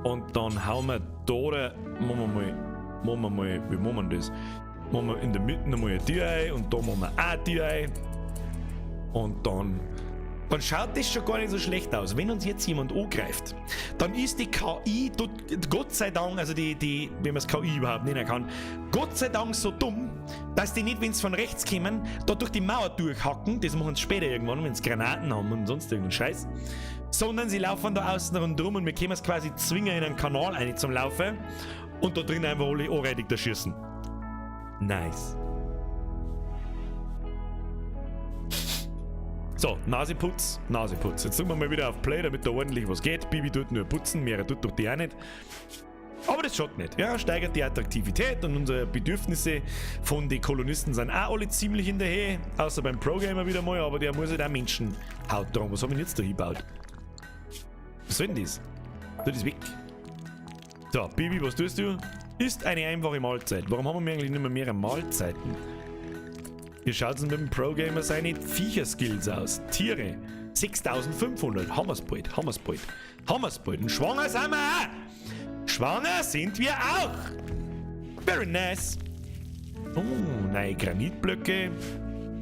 Und dann hauen wir da, machen wir mal, wie machen wir das? Machen wir in der Mitte nochmal eine Tür ein und da machen wir auch eine Tür ein. Und dann schaut das schon gar nicht so schlecht aus. Wenn uns jetzt jemand angreift, dann ist die KI, Gott sei Dank, also die, wenn man es KI überhaupt nennen kann, Gott sei Dank so dumm, dass die nicht, wenn sie von rechts kommen, da durch die Mauer durchhacken, das machen sie später irgendwann, wenn sie Granaten haben und sonst irgendeinen Scheiß, sondern sie laufen da außen rundherum und wir können es quasi zwingen, in einen Kanal rein zum Laufen und da drin einfach alle anreitig da schießen. Nice. So, Naseputz, Naseputz. Jetzt drücken wir mal wieder auf Play, damit da ordentlich was geht. Bibi tut nur putzen, mehr tut doch die auch nicht. Aber das schaut nicht. Ja, steigert die Attraktivität und unsere Bedürfnisse von den Kolonisten sind auch alle ziemlich in der Höhe. Außer beim Pro-Gamer wieder mal, aber der muss halt auch Menschenhaut tragen. Was haben wir denn jetzt da hingebaut? Was soll denn das? Tu das weg. So, Bibi, was tust du? Ist eine einfache Mahlzeit. Warum haben wir eigentlich nicht mehr mehrere Mahlzeiten? Wie schaut's denn mit dem Pro-Gamer seine Viecher-Skills aus? Tiere. 6500. Haben wir's bald. Haben wir's bald. Haben wir's bald. Und schwanger sind wir auch. Schwanger sind wir auch. Very nice. Oh, neue Granitblöcke.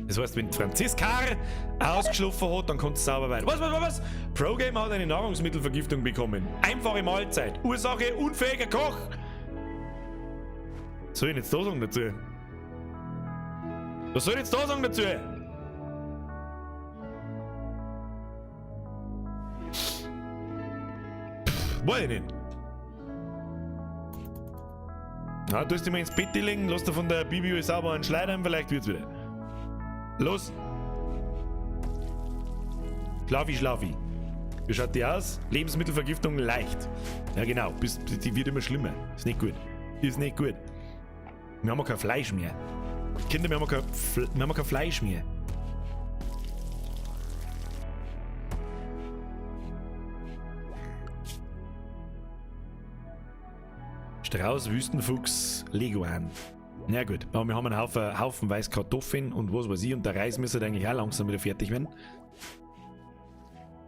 Das heißt, wenn Franziska ausgeschlafen hat, dann kommt es sauber weiter. Was, was, was, was? Pro-Gamer hat eine Nahrungsmittelvergiftung bekommen. Einfache Mahlzeit. Ursache, unfähiger Koch. Was soll ich denn jetzt da sagen dazu? Was soll ich jetzt da sagen dazu? Pff, weiß ich nicht. Na, tust dich mal ins Bett legen, lass dir von der Bibi sauber einen schleudern, vielleicht wird's wieder. Los! Schlafi, schlafi. Wie schaut die aus? Lebensmittelvergiftung leicht. Ja genau, die wird immer schlimmer. Ist nicht gut. Ist nicht gut. Wir haben kein Fleisch mehr. Kinder, wir haben kein, wir haben kein Fleisch mehr. Strauß, Wüstenfuchs, Leguan. Na gut, aber wir haben einen Haufen, haufenweise Kartoffeln und was weiß ich und der Reis müsste eigentlich auch langsam wieder fertig werden.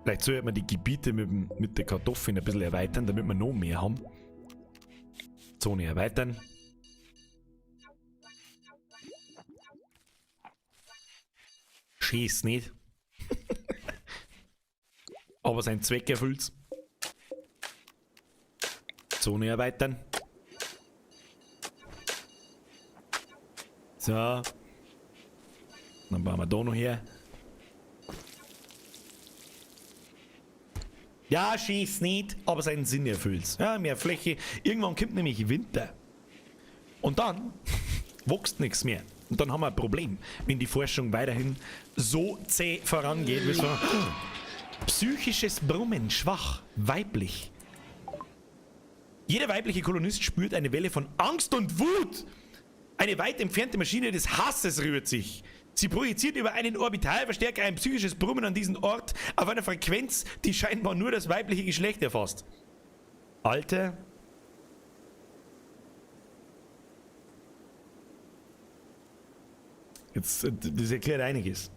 Vielleicht sollte man die Gebiete mit, mit der Kartoffeln ein bisschen erweitern, damit wir noch mehr haben. Zone erweitern. Schieß nicht. Aber seinen Zweck erfüllt. Zone erweitern. So. Dann bauen wir da noch her. Ja, schieß nicht, aber seinen Sinn erfüllt. Ja, mehr Fläche. Irgendwann kommt nämlich Winter. Und dann wächst nichts mehr. Und dann haben wir ein Problem, wenn die Forschung weiterhin so zäh vorangeht. Wie so psychisches Brummen, schwach, weiblich. Jeder weibliche Kolonist spürt eine Welle von Angst und Wut. Eine weit entfernte Maschine des Hasses rührt sich. Sie projiziert über einen Orbitalverstärker ein psychisches Brummen an diesen Ort auf einer Frequenz, die scheinbar nur das weibliche Geschlecht erfasst. Alter. Jetzt, das erklärt einiges.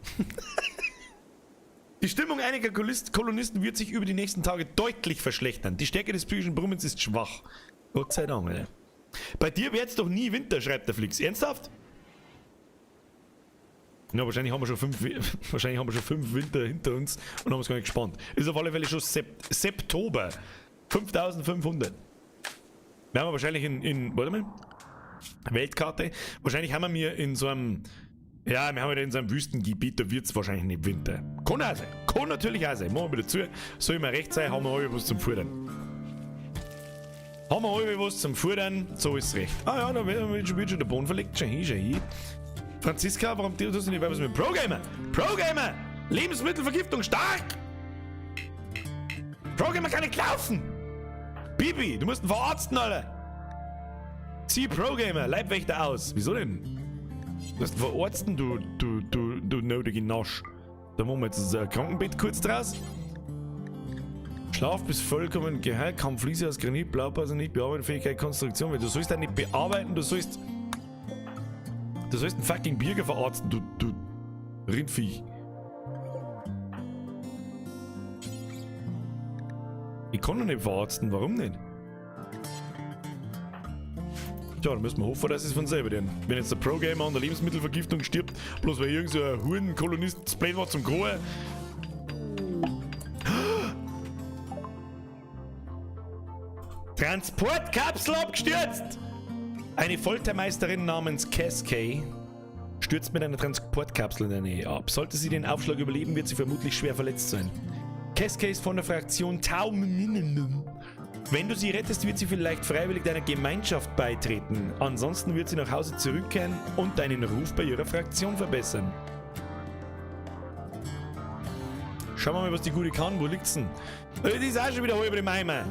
Die Stimmung einiger Kolonisten wird sich über die nächsten Tage deutlich verschlechtern. Die Stärke des psychischen Brummens ist schwach. Gott sei Dank, Alter. Bei dir wird's doch nie Winter, schreibt der Flix. Ernsthaft? Ja, wahrscheinlich haben wir schon fünf, wahrscheinlich haben wir schon fünf Winter hinter uns und haben es gar nicht gespannt. Ist auf alle Fälle schon Septober. 5500. Wir haben wahrscheinlich in, warte mal, Weltkarte. Wahrscheinlich haben wir mir in so einem, ja, wir haben ja in so einem Wüstengebiet, da wird es wahrscheinlich nicht Winter. Kann auch sein. Kann natürlich auch sein. Machen wir wieder zu. Soll immer recht sein, haben wir alle was zum Futtern. Haben wir alle was zum Futtern, so ist es recht. Ah ja, da wird schon der Boden verlegt. Schau hin, schau hin. Franziska, warum tust du nicht was mit Progamer? Progamer! Lebensmittelvergiftung stark! Progamer kann nicht laufen! Bibi, du musst ihn verarzten, Alter! Zieh Progamer, Leibwächter aus. Wieso denn? Du musst ihn verarzten, du, du, du, du nötige Nasch. Da machen wir jetzt das Krankenbett kurz draus. Schlaf bis vollkommen geheilt, kaum Fliese aus Granit, Blaupause nicht, Bearbeitungsfähigkeit, Konstruktion. Du sollst da nicht bearbeiten, du sollst. Du sollst einen fucking Birger verarzten, du, du Rindviech. Ich kann doch nicht verarzten, warum nicht? Tja, dann müssen wir hoffen, dass es von selber denn. Wenn jetzt der Pro-Gamer an der Lebensmittelvergiftung stirbt, bloß weil irgend so ein Hurenkolonist blöd war zum Grohe. Transportkapsel abgestürzt! Eine Foltermeisterin namens Cascade stürzt mit einer Transportkapsel in der Nähe ab. Sollte sie den Aufschlag überleben, wird sie vermutlich schwer verletzt sein. Cascade ist von der Fraktion Tau. Wenn du sie rettest, wird sie vielleicht freiwillig deiner Gemeinschaft beitreten. Ansonsten wird sie nach Hause zurückkehren und deinen Ruf bei ihrer Fraktion verbessern. Schauen wir mal, was die Gute kann. Wo liegt's denn? Die ist auch schon wieder halb im Eimer.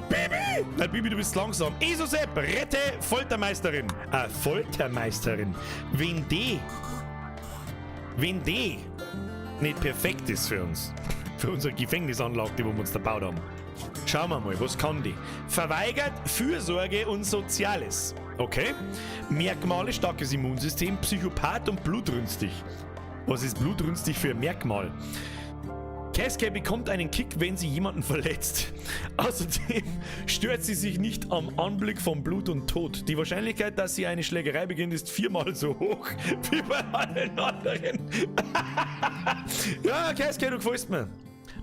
Bibi! Nein, Bibi, du bist langsam. Esosep, rette Foltermeisterin. Ah, Foltermeisterin. Wenn die nicht perfekt ist für uns, für unsere Gefängnisanlage, die wir uns da gebaut haben. Schauen wir mal, was kann die? Verweigert Fürsorge und Soziales. Okay. Merkmale, starkes Immunsystem, Psychopath und blutrünstig. Was ist blutrünstig für ein Merkmal? Cascade bekommt einen Kick, wenn sie jemanden verletzt. Außerdem stört sie sich nicht am Anblick von Blut und Tod. Die Wahrscheinlichkeit, dass sie eine Schlägerei beginnt, ist viermal so hoch wie bei allen anderen. Ja, Cascade, du gefällst mir.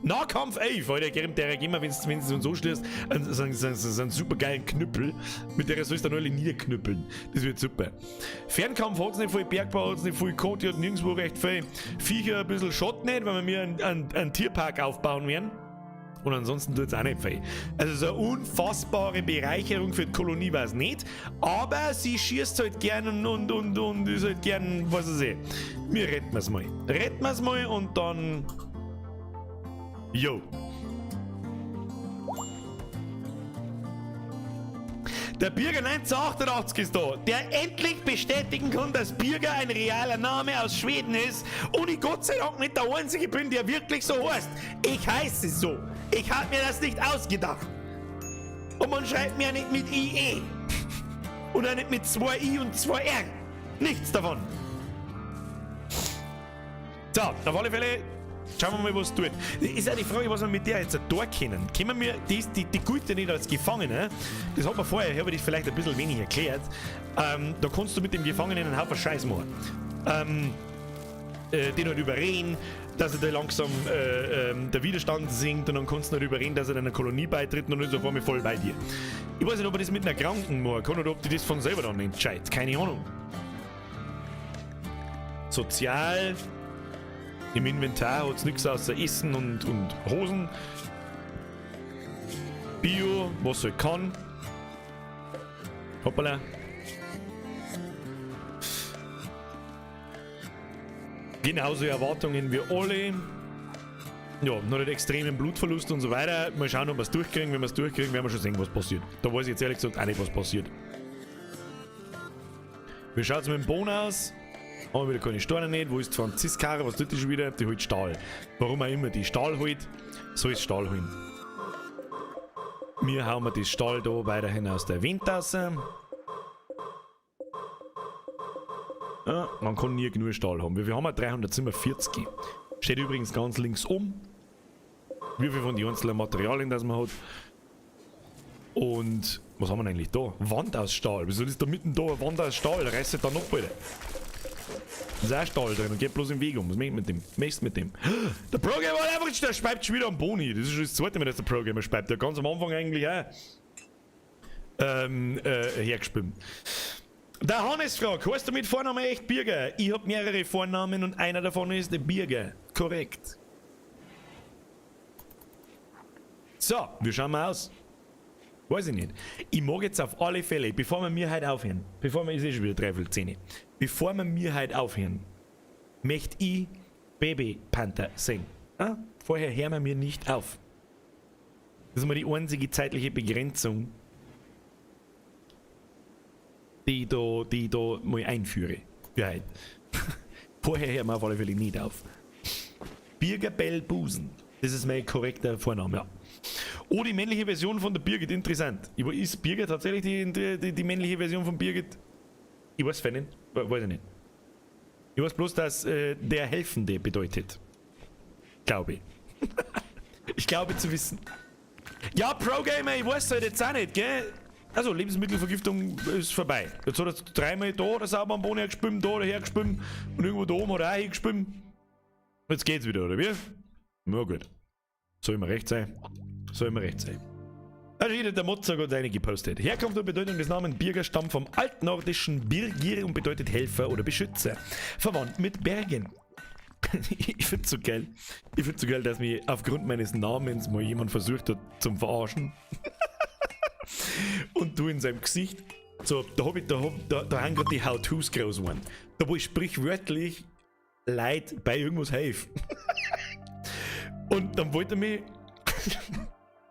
Nahkampf 11, Alter, der gehen wir, wenn du so schließt, so einen super geilen Knüppel, mit der sollst du dann alle niederknüppeln. Das wird super. Fernkampf hat's nicht viel, Bergbau hat's nicht viel, Kot hat nirgendwo recht viel. Viecher ein bisschen Schott nicht, weil wir mir einen Tierpark aufbauen werden. Und ansonsten tut's auch nicht viel. Also so eine unfassbare Bereicherung für die Kolonie war's nicht, aber sie schießt halt gern und ist halt gern, was weiß ich. Wir retten wir's mal. Retten wir's mal und dann... Yo. Der Birger 1988 ist da, der endlich bestätigen kann, dass Birger ein realer Name aus Schweden ist und ich Gott sei Dank nicht der Einzige bin, der wirklich so heißt. Ich heiße so. Ich habe mir das nicht ausgedacht. Und man schreibt mir nicht mit IE. Und auch nicht mit 2 I und 2 R. Nichts davon. So, auf alle Fälle schauen wir mal, was tut. Ist auch die Frage, was wir mit der jetzt da können. Können wir die Gute nicht als Gefangene? Das hat man vorher, ich habe das vielleicht ein bisschen wenig erklärt. Da kannst du mit dem Gefangenen einen Haufen Scheiß machen. Den halt überreden, dass er da langsam der Widerstand sinkt und dann kannst du noch überreden, dass er einer Kolonie beitritt und dann ist er auf einmal voll bei dir. Ich weiß nicht, ob er das mit einer Kranken machen kann oder ob die das von selber dann entscheidet. Keine Ahnung. Sozial. Im Inventar hat's nix außer Essen und Hosen. Bio, was er kann. Hoppala. Genauso Erwartungen wie alle. Ja, noch nicht extremen Blutverlust und so weiter. Mal schauen, ob wir's durchkriegen. Wenn wir's durchkriegen, werden wir schon sehen, was passiert. Da weiß ich jetzt ehrlich gesagt auch nicht, was passiert. Wie schaut's mit dem Boden aus? Haben wir wieder keine Steine nicht. Wo ist die Franziska? Was tut die schon wieder? Die holt Stahl. Warum auch immer die Stahl holt, soll es Stahl holen. Wir hauen wir das Stahl da weiterhin aus der Wind raus. Ja, man kann nie genug Stahl haben. Wie viel haben wir? 347. Steht übrigens ganz links um. Wie viel von den einzelnen Materialien, das man hat. Und was haben wir denn eigentlich da? Wand aus Stahl. Wieso ist da mitten da eine Wand aus Stahl? Reißt sich da noch, Alter. Da ist auch Stahl drin und geht bloß im Weg um. Was machst du mit dem? Was machst du mit dem? Der Progamer hat einfach, der speibt schon wieder am Boni. Das ist schon das zweite Mal, dass der Progamer speibt. Der hat ganz am Anfang eigentlich auch hergespielt. Der Hannes fragt, heißt du mit Vornamen echt Birger? Ich hab mehrere Vornamen und einer davon ist der Birger. Korrekt. So, wie schauen wir aus? Weiß ich nicht. Ich mag jetzt auf alle Fälle, bevor wir mir heute aufhören, bevor wir, ist eh schon wieder dreiviertel zehn, bevor wir mir heute aufhören, möchte ich Baby Panther sehen. Ah, vorher hören wir mir nicht auf. Das ist mal die einzige zeitliche Begrenzung, die ich da mal einführe. Für heute. Vorher hören wir auf alle Fälle nicht auf. Birger Bell Busen. Das ist mein korrekter Vorname, ja. Oh, die männliche Version von der Birgit, interessant. Ist Birgit tatsächlich die männliche Version von Birgit? Ich weiß es nicht. Weiß ich nicht. Ich weiß bloß, dass der Helfende bedeutet. Glaube ich. Ich glaube zu wissen. Ja, Pro-Gamer, ich weiß halt jetzt auch nicht, gell? Also, Lebensmittelvergiftung ist vorbei. Jetzt hat er dreimal da der sauber am Boden hergespült, da hergespült und irgendwo da oben hat er auch hergespült. Jetzt geht's wieder, oder wie? Na gut. Soll immer recht sein. Soll immer recht sein. Also jeder der Mozart hat eine gepostet. Herkunft und Bedeutung des Namens Birger stammt vom altnordischen Birgir und bedeutet Helfer oder Beschützer. Verwandt mit Bergen. Ich find's so geil. Ich find's so geil, dass mich aufgrund meines Namens mal jemand versucht hat zum Verarschen. Und du in seinem Gesicht. So, da hab ich, da hab, da, da haben grad die How-Tos groß geworden. Da wo ich sprichwörtlich Leid bei irgendwas helfe. Und dann wollte er mich.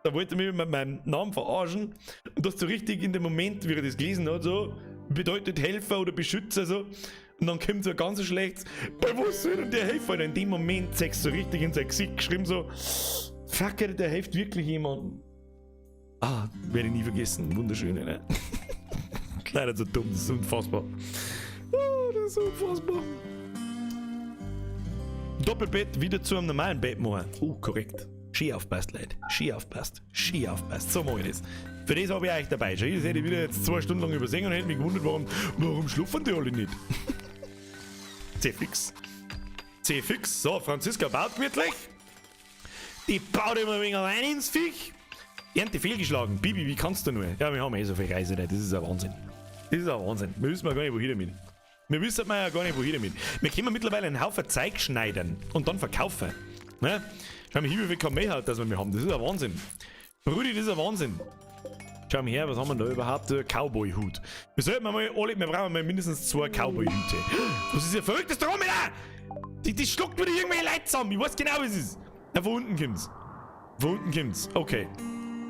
Da wollte er mich mit meinem Namen verarschen. Und das so richtig in dem Moment, wie er das gelesen hat, so, bedeutet Helfer oder Beschützer, so. Und dann kommt so ein ganz schlechtes, bei was soll denn der helfen? Und in dem Moment zeigst du so richtig in sein Gesicht geschrieben, so, fuck, der hilft wirklich jemandem. Ah, werde ich nie vergessen. Wunderschön, ne? Leider so dumm, das ist unfassbar. Oh, das ist unfassbar. Doppelbett wieder zu einem normalen Bett machen. Oh, korrekt. Ski aufpasst, Leute. Ski aufpasst. Ski aufpasst. So mache ich das. Für das habe ich euch dabei. Schau, das hätte ich wieder jetzt 2 Stunden lang übersehen und hätte mich gewundert, warum schlafen die alle nicht? C-Fix. C-Fix. So, Franziska baut gemütlich. Die baut immer ein wenig rein ins Viech. Ernte fehlgeschlagen. Bibi, wie kannst du nur? Ja, wir haben eh so viel Reise, das ist ein Wahnsinn. Das ist ein Wahnsinn. Wir wissen ja gar nicht, wohin damit. Wir wissen ja gar nicht, wohin damit. Wir können mittlerweile einen Haufen Zeug schneiden und dann verkaufen. Ne? Schau mal hier, wie viel Kamel hat, das wir haben. Das ist ein Wahnsinn. Brudi, das ist ein Wahnsinn. Schau mal her, was haben wir da überhaupt? Cowboy-Hut. Wir sollten mal alle, wir brauchen mal mindestens 2 Cowboy-Hüte. Was ist ja verrücktes Dromedar? Die schluckt wieder irgendwelche Leute zusammen. Ich weiß genau, was es ist. Na, von unten kommt's. Von unten kommt's. Okay.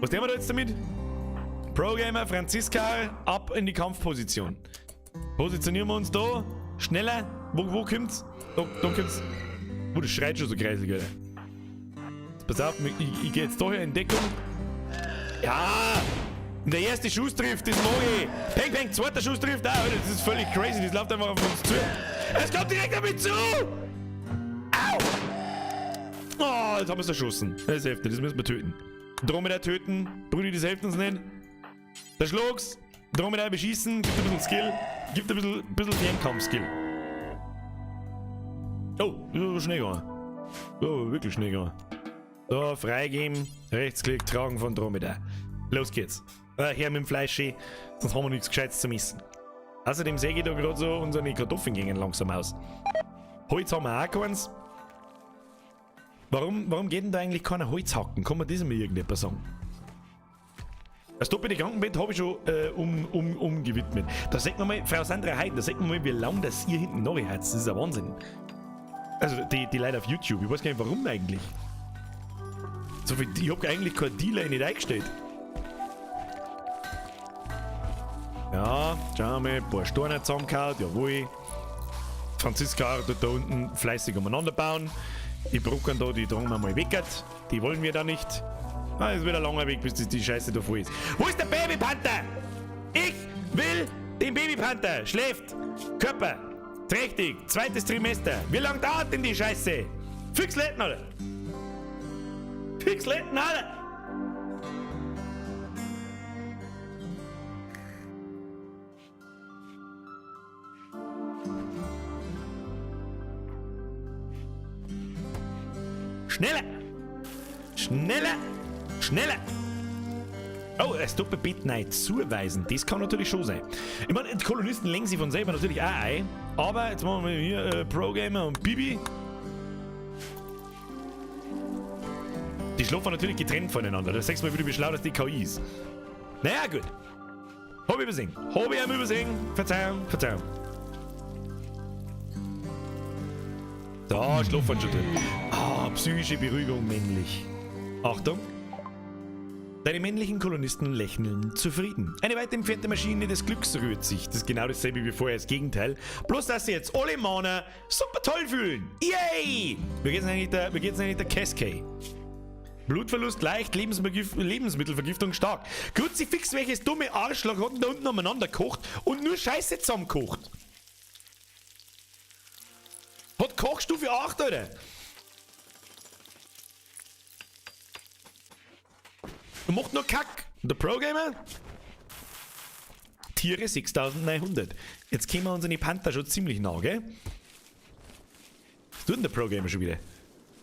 Was tun wir da jetzt damit? Pro-Gamer Franziska, ab in die Kampfposition. Positionieren wir uns da. Schneller. Wo kommt's? Da kommt's. Wo, das schreit schon so kreisig, Alter. Pass auf, ich geh jetzt da hier in Deckung. Ja! Und der erste Schuss trifft, das mag ich. Peng, peng, zweiter Schuss trifft auch, Alter. Das ist völlig crazy, das läuft einfach auf uns zu. Es kommt direkt auf mich zu! Au! Oh, jetzt haben wir es erschossen. Das hilft nicht, das müssen wir töten. Dromedar töten. Brudi, das hilft uns nicht. Der Schlags. Dromedar beschießen, gibt ein bisschen Skill. Gibt ein bisschen Fernkampf-Skill. Oh, das ist aber schnell gegangen. Oh, wirklich schnell gegangen. So, freigeben. Rechtsklick, tragen von Dromedar. Los geht's. Her mit dem Fleisch, sonst haben wir nichts Gescheites zu missen. Außerdem sehe ich da gerade so, unsere Kartoffeln gingen langsam aus. Holz haben wir auch keins. Warum geht denn da eigentlich keiner Holz hacken? Kann man das mir irgendetwas sagen? Das doppelte Krankenbett habe ich schon umgewidmet. Da sieht man mal, Frau Sandra Heiden, da sieht man mal, wie lang das ihr hinten noch hat. Das ist ein Wahnsinn. Also die Leute auf YouTube, ich weiß gar nicht warum eigentlich. So viel, ich hab eigentlich kein Delay nicht eingestellt. Ja, schauen wir mal, ein paar Steine zusammengehauen, jawohl. Franziska tut da unten fleißig umeinander bauen. Die Brocken da, die tragen wir mal weg. Die wollen wir da nicht. Ah, es wird ein langer Weg, bis die Scheiße da voll ist. Wo ist der Babypanther? Ich will den Babypanther. Schläft. Körper. Trächtig. Zweites Trimester. Wie lange dauert denn die Scheiße? Fix Letten, Alter. Fix Letten, Alter. Schneller! Schneller! Schneller! Oh, es tut mir bitte nicht zuweisen. Das kann natürlich schon sein. Ich meine, die Kolonisten lenken sich von selber natürlich auch ein. Aber jetzt machen wir hier Pro-Gamer und Bibi. Die schlafen natürlich getrennt voneinander. Da sagst du mal wieder, wie schlau das die KI ist. Naja, gut. Hab ich übersehen. Hab ich übersehen. Verzeihung, Verzeihung. Da schlafen schon drin. Ah, psychische Beruhigung männlich. Achtung. Deine männlichen Kolonisten lächeln zufrieden. Eine weit entfernte Maschine des Glücks rührt sich. Das ist genau dasselbe wie vorher, das Gegenteil. Bloß, dass sie jetzt alle Männer super toll fühlen. Yay! Wie geht's eigentlich der, wie geht's eigentlich der Cascade? Blutverlust leicht, Lebensmittelvergiftung stark. Kruzifix, welches dumme Arschloch hat denn da unten umeinander gekocht und nur Scheiße zusammengekocht? Hat Kochstufe 8, Alter. Und macht nur Kack. Und der Pro-Gamer? Tiere 6900. Jetzt kommen wir uns an die Panther schon ziemlich nah, gell? Was tut denn der Pro-Gamer schon wieder?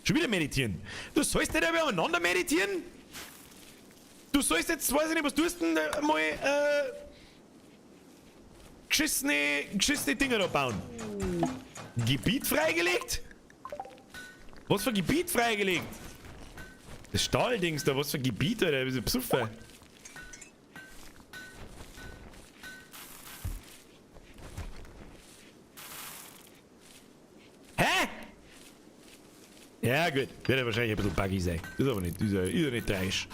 Schon wieder meditieren. Du sollst nicht übereinander meditieren? Du sollst jetzt, weiß ich nicht, was tust denn mal, geschissene Dinger da bauen. Gebiet freigelegt? Was für Gebiet freigelegt? Das Stahldings da, was für Gebiet, Alter? Bist du besoffen? Hä? Ja gut, wird ja wahrscheinlich ein bisschen buggy sein. Ist aber nicht, ist ja nicht tragisch.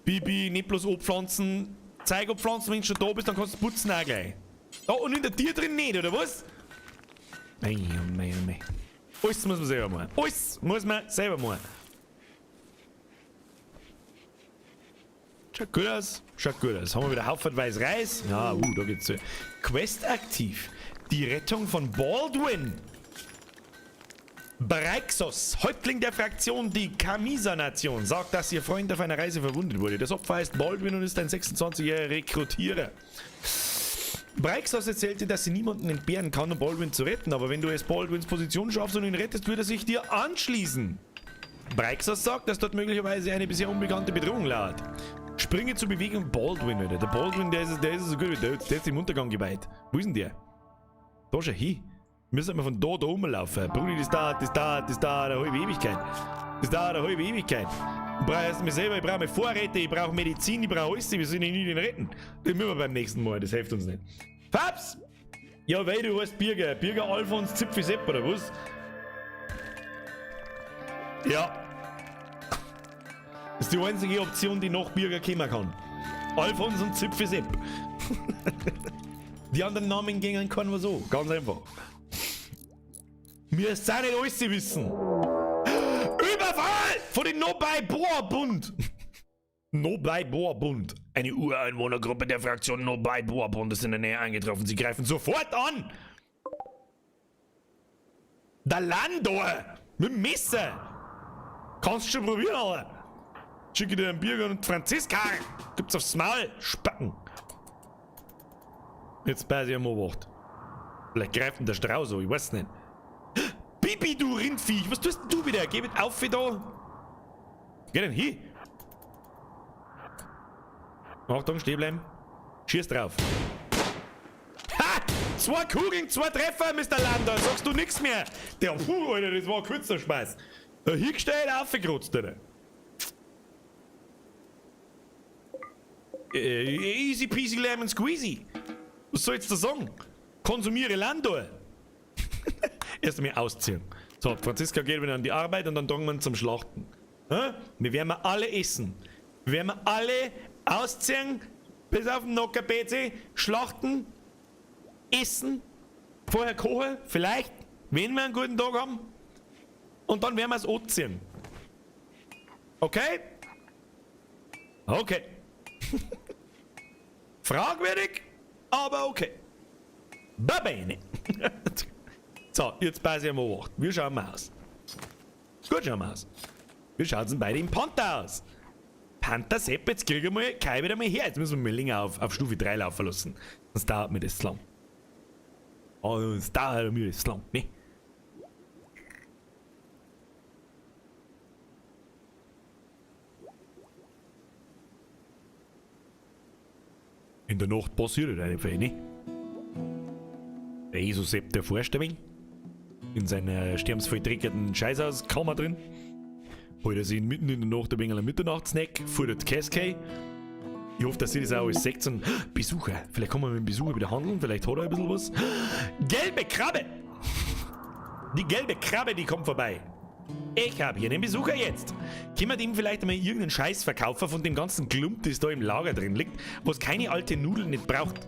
Bibi, nicht bloß abpflanzen. Zeig abpflanzen, wenn du schon da bist, dann kannst du putzen auch gleich. Oh, und in der Tür drin nicht, oder was? Mei, oh mei, oh mei. Alles muss man selber machen. Alles muss man selber machen. Schaut gut aus. Schaut gut aus. Haben wir wieder haufenweise Reis. Ja, da geht's zu. Quest aktiv. Die Rettung von Baldwin. Breixos, Häuptling der Fraktion, die Kamisa-Nation, sagt, dass ihr Freund auf einer Reise verwundet wurde. Das Opfer heißt Baldwin und ist ein 26-jähriger Rekrutierer. Breixos erzählte, dass sie niemanden entbehren kann, um Baldwin zu retten, aber wenn du es Baldwins Position schaffst und ihn rettest, würde er sich dir anschließen. Breixos sagt, dass dort möglicherweise eine bisher unbekannte Bedrohung lauert. Springe zur Bewegung Baldwin, Alter. Der Baldwin, der ist so gut, der ist im Untergang geweiht. Wo ist denn der? Da schau hin. Müssen wir von da rumlaufen. Brudi, das dauert, das dauert, das dauert eine halbe Ewigkeit. Das dauert eine halbe Ewigkeit. Ich brauche erst mal selber, ich brauche meine Vorräte, ich brauche Medizin, ich brauche alles, wir sollen ihn nicht retten. Das müssen wir beim nächsten Mal, das hilft uns nicht. Fabs! Ja, weil du heißt Birger. Birger Alfons Zipfi Sepp, oder was? Ja. Das ist die einzige Option, die noch Birger kommen kann. Alfons und Zipfi Sepp. Die anderen Namen gingen keinen so. Ganz einfach. Mir ist auch nicht alles zu wissen. Überfall! Von den Nobei-Boa-Bund! Nobei-Boa-Bund. Eine Ureinwohnergruppe der Fraktion Nobei-Boa-Bund ist in der Nähe eingetroffen. Sie greifen sofort an! Der Landor! Mit dem Messer! Kannst du schon probieren, Alter! Schicke dir einen Biergarten und Franziska! Gibt's aufs Maul! Spacken! Jetzt bei ich am Obacht. Vielleicht greift denn der Strauß so, ich weiß nicht. Bibi, du Rindviech! Was tust denn du wieder? Geh mit auf da! Geh denn hin! Achtung, stehen bleiben. Schieß drauf. Ha! 2 Kugeln, 2 Treffer, Mister Lander. Sagst du nix mehr? Der, puh, Alter, das war ein kurzer Spaß. Da hingestellt, aufgerotzt, Alter. Easy peasy lemon squeezy. Was soll ich jetzt da sagen? Konsumiere Landor. Erst einmal ausziehen. So, Franziska geht wieder an die Arbeit und dann tragen wir ihn zum Schlachten. Hä? Wir werden alle essen. Wir werden alle ausziehen, bis auf den Nocker PC, schlachten, essen, vorher kochen, vielleicht, wenn wir einen guten Tag haben. Und dann werden wir es anziehen. Okay? Okay. Fragwürdig, aber okay. Va bene. So, jetzt passe ich am Obacht. Wie schauen wir aus? Gut schauen wir aus. Wie schaut's denn bei dem Panther aus? Panther Sepp, jetzt kriegen wir mal Kai wieder mal her. Jetzt müssen wir mal länger auf Stufe 3 laufen lassen. Sonst dauert mir das zu lang. Oh, sonst dauert mir das zu lang, ne? In der Nacht passiert halt einfach, ne? Der Jesus Sepp, der forscht ein wenig. In seiner sternsvolltreckerten Scheißhauskammer drin. Holt er sich mitten in der Nacht ein wenig einen Mitternachtssnack, futtert Cascade. Ich hoffe, dass ihr das auch alles seht. Und Besucher. Vielleicht kann man mit dem Besucher wieder handeln, vielleicht hat er ein bisschen was. Gelbe Krabbe! Die gelbe Krabbe, die kommt vorbei. Ich hab hier einen Besucher jetzt. Können wir dem vielleicht einmal irgendeinen Scheiß verkaufen von dem ganzen Klump, das da im Lager drin liegt, was keine alte Nudel nicht braucht?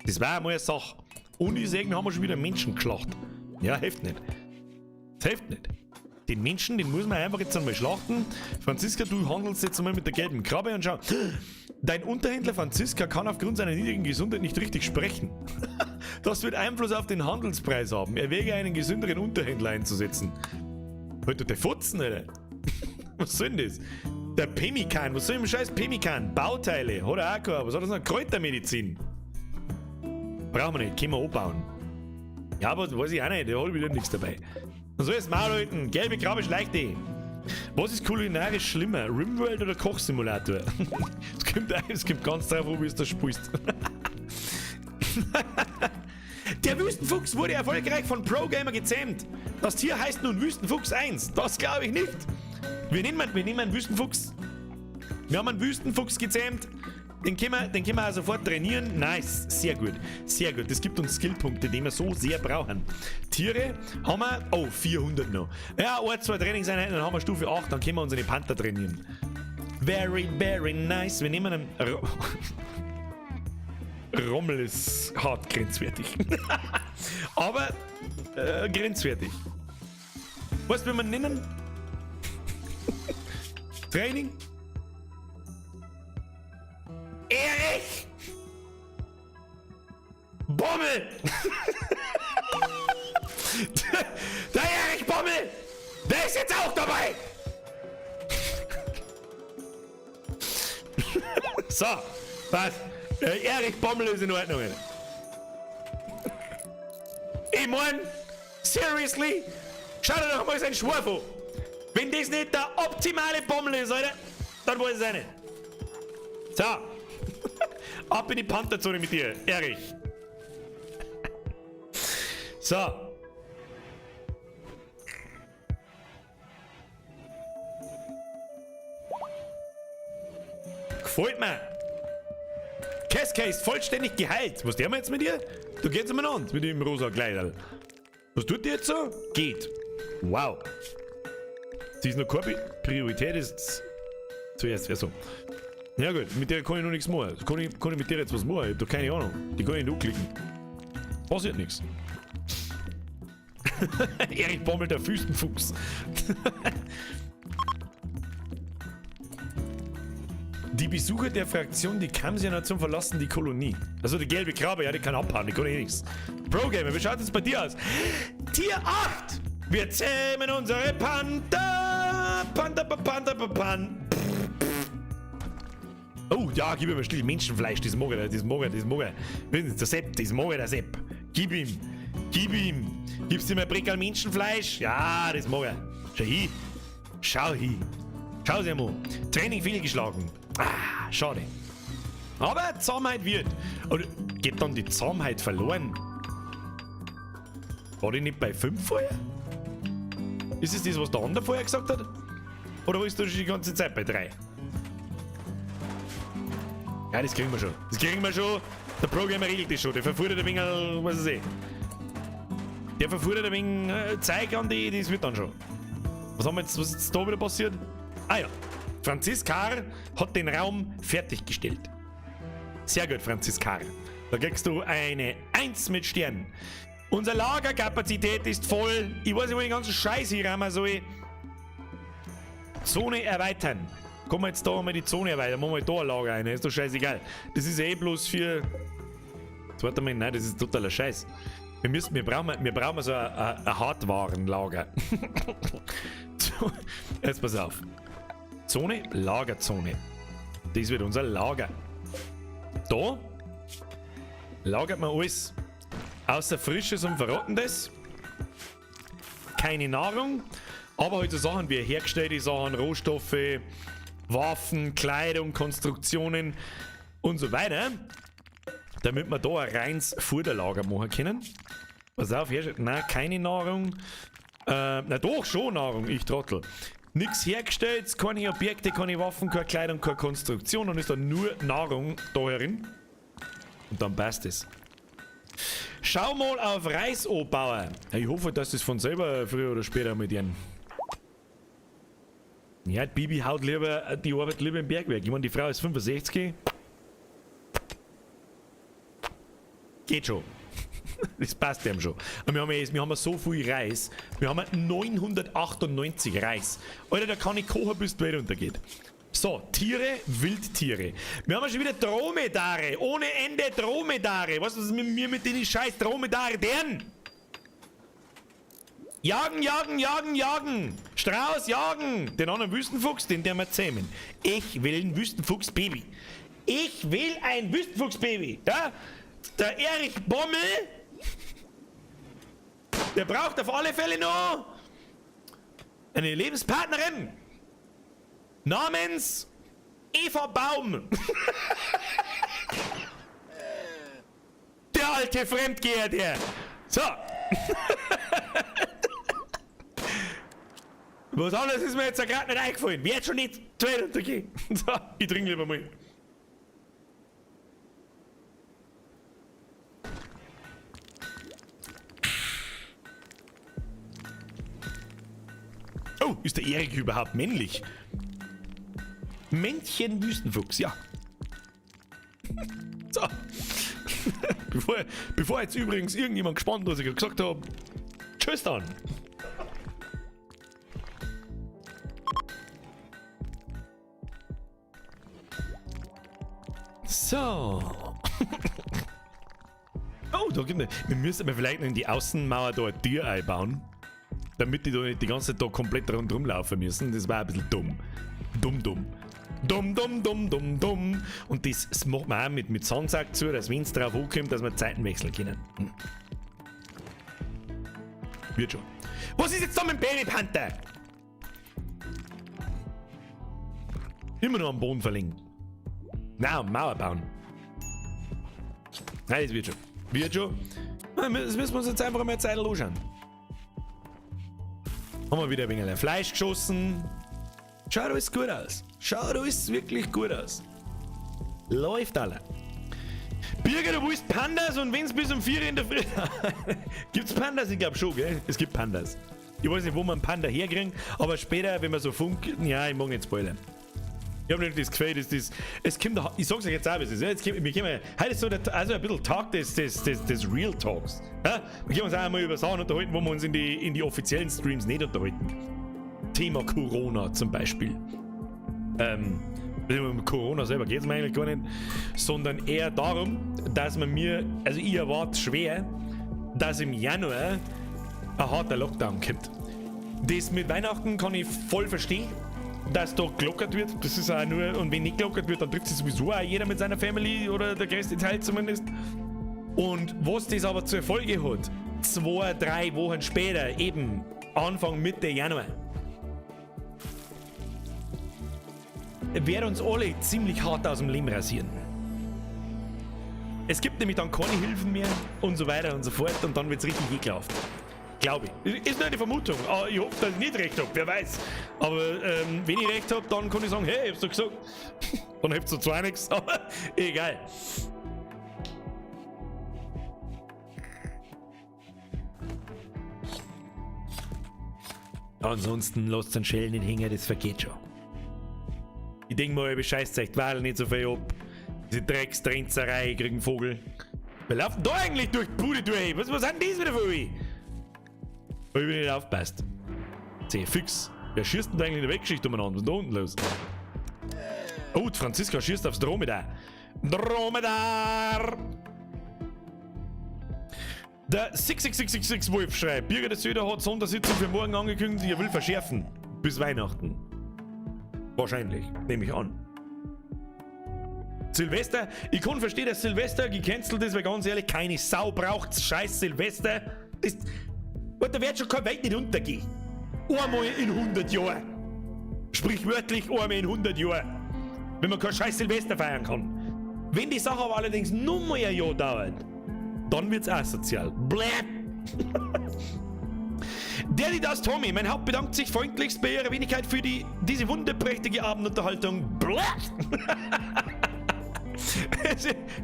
Das war einmal eine Sache. Und ich sag, wir haben schon wieder Menschen geschlachtet. Ja, hilft nicht. Das hilft nicht. Den Menschen, den muss man einfach jetzt einmal schlachten. Franziska, du handelst jetzt einmal mit der gelben Krabbe und schau. Dein Unterhändler Franziska kann aufgrund seiner niedrigen Gesundheit nicht richtig sprechen. Das wird Einfluss auf den Handelspreis haben. Erwäge einen gesünderen Unterhändler einzusetzen. Halt doch der Fotzen, Alter. Was soll denn das? Der Pemmikan. Was soll denn scheiß Pemmikan? Bauteile. Hat er auch gehabt. Was hat das noch? Kräutermedizin. Brauchen wir nicht. Können wir anbauen. Ja, aber weiß ich auch nicht. Da hab ich wieder nichts dabei. Dann soll ich das Maul halten. Gelbe Krabbe schleicht die. Was ist kulinarisch schlimmer? Rimworld oder Kochsimulator? Es kommt ganz drauf an, wie du das spielst. Der Wüstenfuchs wurde erfolgreich von ProGamer gezähmt. Das Tier heißt nun Wüstenfuchs 1. Das glaube ich nicht. Wir nehmen einen Wüstenfuchs. Wir haben einen Wüstenfuchs gezähmt. Den können wir auch sofort trainieren. Nice. Sehr gut. Sehr gut. Das gibt uns Skillpunkte, die wir so sehr brauchen. Tiere haben wir... Oh, 400 noch. Ja, 1, 2 Trainingseinheiten, dann haben wir Stufe 8. Dann können wir unsere Panther trainieren. Very, very nice. Wir nehmen einen... Rommel ist hart grenzwertig. Aber grenzwertig. Weißt du, wie wir ihn nennen? Training? Erich! Bommel! Der Erich Bommel! Der ist jetzt auch dabei! So, was? Erich Bommel ist in Ordnung. Ich mein, seriously? Schau dir doch mal seinen Schwarf an. Wenn das nicht der optimale Bommel ist, Alter, dann weiß ich es auch nicht. So. Ab in die Pantherzone mit dir, Erich. So. Gefällt mir. Cascade ist vollständig geheilt. Was tun wir jetzt mit dir? Du gehst umeinander mit dem rosa Kleiderl. Was tut die jetzt so? Geht. Wow. Sie ist noch keine Priorität, ist zuerst. Also. Ja gut, mit der kann ich noch nichts machen. Kann ich mit der jetzt was machen? Ich hab doch keine Ahnung. Die kann ich nicht anklicken. Passiert nichts. Erich Bommel, der Wüstenfuchs. Die Besucher der Fraktion, die Kamsia-Nation, verlassen die Kolonie. Also die gelbe Krabbe, ja, die kann abhauen, die kann eh nichts. Pro-Gamer, wie schaut es bei dir aus? Tier 8! Wir zähmen unsere Panther! Panther, Panther, Panther, Panther. Oh, ja, gib ihm ein Stück Menschenfleisch, das mag er, das mag er, das mag er. Wissen Sie, der Sepp, das mag er, der Sepp. Gib ihm, gib ihm. Gibst ihm ein Breckerl Menschenfleisch? Ja, das mag er. Schau hin, schau hin. Schau dir mal. Training fehlgeschlagen. Ah, schade. Aber Zahmheit wird. Oder geht dann die Zahmheit verloren? War die nicht bei 5 vorher? Ist es das, was der andere vorher gesagt hat? Oder warst du schon die ganze Zeit bei 3? Ja, das kriegen wir schon. Das kriegen wir schon. Der Programmer regelt das schon. Der verfuhrt ein wenig, was weiß ich. Der verfuhrt ein wenig Zeug an die, das wird dann schon. Was haben wir jetzt, was ist jetzt da wieder passiert? Ah ja. Franziskar hat den Raum fertiggestellt. Sehr gut, Franziskar. Da kriegst du eine 1 mit Stern. Unsere Lagerkapazität ist voll. Ich weiß nicht, wo ich den ganzen Scheiß hier rammen soll. Zone erweitern. Kommen wir jetzt da mal die Zone erweitern. Machen wir da ein Lager rein. Ist doch scheißegal. Das ist eh bloß für. Jetzt warte mal, nein, das ist totaler Scheiß. Wir brauchen so ein Hardwarenlager. So, jetzt pass auf. Zone, Lagerzone. Das wird unser Lager. Da lagert man alles. Außer Frisches und Verrottendes. Keine Nahrung. Aber halt so Sachen wie hergestellte Sachen, Rohstoffe, Waffen, Kleidung, Konstruktionen und so weiter. Damit wir da ein reines Futterlager machen können. Pass auf, hergestellt. Nein, keine Nahrung. Na doch, schon Nahrung, ich Trottel. Nix hergestellt, keine Objekte, keine Waffen, keine Kleidung, keine Konstruktion. Dann ist da nur Nahrung da herin. Und dann passt es. Schau mal auf Reis anbauen. Ja, ich hoffe, dass das von selber früher oder später mit ihren. Ja, die Bibi haut lieber, die arbeitet lieber im Bergwerk. Ich meine, die Frau ist 65. Geht schon. Das passt ihm schon. Und wir haben so viel Reis. Wir haben 998 Reis. Alter, da kann ich kochen, bis die Welt untergeht. So, Tiere, Wildtiere. Wir haben schon wieder Dromedare. Ohne Ende Dromedare. Was ist mit mir mit den scheiß Dromedare deren? Jagen, jagen, jagen, jagen. Strauß, jagen. Den anderen Wüstenfuchs, den der wir zähmen. Ich will ein Wüstenfuchs-Baby. Ich will ein Wüstenfuchs-Baby. Ja? Der Erich Bommel, der braucht auf alle Fälle noch eine Lebenspartnerin namens Eva Baum. Der alte Fremdgeher, der. So. Was anderes ist mir jetzt gerade nicht eingefallen. Wird schon nicht zu Ende untergehen. So, ich trinke lieber mal. Oh, ist der Erik überhaupt männlich? Männchen Wüstenfuchs, ja. So. Bevor jetzt übrigens irgendjemand gespannt, was ich gesagt habe, tschüss dann. So. Oh, da gibt es. Wir müssen aber vielleicht noch in die Außenmauer da ein Tür einbauen. Damit die da nicht die ganze Zeit da komplett rundherum laufen müssen. Das war ein bisschen dumm. Dumm, dumm. Dumm, dumm, dumm, dumm, dumm. Und das macht man auch mit Sandsack zu, dass wenn's drauf ankommt, dass wir Zeiten wechseln können. Wird schon. Was ist jetzt da mit dem Babypanther? Immer noch am Boden verlegen. Nein, Mauer bauen. Nein, das wird schon. Wird schon. Das müssen wir uns jetzt einfach mal eine Zeit anschauen. Haben wir wieder ein wenig Fleisch geschossen. Schaut alles gut aus. Schaut alles wirklich gut aus. Läuft alle. Birger, du willst Pandas und wenn's bis um 4 in der Früh. Gibt's Pandas? Ich glaub schon, gell? Es gibt Pandas. Ich weiß nicht, wo man einen Panda herkriegt, aber später, wenn man so funkt. Ja, ich mag nicht spoilern. Ich habe nämlich das Gefühl, dass das. Es kommt, ich sag's euch jetzt auch, wie es ist. Jetzt kommt, wir kommen, heute ist so der, also ein bisschen Tag des Real Talks. Ja? Wir können uns auch einmal über Sachen unterhalten, wo wir uns in die offiziellen Streams nicht unterhalten. Thema Corona zum Beispiel. Um Corona selber geht es mir eigentlich gar nicht, sondern eher darum, dass man mir, also ich erwarte schwer, dass im Januar ein harter Lockdown kommt. Das mit Weihnachten kann ich voll verstehen, dass da gelockert wird. Das ist auch nur, und wenn nicht gelockert wird, dann trifft sich sowieso auch jeder mit seiner Family oder der größte Teil zumindest. Und was das aber zur Folge hat, 2, 3 Wochen später, eben Anfang Mitte Januar, wird uns alle ziemlich hart aus dem Leben rasieren. Es gibt nämlich dann keine Hilfen mehr und so weiter und so fort und dann wird es richtig ekelhaft. Glaube ich. Ist nur eine Vermutung. Ah, ich hoffe, dass ich nicht recht habe, wer weiß. Aber wenn ich recht habe, dann kann ich sagen, hey, ich hab's doch gesagt. Dann hilft es zwar nichts, aber egal. Ansonsten lasst den Schellen nicht hängen, das vergeht schon. Ich denke mal, ich scheißt euch die Wahl nicht so viel ab. Diese Dreckstrenzerei, kriegen Vogel. Wir laufen da eigentlich durch die Bude durch. Was sind das wieder für euch? Weil ich nicht aufpasst. Zeh, fix. Wer schießt denn da eigentlich in der Weggeschichte umeinander? Was ist da unten los? Oh, die Franziska schießt aufs Dromedar. Dromedar! Der 66666 Wolf schreibt, Birger der Söder hat Sondersitzung für morgen angekündigt, er will verschärfen. Bis Weihnachten. Wahrscheinlich, nehme ich an. Silvester, ich kann verstehen, dass Silvester gecancelt ist, weil ganz ehrlich, keine Sau braucht scheiß Silvester. Das, und da wird schon keine Welt nicht untergehen. Einmal in 100 Jahren. Sprichwörtlich einmal in 100 Jahren. Wenn man kein scheiß Silvester feiern kann. Wenn die Sache aber allerdings nur mal ein Jahr dauert, dann wird's asozial. Bläh. Der, die das Tommy, mein Haupt bedankt sich freundlichst bei ihrer Wenigkeit für diese wunderprächtige Abendunterhaltung. Bläh.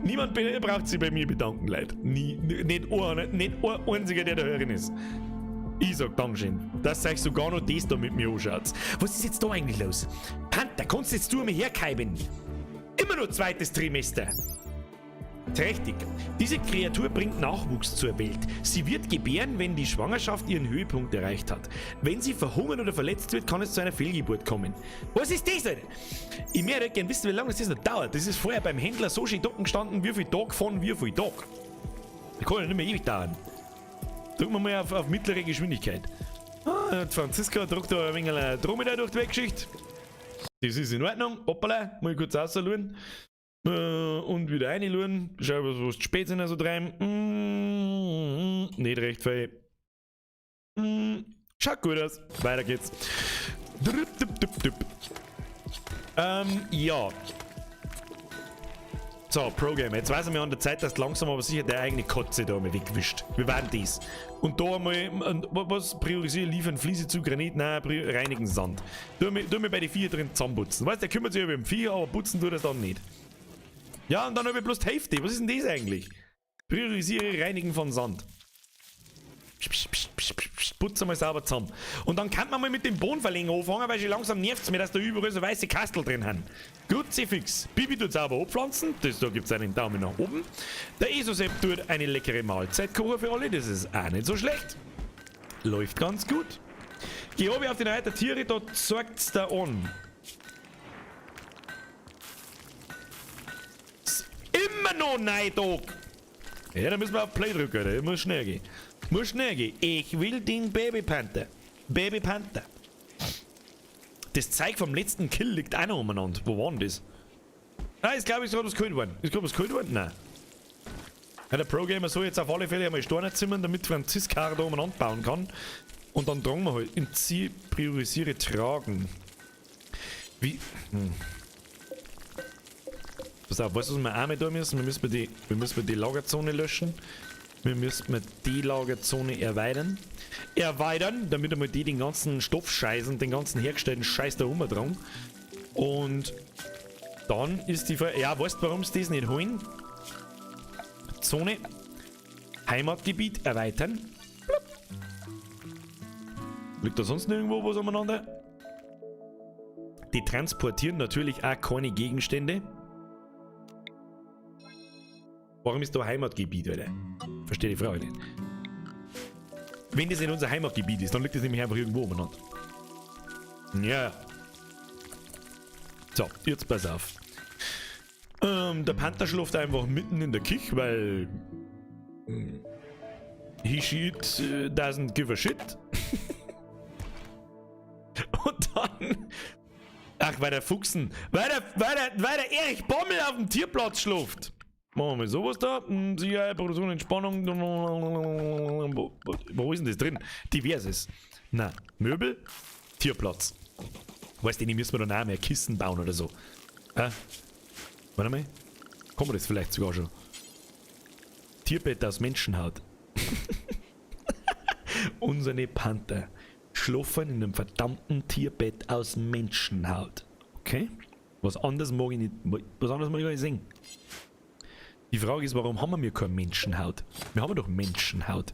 Niemand braucht sich bei mir bedanken, Leute. Nie, nicht ein, nicht ein einziger, der da hören ist. Ich sag Dankeschön, dass euch sogar noch das da mit mir anschaut. Was ist jetzt da eigentlich los? Panther, kannst jetzt du mir herkeiben? Immer nur zweites Trimester. Trächtig. Diese Kreatur bringt Nachwuchs zur Welt. Sie wird gebären, wenn die Schwangerschaft ihren Höhepunkt erreicht hat. Wenn sie verhungert oder verletzt wird, kann es zu einer Fehlgeburt kommen. Was ist das denn? Ich möchte gerne wissen, wie lange das noch dauert. Das ist vorher beim Händler so schön gestanden, wie viel Tag von wie viel Tag. Das kann ja nicht mehr ewig dauern. Drücken wir mal auf mittlere Geschwindigkeit. Ah, Franziska druckt da ein wenig eine Dromedar durch die Weggeschichte. Das ist in Ordnung. Hoppala, mal kurz rausschauen. Und wieder reinschauen. Schau, was die Spät sind, also treiben. Nicht recht viel. Schaut gut aus. Weiter geht's. Drup, dup, dup, dup. Ja. So, Pro-Gamer. Jetzt weiß ich mir an der Zeit, dass langsam aber sicher der eigene Kotze da mal wegwischt. Wir werden dies. Und da einmal, und was priorisieren? Liefern Fliese zu Granit? Nein, reinigen Sand. Tu mir bei den Viecher drin zusammenputzen. Weißt du, der kümmert sich über den Viecher, aber putzen tut er dann nicht. Ja, und dann habe ich bloß die Hälfte. Was ist denn das eigentlich? Priorisiere Reinigen von Sand. Psch, psch, psch, psch, psch, psch, putz einmal sauber zusammen. Und dann kann man mal mit dem Bodenverlegen anfangen, weil schon langsam nervt's mir, dass da überall so weiße Kastel drin haben. Kruzifix. Bibi tut sauber abpflanzen. Das, da gibt's einen Daumen nach oben. Der Esosep tut eine leckere Mahlzeit kochen für alle. Das ist auch nicht so schlecht. Läuft ganz gut. Geh oben auf den Reiter Tiere, da zeigt's da an. Immer noch Neidog. Ja, da müssen wir auf Play drücken, Alter. Muss schnell gehen. Muss schnell gehen. Ich will den Baby Panther. Baby Panther. Das Zeug vom letzten Kill liegt auch noch umeinander. Wo war denn das? Ah, ist glaube ich gerade was geholt worden. Ist gerade was geholt worden? Nein. Ja, der Pro-Gamer soll jetzt auf alle Fälle einmal Steine zimmern, damit Franziska da umeinander bauen kann. Und dann tragen wir halt. In Ziel priorisiere tragen. Wie? Pass auf, weißt du, was wir auch mal tun müssen? Wir müssen die Lagerzone löschen. Wir müssen die Lagerzone erweitern. Erweitern, damit einmal die den ganzen Stoffscheiß und den ganzen hergestellten Scheiß da rumtragen. Und dann ist die Frage, ja, weißt du, warum sie das nicht holen? Zone, Heimatgebiet erweitern. Blub. Liegt da sonst nirgendwo was umeinander? Die transportieren natürlich auch keine Gegenstände. Warum ist da Heimatgebiet, Alter? Verstehe die Frage nicht. Wenn das in unser Heimatgebiet ist, dann liegt das nämlich einfach irgendwo umeinander. Ja. So, jetzt pass auf. Der Panther schläft einfach mitten in der Küche, weil he shit doesn't give a shit. Und dann. Ach, weil der Fuchsen. Weil der Erich Bommel auf dem Tierplatz schläft. Machen wir mal sowas da. Sicherheit, Produktion, Entspannung. Wo ist denn das drin? Diverses. Na, Möbel, Tierplatz. Weißt du, die müssen wir dann auch mehr Kissen bauen oder so. Ja? Warte mal. Kommen wir das vielleicht sogar schon? Tierbett aus Menschenhaut. Unsere Panther schlafen in einem verdammten Tierbett aus Menschenhaut. Okay? Was anderes mag ich nicht, was anderes mag ich gar nicht sehen. Die Frage ist, warum haben wir keine Menschenhaut? Wir haben doch Menschenhaut.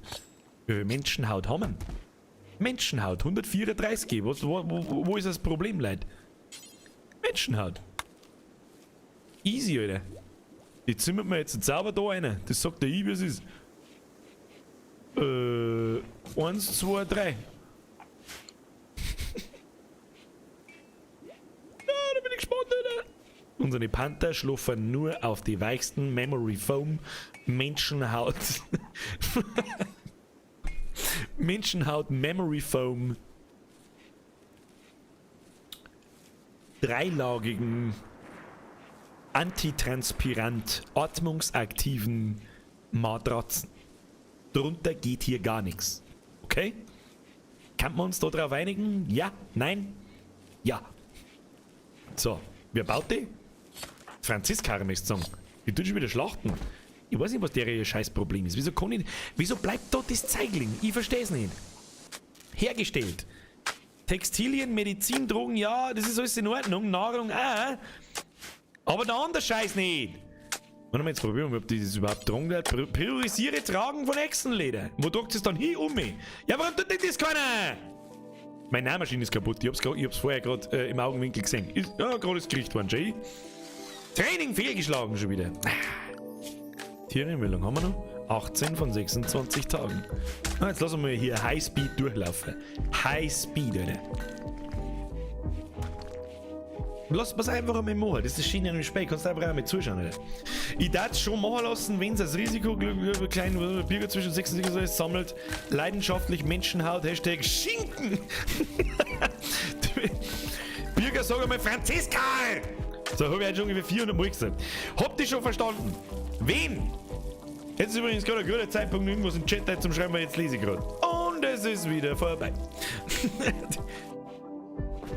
Wie viel Menschenhaut haben wir? Menschenhaut, 134. Wo ist das Problem, Leute? Menschenhaut. Easy, Alter. Die zimmert mir jetzt sauber da rein. Das sagt der ich, wie es ist. 1, 2, 3. Ja, da bin ich gespannt, Alter. Unsere Panther schlafen nur auf die weichsten Memory Foam Menschenhaut. Menschenhaut Memory Foam dreilagigen antitranspirant atmungsaktiven Matratzen. Drunter geht hier gar nichts. Okay? Kann man uns da drauf einigen? Ja? Nein? Ja. So, wer baut die? Franziska möchte sagen. Die tut schon wieder schlachten. Ich weiß nicht, was der ihr Scheißproblem ist. Wieso bleibt dort das Zeigling? Ich verstehe es nicht. Hergestellt. Textilien, Medizin, Drogen, ja, das ist alles in Ordnung. Nahrung auch. Aber der andere Scheiß nicht. Warte mal, jetzt probieren wir, ob das überhaupt tragen wird. Priorisiere Tragen von Echsenleder. Wo tragt es dann hin um mich? Ja, warum tut denn das keiner? Meine Nähmaschine ist kaputt. Ich hab's vorher grad im Augenwinkel gesehen. Ist, ja, gerade ist gerichtet worden, Jay. Training fehlgeschlagen schon wieder. Tiere, wie lange haben wir noch? 18 von 26 Tagen. Na, jetzt lassen wir hier High Speed durchlaufen. High Speed, Alter. Lass es einfach einmal machen. Das ist schön in dem Spiel. Kannst du einfach auch mal zuschauen, Alter. Ich darf es schon machen lassen, wenn es das Risiko kleinen Bürger zwischen 6 und 6 sammelt. Leidenschaftlich Menschenhaut, Hashtag Schinken. Bürger, sag einmal Franziska! So, hab ich jetzt schon ungefähr 400 Mal gesagt. Habt ihr schon verstanden? Wen? Jetzt ist übrigens gerade ein guter Zeitpunkt, irgendwas im Chat zum Schreiben, weil jetzt lese ich gerade. Und es ist wieder vorbei.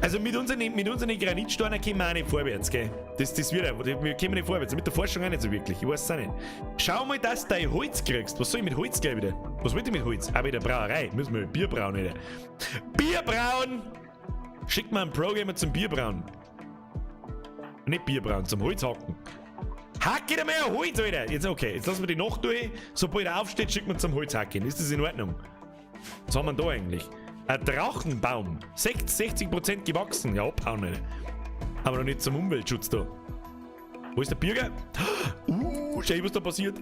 Also mit unseren Granitsteinen kommen wir auch nicht vorwärts, gell? Das wird einfach, wir kommen nicht vorwärts. Mit der Forschung auch nicht so wirklich, ich weiß es auch nicht. Schau mal, dass du dein Holz kriegst. Was soll ich mit Holz gleich wieder? Was wollt ihr mit Holz? Auch wieder Brauerei. Müssen wir Bier brauen, Alter. Bier brauen! Schickt mal einen Pro-Gamer zum Bier brauen. Nicht Bier brauen, zum Holz hacken. Hack dir mal ein Holz, Alter! Jetzt okay, jetzt lassen wir die Nacht durch. Sobald er aufsteht, schickt man zum Holz hacken. Ist das in Ordnung? Was haben wir da eigentlich? Ein Drachenbaum. 60% gewachsen. Ja, abhauen, Alter. Aber noch nicht zum Umweltschutz da. Wo ist der Birger? Schau, was da passiert.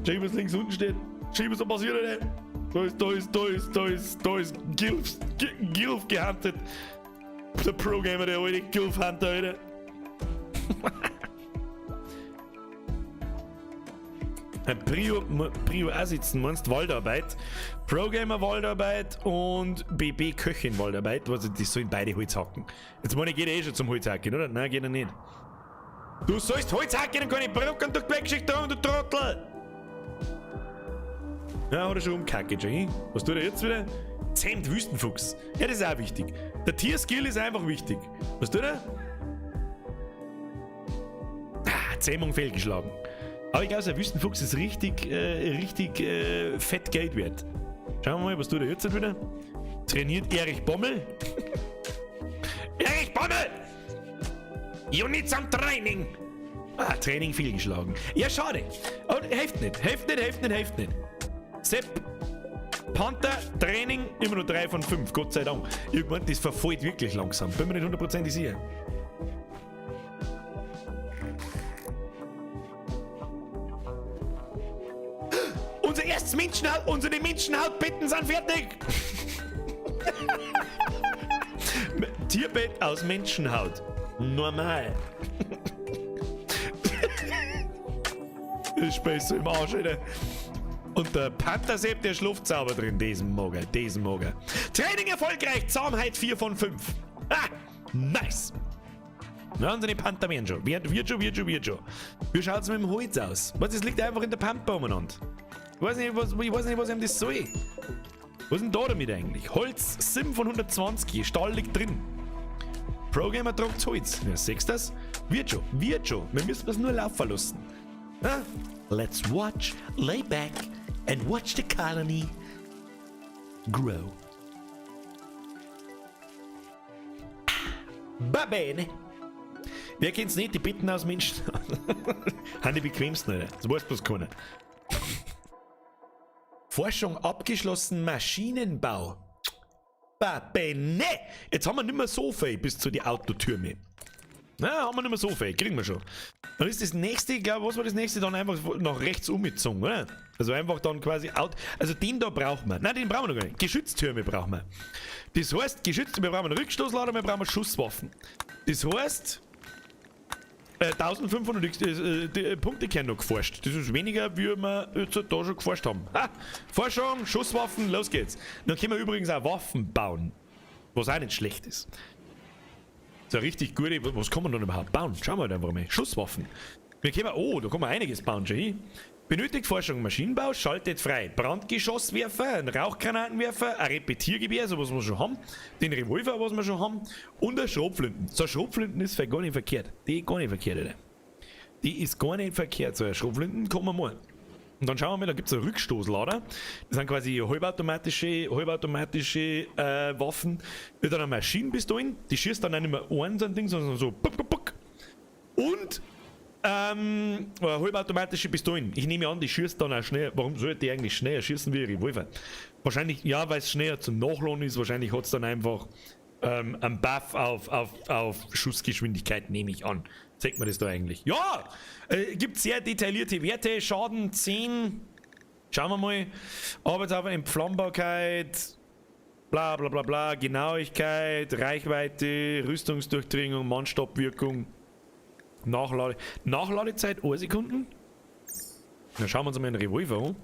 Schau, was links unten steht. Schau, was da passiert, Alter. Da ist Gilf gehuntet. Der Pro-Gamer, der alte Gilf Hunter, Alter. Ein Prio auch sitzen, meinst Waldarbeit, Pro-Gamer Waldarbeit und BB Köchin Waldarbeit, also die sollen beide Holz hacken. Jetzt meine ich, geht er eh schon zum Holz hacken, oder? Nein, geht er nicht. Du sollst Holz hacken und keine Brücken durch die Weggeschichte tragen, du Trottel! Ja, hat er schon umgehackt, schon. Was tut er jetzt wieder? Zähmt Wüstenfuchs. Ja, das ist auch wichtig. Der Tierskill ist einfach wichtig. Was tut er? Ah, Zähmung fehlgeschlagen. Aber ich glaube, so ein Wüstenfuchs ist richtig fett Geld wert. Schauen wir mal, was tut er jetzt wieder? Trainiert Erich Bommel? Erich Bommel! You need some training! Ah, Training fehlgeschlagen. Ja, schade. Aber hilft nicht, hilft nicht, hilft nicht, hilft nicht. Sepp, Panther, Training, immer nur 3 von 5, Gott sei Dank. Irgendwann, das verfällt wirklich langsam. Bin mir nicht hundertprozentig sicher. Unser erstes Menschenhaut, unsere Menschenhautbetten sind fertig! Tierbett aus Menschenhaut. Normal. Das Spiel ist so im Arsch, Alter. Und der Panthersepp, der schläft sauber drin. Diesen Morgen, diesen Morgen. Training erfolgreich, Zahmheit 4 von 5. Ah, nice. Ja, unsere Panther werden schon. Wird, wird schon, wird schon, wird schon. Wie schaut's mit dem Holz aus? Was, das liegt einfach in der Pampa umeinander. Ich weiß nicht, was, ich weiß nicht, was ihm das soll. Was ist denn da damit eigentlich? Holz 7 von 120, Stahl liegt drin. Programmer tragt Holz. Ja, siehst du das? Wird schon, wird schon. Wir müssen es nur laufen lassen. Ah? Let's watch, lay back and watch the colony grow. Va bene. Wer kennt's nicht? Die Betten aus Menschen. Haben die bequemsten, Alter. Das weiß bloß keiner. Forschung abgeschlossen, Maschinenbau. Va bene. Jetzt haben wir nicht mehr so viel bis zu den Autotürme. Na, haben wir nicht mehr so viel, kriegen wir schon. Dann ist das nächste, ich glaube, was war das nächste? Dann einfach nach rechts umgezogen, oder? Also einfach dann quasi out. Also den da brauchen wir. Nein, den brauchen wir noch gar nicht. Geschütztürme brauchen wir. Das heißt, Geschütztürme, wir brauchen einen Rückstoßlader, wir brauchen Schusswaffen. Das heißt, 1500 Punkte können noch geforscht. Das ist weniger, wie wir jetzt da schon geforscht haben. Ha! Forschung, Schusswaffen, los geht's. Dann können wir übrigens auch Waffen bauen. Was auch nicht schlecht ist. So eine richtig gute, was kann man dann überhaupt bauen? Schauen wir halt einfach mal. Schusswaffen. Wir können, oh, da kann man einiges bauen, schon hin. Benötigt Forschung Maschinenbau, schaltet frei. Brandgeschosswerfer, ein Rauchgranatenwerfer, ein Repetiergewehr, so was wir schon haben, den Revolver, was wir schon haben, und eine Schrotflinten. So eine Schrotflinten ist vielleicht gar nicht verkehrt. Die ist gar nicht verkehrt, Alter. Die ist gar nicht verkehrt. So eine Schrotflinten kann man mal. Und dann schauen wir mal, da gibt es einen Rückstoßlader. Das sind quasi halbautomatische Waffen. Mit einer Maschinenpistolen. Die schießt dann auch nicht mehr ein, so ein Ding, sondern so puck, puck, puck. Und halbautomatische Pistolen. Ich nehme an, die schießt dann auch schnell. Warum sollte die eigentlich schneller schießen wie ein Revolver? Wahrscheinlich, ja, weil es schneller zum Nachladen ist. Wahrscheinlich hat es dann einfach einen Buff auf Schussgeschwindigkeit, nehme ich an. Zeigt man das da eigentlich? Ja! Gibt sehr detaillierte Werte. Schaden 10. Schauen wir mal. Arbeitsaufwand, Entflammbarkeit. Bla bla bla bla. Genauigkeit, Reichweite, Rüstungsdurchdringung, Mannstoppwirkung. Nachlade. Nachladezeit 1 Sekunden. Dann schauen wir uns mal einen Revolver an.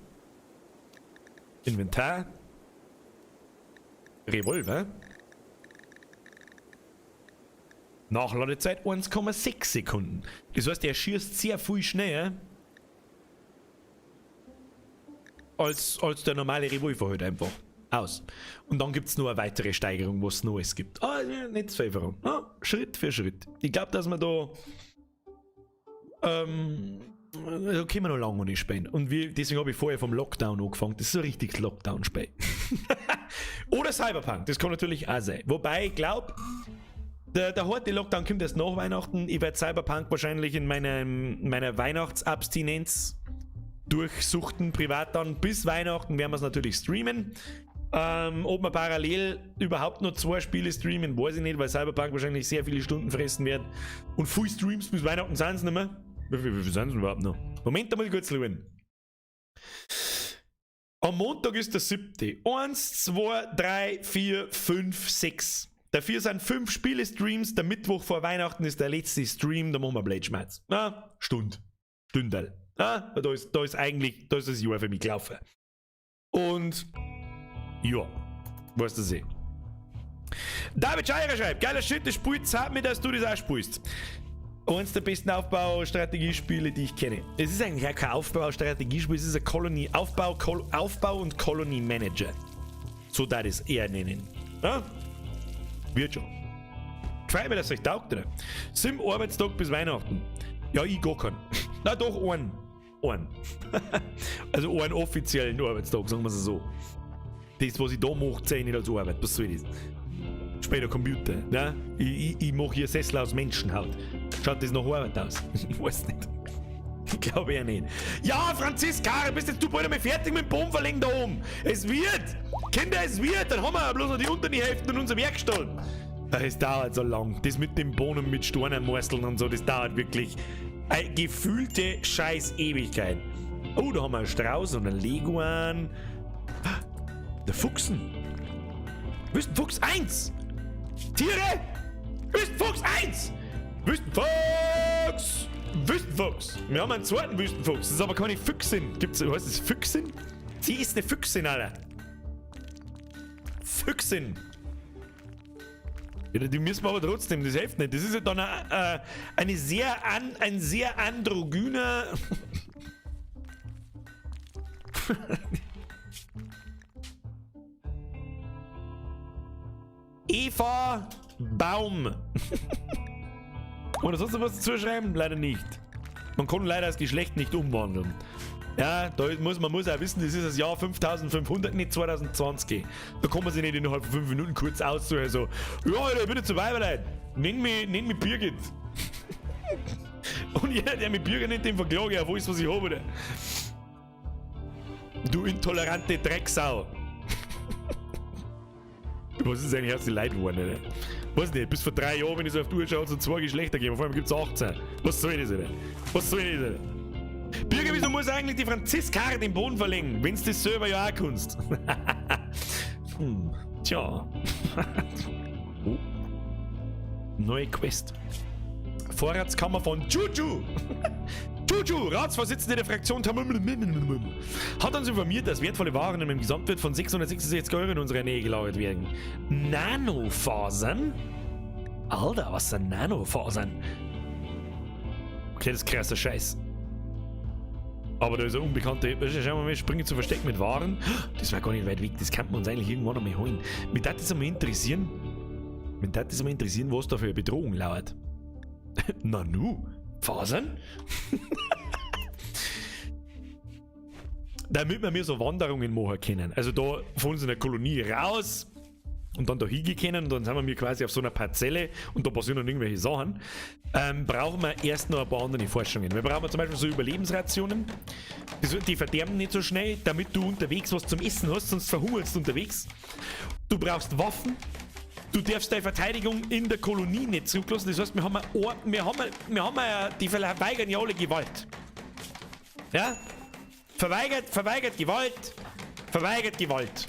Inventar. Revolver. Nachladezeit 1,6 Sekunden. Das heißt, er schießt sehr viel schneller als der normale Revolver halt einfach aus. Und dann gibt es noch eine weitere Steigerung, was es Neues gibt. Ah, ja, nicht zu viel voran. Ah, Schritt für Schritt. Ich glaub, dass wir da da können wir noch lange nicht spielen. Und deswegen habe ich vorher vom Lockdown angefangen. Das ist so ein richtiges Lockdown-Spiel. Oder Cyberpunk, das kann natürlich auch sein. Wobei, ich glaub, der harte Lockdown kommt erst nach Weihnachten. Ich werde Cyberpunk wahrscheinlich in meiner Weihnachtsabstinenz durchsuchten, privat dann. Bis Weihnachten werden wir es natürlich streamen. Ob wir parallel überhaupt noch 2 Spiele streamen, weiß ich nicht, weil Cyberpunk wahrscheinlich sehr viele Stunden fressen wird. Und viele Streams bis Weihnachten sind es nicht mehr. Wie viel sind es überhaupt noch? Moment einmal kurz schauen. Am Montag ist der 7. 1, 2, 3, 4, 5, 6. Dafür sind 5 Spiele-Streams. Der Mittwoch vor Weihnachten ist der letzte Stream. Da machen wir Blade Schmerz. Na, Stund. Stündel. Na, da ist, da ist eigentlich, da ist das Jahr für mich gelaufen. Und ja, weißt du sie. David Scheirer schreibt, geiler Shit, das Spiel zeigt mir, dass du das auch spielst. Eins der besten Aufbaustrategiespiele, die ich kenne. Es ist eigentlich auch kein Aufbaustrategiespiel, es ist ein Colony Aufbau, Kol Aufbau und Colony Manager. So darf ich es eher nennen. Ja? Wird schon. Gefällt mir, dass es euch taugt, oder? 7 Arbeitstag bis Weihnachten. Ja, ich gar keinen. Na doch, einen. Einen. Also einen offiziellen Arbeitstag, sagen wir es so. Das, was ich da mache, zähle ich nicht als Arbeit. Was soll das? Später Computer. Ne? Ich mache hier Sessel aus Menschenhaut. Schaut das nach Arbeit aus? Ich weiß nicht. Ich glaube ja nicht. Ja, Franziska, bist jetzt du bald einmal fertig mit dem Boden verlegen da oben. Es wird! Kinder, es wird! Dann haben wir bloß noch die unteren Hälfte in unserer Werkstatt. Das dauert so lang. Das mit dem Bohnen mit Steinen meißeln und so, das dauert wirklich eine gefühlte scheiß Ewigkeit. Oh, da haben wir einen Strauß und einen Leguan. Der Fuchsen. Wüstenfuchs 1! Tiere! Wüstenfuchs 1! Wüstenfuchs! Wüstenfuchs! Wir haben einen zweiten Wüstenfuchs. Das ist aber keine Füchsin. Gibt's, heißt das Füchsin? Sie ist eine Füchsin, Alter. Füchsin. Ja, die müssen wir aber trotzdem, das hilft nicht. Das ist ja dann ein sehr androgyner. Eva Baum. Oder sonst noch was dazu schreiben? Leider nicht. Man kann leider das Geschlecht nicht umwandeln. Ja, da muss, man muss auch wissen, das ist das Jahr 5500, nicht 2020. Da kann man sich nicht innerhalb von 5 Minuten kurz aussuchen. So, ja, Alter, ich bin jetzt dabei, Leute. Nenn mich Birgit. Und jeder, der mich Birgit nennt, den verklage ich auf alles, was ich habe, oder? Du intolerante Drecksau. Was ist eigentlich aus den Leuten geworden, oder? Weiß nicht, bis vor 3 Jahren, wenn ich so auf die Uhr schaue, hat es 2 Geschlechter gegeben. Vor allem gibt's 18. Was soll das, oder? Was soll das, oder? Birger, wieso muss eigentlich die Franziska den Boden verlegen, wenn's das selber ja auch kannst? Tja. Oh. Neue Quest. Vorratskammer von Juju. Juju, Ratsvorsitzende der Fraktion Tamum, hat uns informiert, dass wertvolle Waren in einem Gesamtwert von 666 Euro in unserer Nähe gelagert werden. Nanofasern? Alter, was sind Nanofasern? Okay, das ist krasser Scheiß. Aber da ist ein unbekannter. Schauen wir mal, wir springen zu Versteck mit Waren. Das war gar nicht weit weg, das könnte man uns eigentlich irgendwann noch mal holen. Mich würde das einmal interessieren. Mich würde das einmal interessieren, was da für eine Bedrohung lauert. Nanu? Fasern? Damit wir mir so Wanderungen machen können. Also da von unserer Kolonie raus und dann da hingehen können und dann sind wir mir quasi auf so einer Parzelle und da passieren dann irgendwelche Sachen. Brauchen wir erst noch ein paar andere Forschungen. Wir brauchen zum Beispiel so Überlebensrationen. Die verderben nicht so schnell, damit du unterwegs was zum Essen hast, sonst verhungerst du unterwegs. Du brauchst Waffen. Du darfst deine Verteidigung in der Kolonie nicht zurücklassen. Das heißt, wir haben eine Or-, wir haben eine, wir haben eine, die verweigern ja alle Gewalt. Ja? Verweigert, verweigert Gewalt, verweigert Gewalt.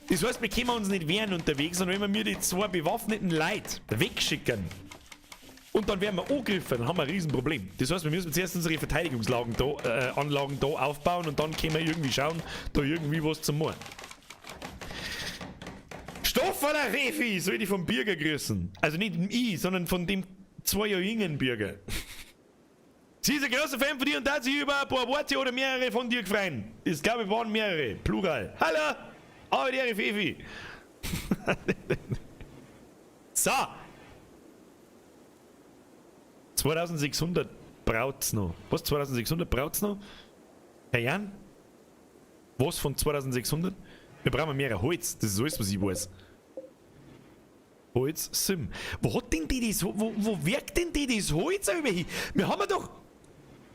Das heißt, wir können uns nicht wehren unterwegs, sondern wenn wir die 2 bewaffneten Leute wegschicken und dann werden wir angegriffen, dann haben wir ein Riesenproblem. Das heißt, wir müssen zuerst unsere Verteidigungslagen da Anlagen da aufbauen und dann können wir irgendwie schauen, da irgendwie was zu machen. Stofferer Refi, soll ich vom Birger grüßen. Also nicht ich, sondern von dem 2 Jahre jüngeren Birger. Sie ist ein großer Fan von dir und hat sich über ein paar Worte oder mehrere von dir gefreut. Ich glaube, es waren mehrere. Plural. Hallo! Aber der Fefi. So. 2600 braucht's noch. Was? 2600 braucht's noch? Herr Jan? Was von 2600? Wir brauchen mehr Holz. Das ist alles, was ich weiß. Holz, Sim. Wo hat denn die das? Wo wirkt denn die das Holz über hin? Wir haben ja doch.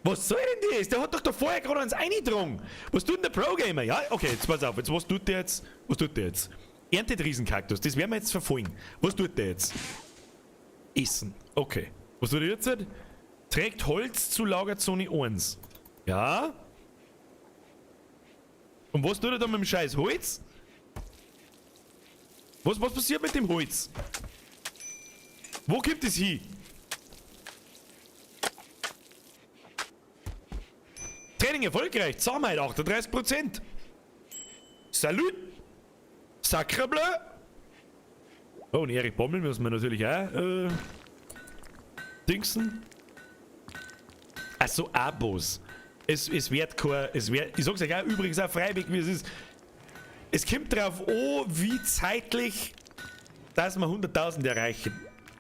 Was soll denn das? Der hat doch da vorher gerade eins eingetragen. Was tut denn der Pro-Gamer? Ja, okay, jetzt pass auf. Jetzt, was tut der jetzt? Was tut der jetzt? Erntet Riesenkaktus. Das werden wir jetzt verfolgen. Was tut der jetzt? Essen. Okay. Was tut er jetzt? Trägt Holz zu Lagerzone 1. Ja. Und was tut er da mit dem scheiß Holz? Was passiert mit dem Holz? Wo kommt das hin? Training erfolgreich. Zahmheit 38%. Salut. Sacre bleu. Oh, und Erich Bommel müssen wir natürlich auch dingsen. Achso, Abos. Es wird kein, es wird, ich sag's euch auch übrigens auch freiwillig, wie es ist. Es kommt drauf an, wie zeitlich, dass wir 100.000 erreichen.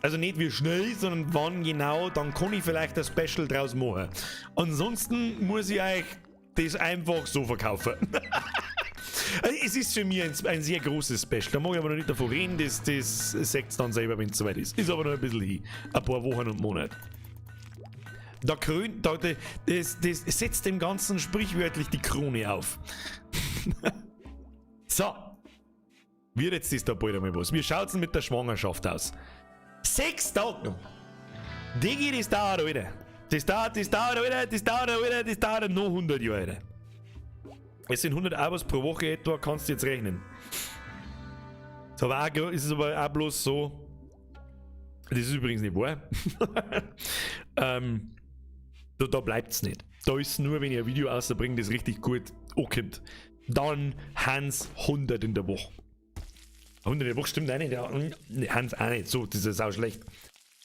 Also nicht wie schnell, sondern wann genau, dann kann ich vielleicht ein Special draus machen. Ansonsten muss ich euch das einfach so verkaufen. Also es ist für mich ein sehr großes Special. Da mag ich aber noch nicht davon reden, das seht's dann selber, wenn's soweit ist. Ist aber noch ein bisschen hin. Ein paar Wochen und Monate. Da krönt, da, da, das, das setzt dem Ganzen sprichwörtlich die Krone auf. So. Wird jetzt das da bald einmal was? Wie schaut's denn mit der Schwangerschaft aus? 6 Tage noch. Digi, das dauert, Alter. Das dauert, das dauert, Alter, das dauert, Alter, das dauert noch 100 Jahre, Alter. Es sind 100 Abos pro Woche etwa, kannst du jetzt rechnen. Ist aber auch, ist es aber auch bloß so. Das ist übrigens nicht wahr. Da bleibt es nicht. Da ist nur, wenn ich ein Video rausbringe, das richtig gut ankommt. Dann Hans 100 in der Woche. 100 in der Woche stimmt auch nicht. Ja, Hans auch nicht. So, das ist auch schlecht.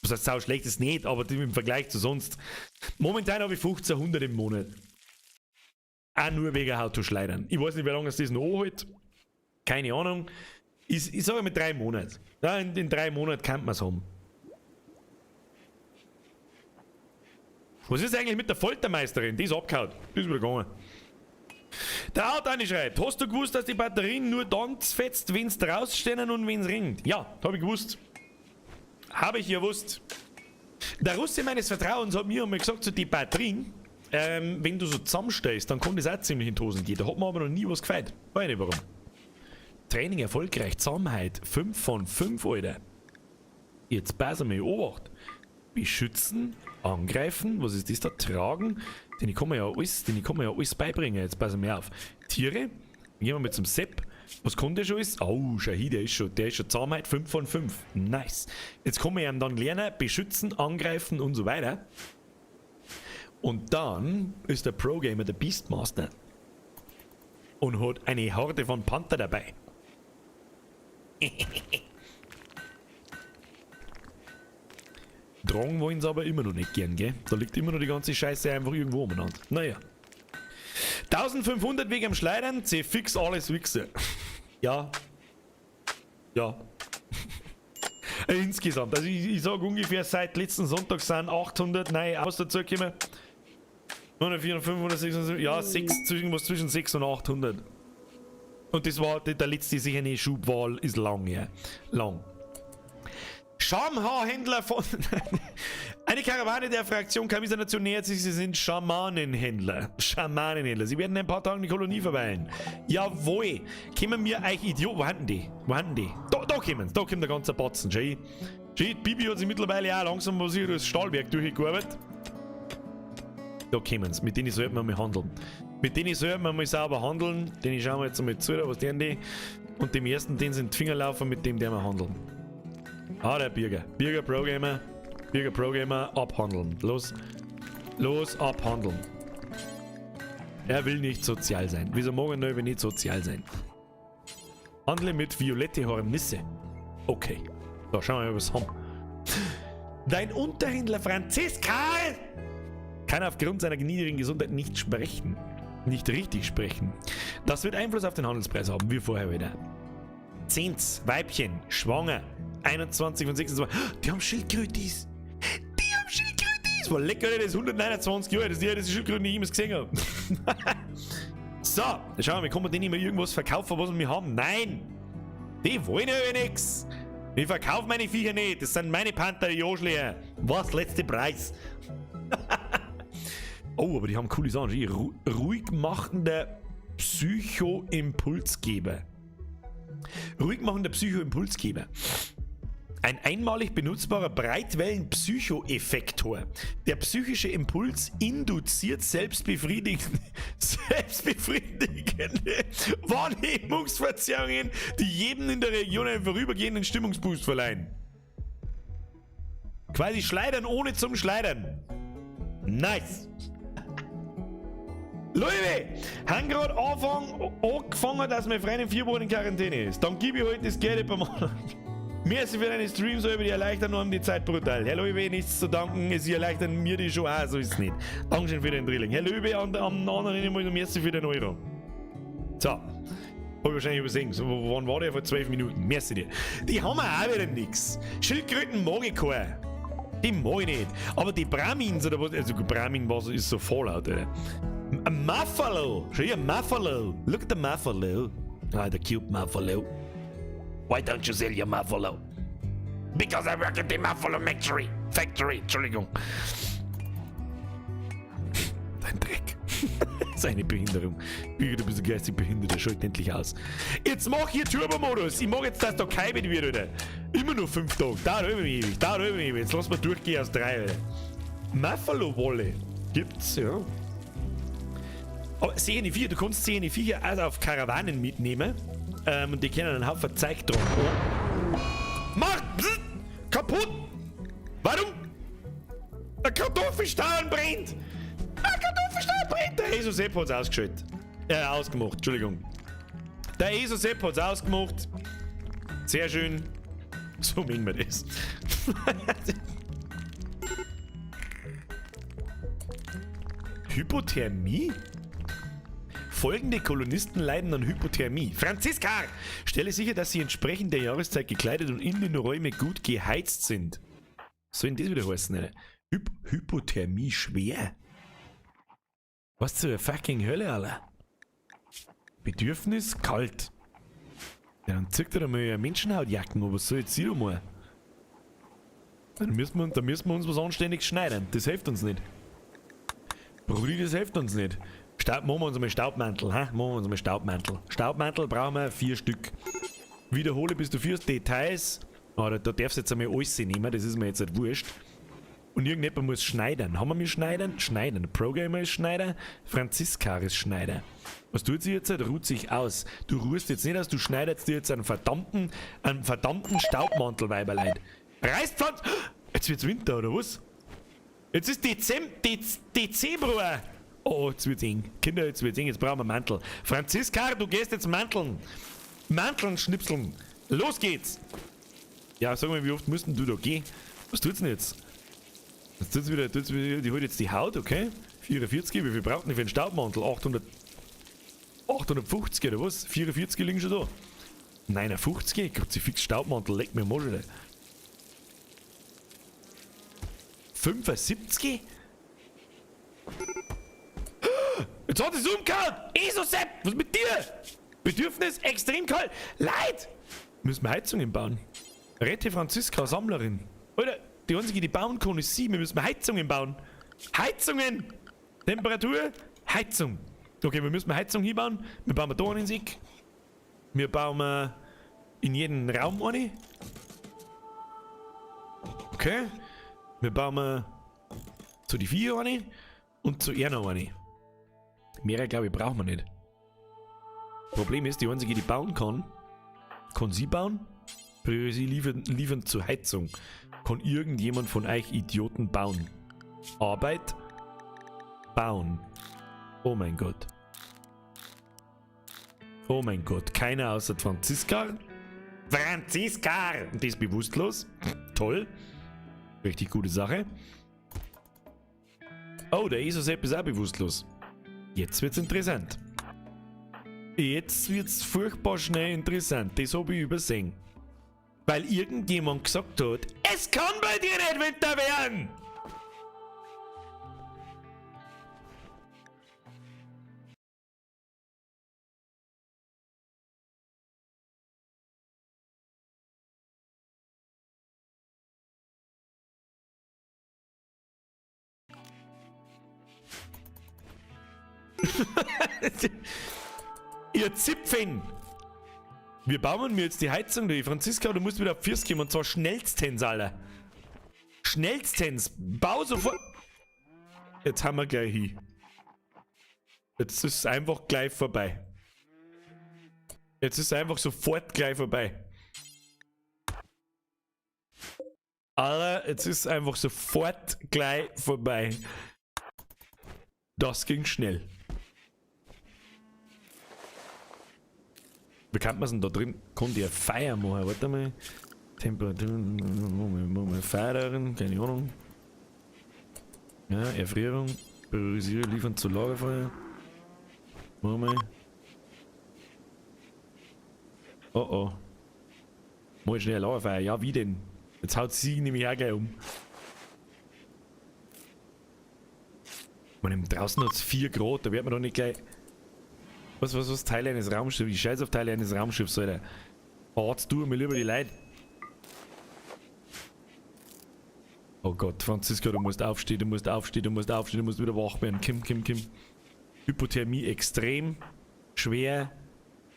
Was heißt sau schlecht ist nicht, aber im Vergleich zu sonst. Momentan habe ich 1500 im Monat. Auch nur wegen How to Schleudern. Ich weiß nicht, wie lange es das noch anhält. Keine Ahnung. Ich sage mit 3 Monaten. Ja, in 3 Monaten kann man es haben. Was ist eigentlich mit der Foltermeisterin? Die ist abgehauen. Die ist wieder gegangen. Der Autani schreibt, hast du gewusst, dass die Batterien nur dann fetzt, wenn's drausstehen und wenn's ringt? Ja, hab ich gewusst. Habe ich gewusst. Der Russe meines Vertrauens hat mir einmal gesagt, so die Batterien, wenn du so zusammenstellst, dann kann das auch ziemlich in die Hosen gehen. Da hat man aber noch nie was gefeit. Weiß nicht warum. Training erfolgreich, Zusammenhalt, 5 von 5, Alter. Jetzt pass mal, Obacht. Beschützen, angreifen, was ist das da? Tragen. Den kann man ja alles, den kann man ja alles beibringen. Jetzt pass mal auf. Tiere, gehen wir mal zum Sepp. Was kann der schon alles? Oh, schau hier, der ist schon Zusammenhalt, 5 von 5. Nice. Jetzt kann man ihn dann lernen, beschützen, angreifen und so weiter. Und dann ist der Pro-Gamer der Beastmaster. Und hat eine Horde von Panther dabei. Drogen wollen sie aber immer noch nicht gern, gell? Da liegt immer noch die ganze Scheiße einfach irgendwo umeinander. Naja. 1500 wegen dem Schleudern, C fix alles Wichse. Ja. Ja. Insgesamt. Also ich sag ungefähr seit letzten Sonntag sind 800 neue Abos dazugekommen. 900, 400, 500, 600, ja, 6, irgendwas zwischen 600 und 800. Und das war der letzte sicher nicht Schubwahl, ist lang, ja. Lang. Schamhaarhändler von... Eine Karawane der Fraktion Kamisa Nation nähert sich, sie sind Schamanenhändler. Schamanenhändler. Sie werden in ein paar Tagen die Kolonie verweilen. Jawohl. Kommen wir euch Idioten... Wo haben die? Wo haben die? Da kommen sie. Da kommt der ganze Batzen. Schau. Schau, Bibi hat sich mittlerweile auch langsam was durch das Stahlwerk durchgearbeitet. Da kommen sie. Mit denen sollten wir mal handeln. Mit denen sollten wir mal sauber handeln. Den schauen wir jetzt mal zu, was deren die. Und dem ersten, den sind die Finger laufen, mit dem der wir handeln. Ah, der Birger. Birger Pro-Gamer. Birger Pro-Gamer, abhandeln. Los. Los, abhandeln. Er will nicht sozial sein. Wieso mag er noch nicht sozial sein? Handle mit Violette Hornisse. Okay. So, schauen wir mal, was wir haben. Dein Unterhändler Franziska kann aufgrund seiner niedrigen Gesundheit nicht sprechen. Nicht richtig sprechen. Das wird Einfluss auf den Handelspreis haben, wie vorher wieder. Zehns, Weibchen, schwanger. 21 von 26. Die haben Schildkrötis. Die haben Schildkrötis. War lecker, das ist 129 Jahre. Das ist die, das Schildkröten, die ich jemals gesehen habe. So, schauen wir mal, kann man denen immer irgendwas verkaufen, was wir haben? Nein! Die wollen ja nichts. Ich verkaufe meine Viecher nicht. Das sind meine Panther, die Arschlöcher. Was? Letzte Preis. Oh, aber die haben coole Sachen. Ruhig machender Psychoimpulsgeber. Ruhig machender Psychoimpulsgeber. Ein einmalig benutzbarer Breitwellen-Psychoeffektor. Der psychische Impuls induziert selbstbefriedigende Wahrnehmungsverzerrungen, die jedem in der Region einen vorübergehenden Stimmungsboost verleihen. Quasi schleudern ohne zum Schleudern. Nice. Leute, haben gerade angefangen, dass meine Freundin 4 Wochen in Quarantäne ist. Dann gebe ich heute das Geld beim anderen. Merci für deine Streams, über die erleichtern nur die Zeit brutal. Herr Löwe, nichts zu danken, sie erleichtern mir die schon auch, so ist es nicht. Dankeschön für den Drilling. Herr Löwe, am anderen Ende mal merci für den Euro. So, hab ich wahrscheinlich übersehen. So, wann war der? Vor 12 Minuten. Merci dir. Die haben wir auch wieder nix. Schildkröten mag ich keine. Die mag ich nicht. Aber die Brahmins oder was, also Brahmin was ist so Fallout, oder? A Muffalo! Schau hier, Muffalo! Look at the Muffalo! Ah, the cute Muffalo. Why don't you sell your Muffalo? Because I work at the Muffalo Factory. Factory, Entschuldigung. Dein Dreck. Seine Behinderung. Du bist ein geistig Behinderter, schalt endlich aus. Jetzt mach hier Turbo-Modus. Ich mag jetzt, dass da keibet wird, Alter. Immer nur 5 Tage. Da über mich ewig. Da über mich ewig. Jetzt lass mal durchgehen aus 3, Alter. Muffalo-Wolle. Gibt's, ja. Aber sehende Viecher, du kannst sehende Viecher auch auf Karawanen mitnehmen. Und die können einen Haufen Zeug tragen. Oh. Mach! Bzz, kaputt! Warum? Der Kartoffelstauen brennt! Der Kartoffelstauen brennt! Der Jesus Sepp hat's ausgeschaltet. Ausgemacht, Entschuldigung. Der Jesus Sepp hat's ausgemacht. Sehr schön. So mengen wir das. Hypothermie? Folgende Kolonisten leiden an Hypothermie. Franziska! Stelle sicher, dass sie entsprechend der Jahreszeit gekleidet und in den Räumen gut geheizt sind. Was soll denn das wieder heißen, Alter? Hypothermie schwer? Was zur fucking Hölle, Alter? Bedürfnis kalt. Ja, dann zieht er mal eine Menschenhautjacken, aber was soll jetzt sie da mal? Dann müssen wir uns was Anständiges schneiden. Das hilft uns nicht. Brudi, das hilft uns nicht. Machen wir uns mal Staubmantel, ha? Machen wir uns mal Staubmantel. Staubmantel brauchen wir 4 Stück. Wiederhole bis du führst. Details. Oh, da darfst du jetzt einmal alles nehmen, das ist mir jetzt nicht wurscht. Und irgendjemand muss schneidern. Haben wir mir schneidern? Schneidern. Progamer ist Schneider, Franziska ist Schneider. Was tut sie jetzt? Ruht sich aus. Du ruhst jetzt nicht aus, du schneidest dir jetzt einen verdammten Staubmantel, Weiberlein. Reißpflanz! Jetzt wird's Winter, oder was? Jetzt ist Dezember! Oh, jetzt wird's eng. Kinder, jetzt wird's eng, jetzt brauchen wir Mantel. Franziska, du gehst jetzt manteln. Manteln schnipseln. Los geht's! Ja, sag mal, wie oft musst denn du da gehen? Was tut's denn jetzt? Jetzt tut's wieder, die holt jetzt die Haut, okay? 44, wie viel braucht denn die für einen Staubmantel? 850 oder was? 44 liegen schon da. 59? Kruzifix Staubmantel, leck mir Moschele. 75? Jetzt hat es umgehauen! Esosepp! Was ist mit dir? Bedürfnis extrem kalt! Leid! Müssen wir Heizungen bauen. Rette Franziska, Sammlerin. Alter, die einzige, die bauen kann, ist sie. Wir müssen Heizungen bauen. Heizungen! Temperatur, Heizung. Okay, wir müssen Heizung hinbauen. Wir bauen da einen Sieg. Wir bauen in jeden Raum eine. Okay. Wir bauen zu die 4 eine und zu ihr noch eine. Mehrere, glaube ich, brauchen wir nicht. Problem ist, die einzige, die bauen kann, kann sie bauen. Sie liefern zur Heizung. Kann irgendjemand von euch Idioten bauen? Arbeit? Bauen. Oh mein Gott. Oh mein Gott. Keiner außer Franziska. Franziska! Und die ist bewusstlos. Toll. Richtig gute Sache. Oh, der Esosepp ist auch bewusstlos. Jetzt wird's interessant. Jetzt wird's furchtbar schnell interessant. Das hab ich übersehen. Weil irgendjemand gesagt hat, es kann bei dir nicht Winter werden! Ihr Zipfen! Wir bauen mir jetzt die Heizung, die Franziska, du musst wieder auf Füße kommen und zwar schnellstens, Alter. Schnellstens! Bau sofort! Jetzt haben wir gleich hin. Jetzt ist es einfach gleich vorbei. Jetzt ist es einfach sofort gleich vorbei. Alter, jetzt ist es einfach sofort gleich vorbei. Das ging schnell. Wie kann man es denn da drin? Konnte ja Feier machen? Warte mal. Temperatur, Moment, Feier darin, keine Ahnung. Ja, Erfrierung, Priorisiere, liefern zu Lagerfeuer. Moment. Oh oh. Mal schnell Lagerfeuer. Ja, wie denn? Jetzt haut sie nämlich auch gleich um. Man, draußen hat es 4 Grad, da wird man doch nicht gleich. Was? Teile eines Raumschiffs? Ich scheiß auf Teile eines Raumschiffs, Alter. Arzt, du mir lieber die Leute. Oh Gott, Franziska, du musst aufstehen, du musst aufstehen, du musst aufstehen, du musst wieder wach werden. Kim, Kim, Kim. Hypothermie extrem, schwer,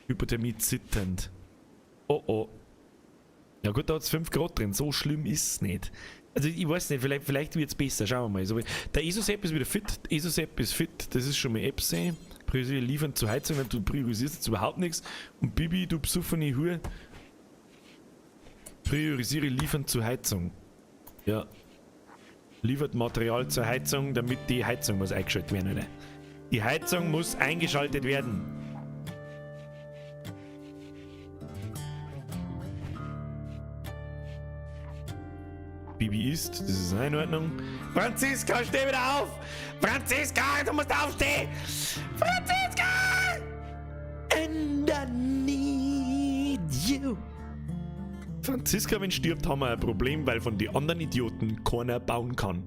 Hypothermie zitternd. Oh oh. Ja gut, da hat es 5 Grad drin, so schlimm ist es nicht. Also ich weiß nicht, vielleicht wird es besser, schauen wir mal. So, der Esosepp ist wieder fit, Esosepp ist fit, das ist schon mal Epse. Priorisiere liefern zur Heizung, du priorisierst jetzt überhaupt nichts. Und Bibi, du besoffene Hure. Priorisiere liefern zur Heizung. Ja. Liefert Material zur Heizung, damit die Heizung muss eingeschaltet werden, oder? Die Heizung muss eingeschaltet werden. Bibi isst, das ist in Ordnung. Franziska, steh wieder auf! Franziska, du musst aufstehen! Franziska! And I need you. Franziska, wenn stirbt, haben wir ein Problem, weil von den anderen Idioten keiner bauen kann.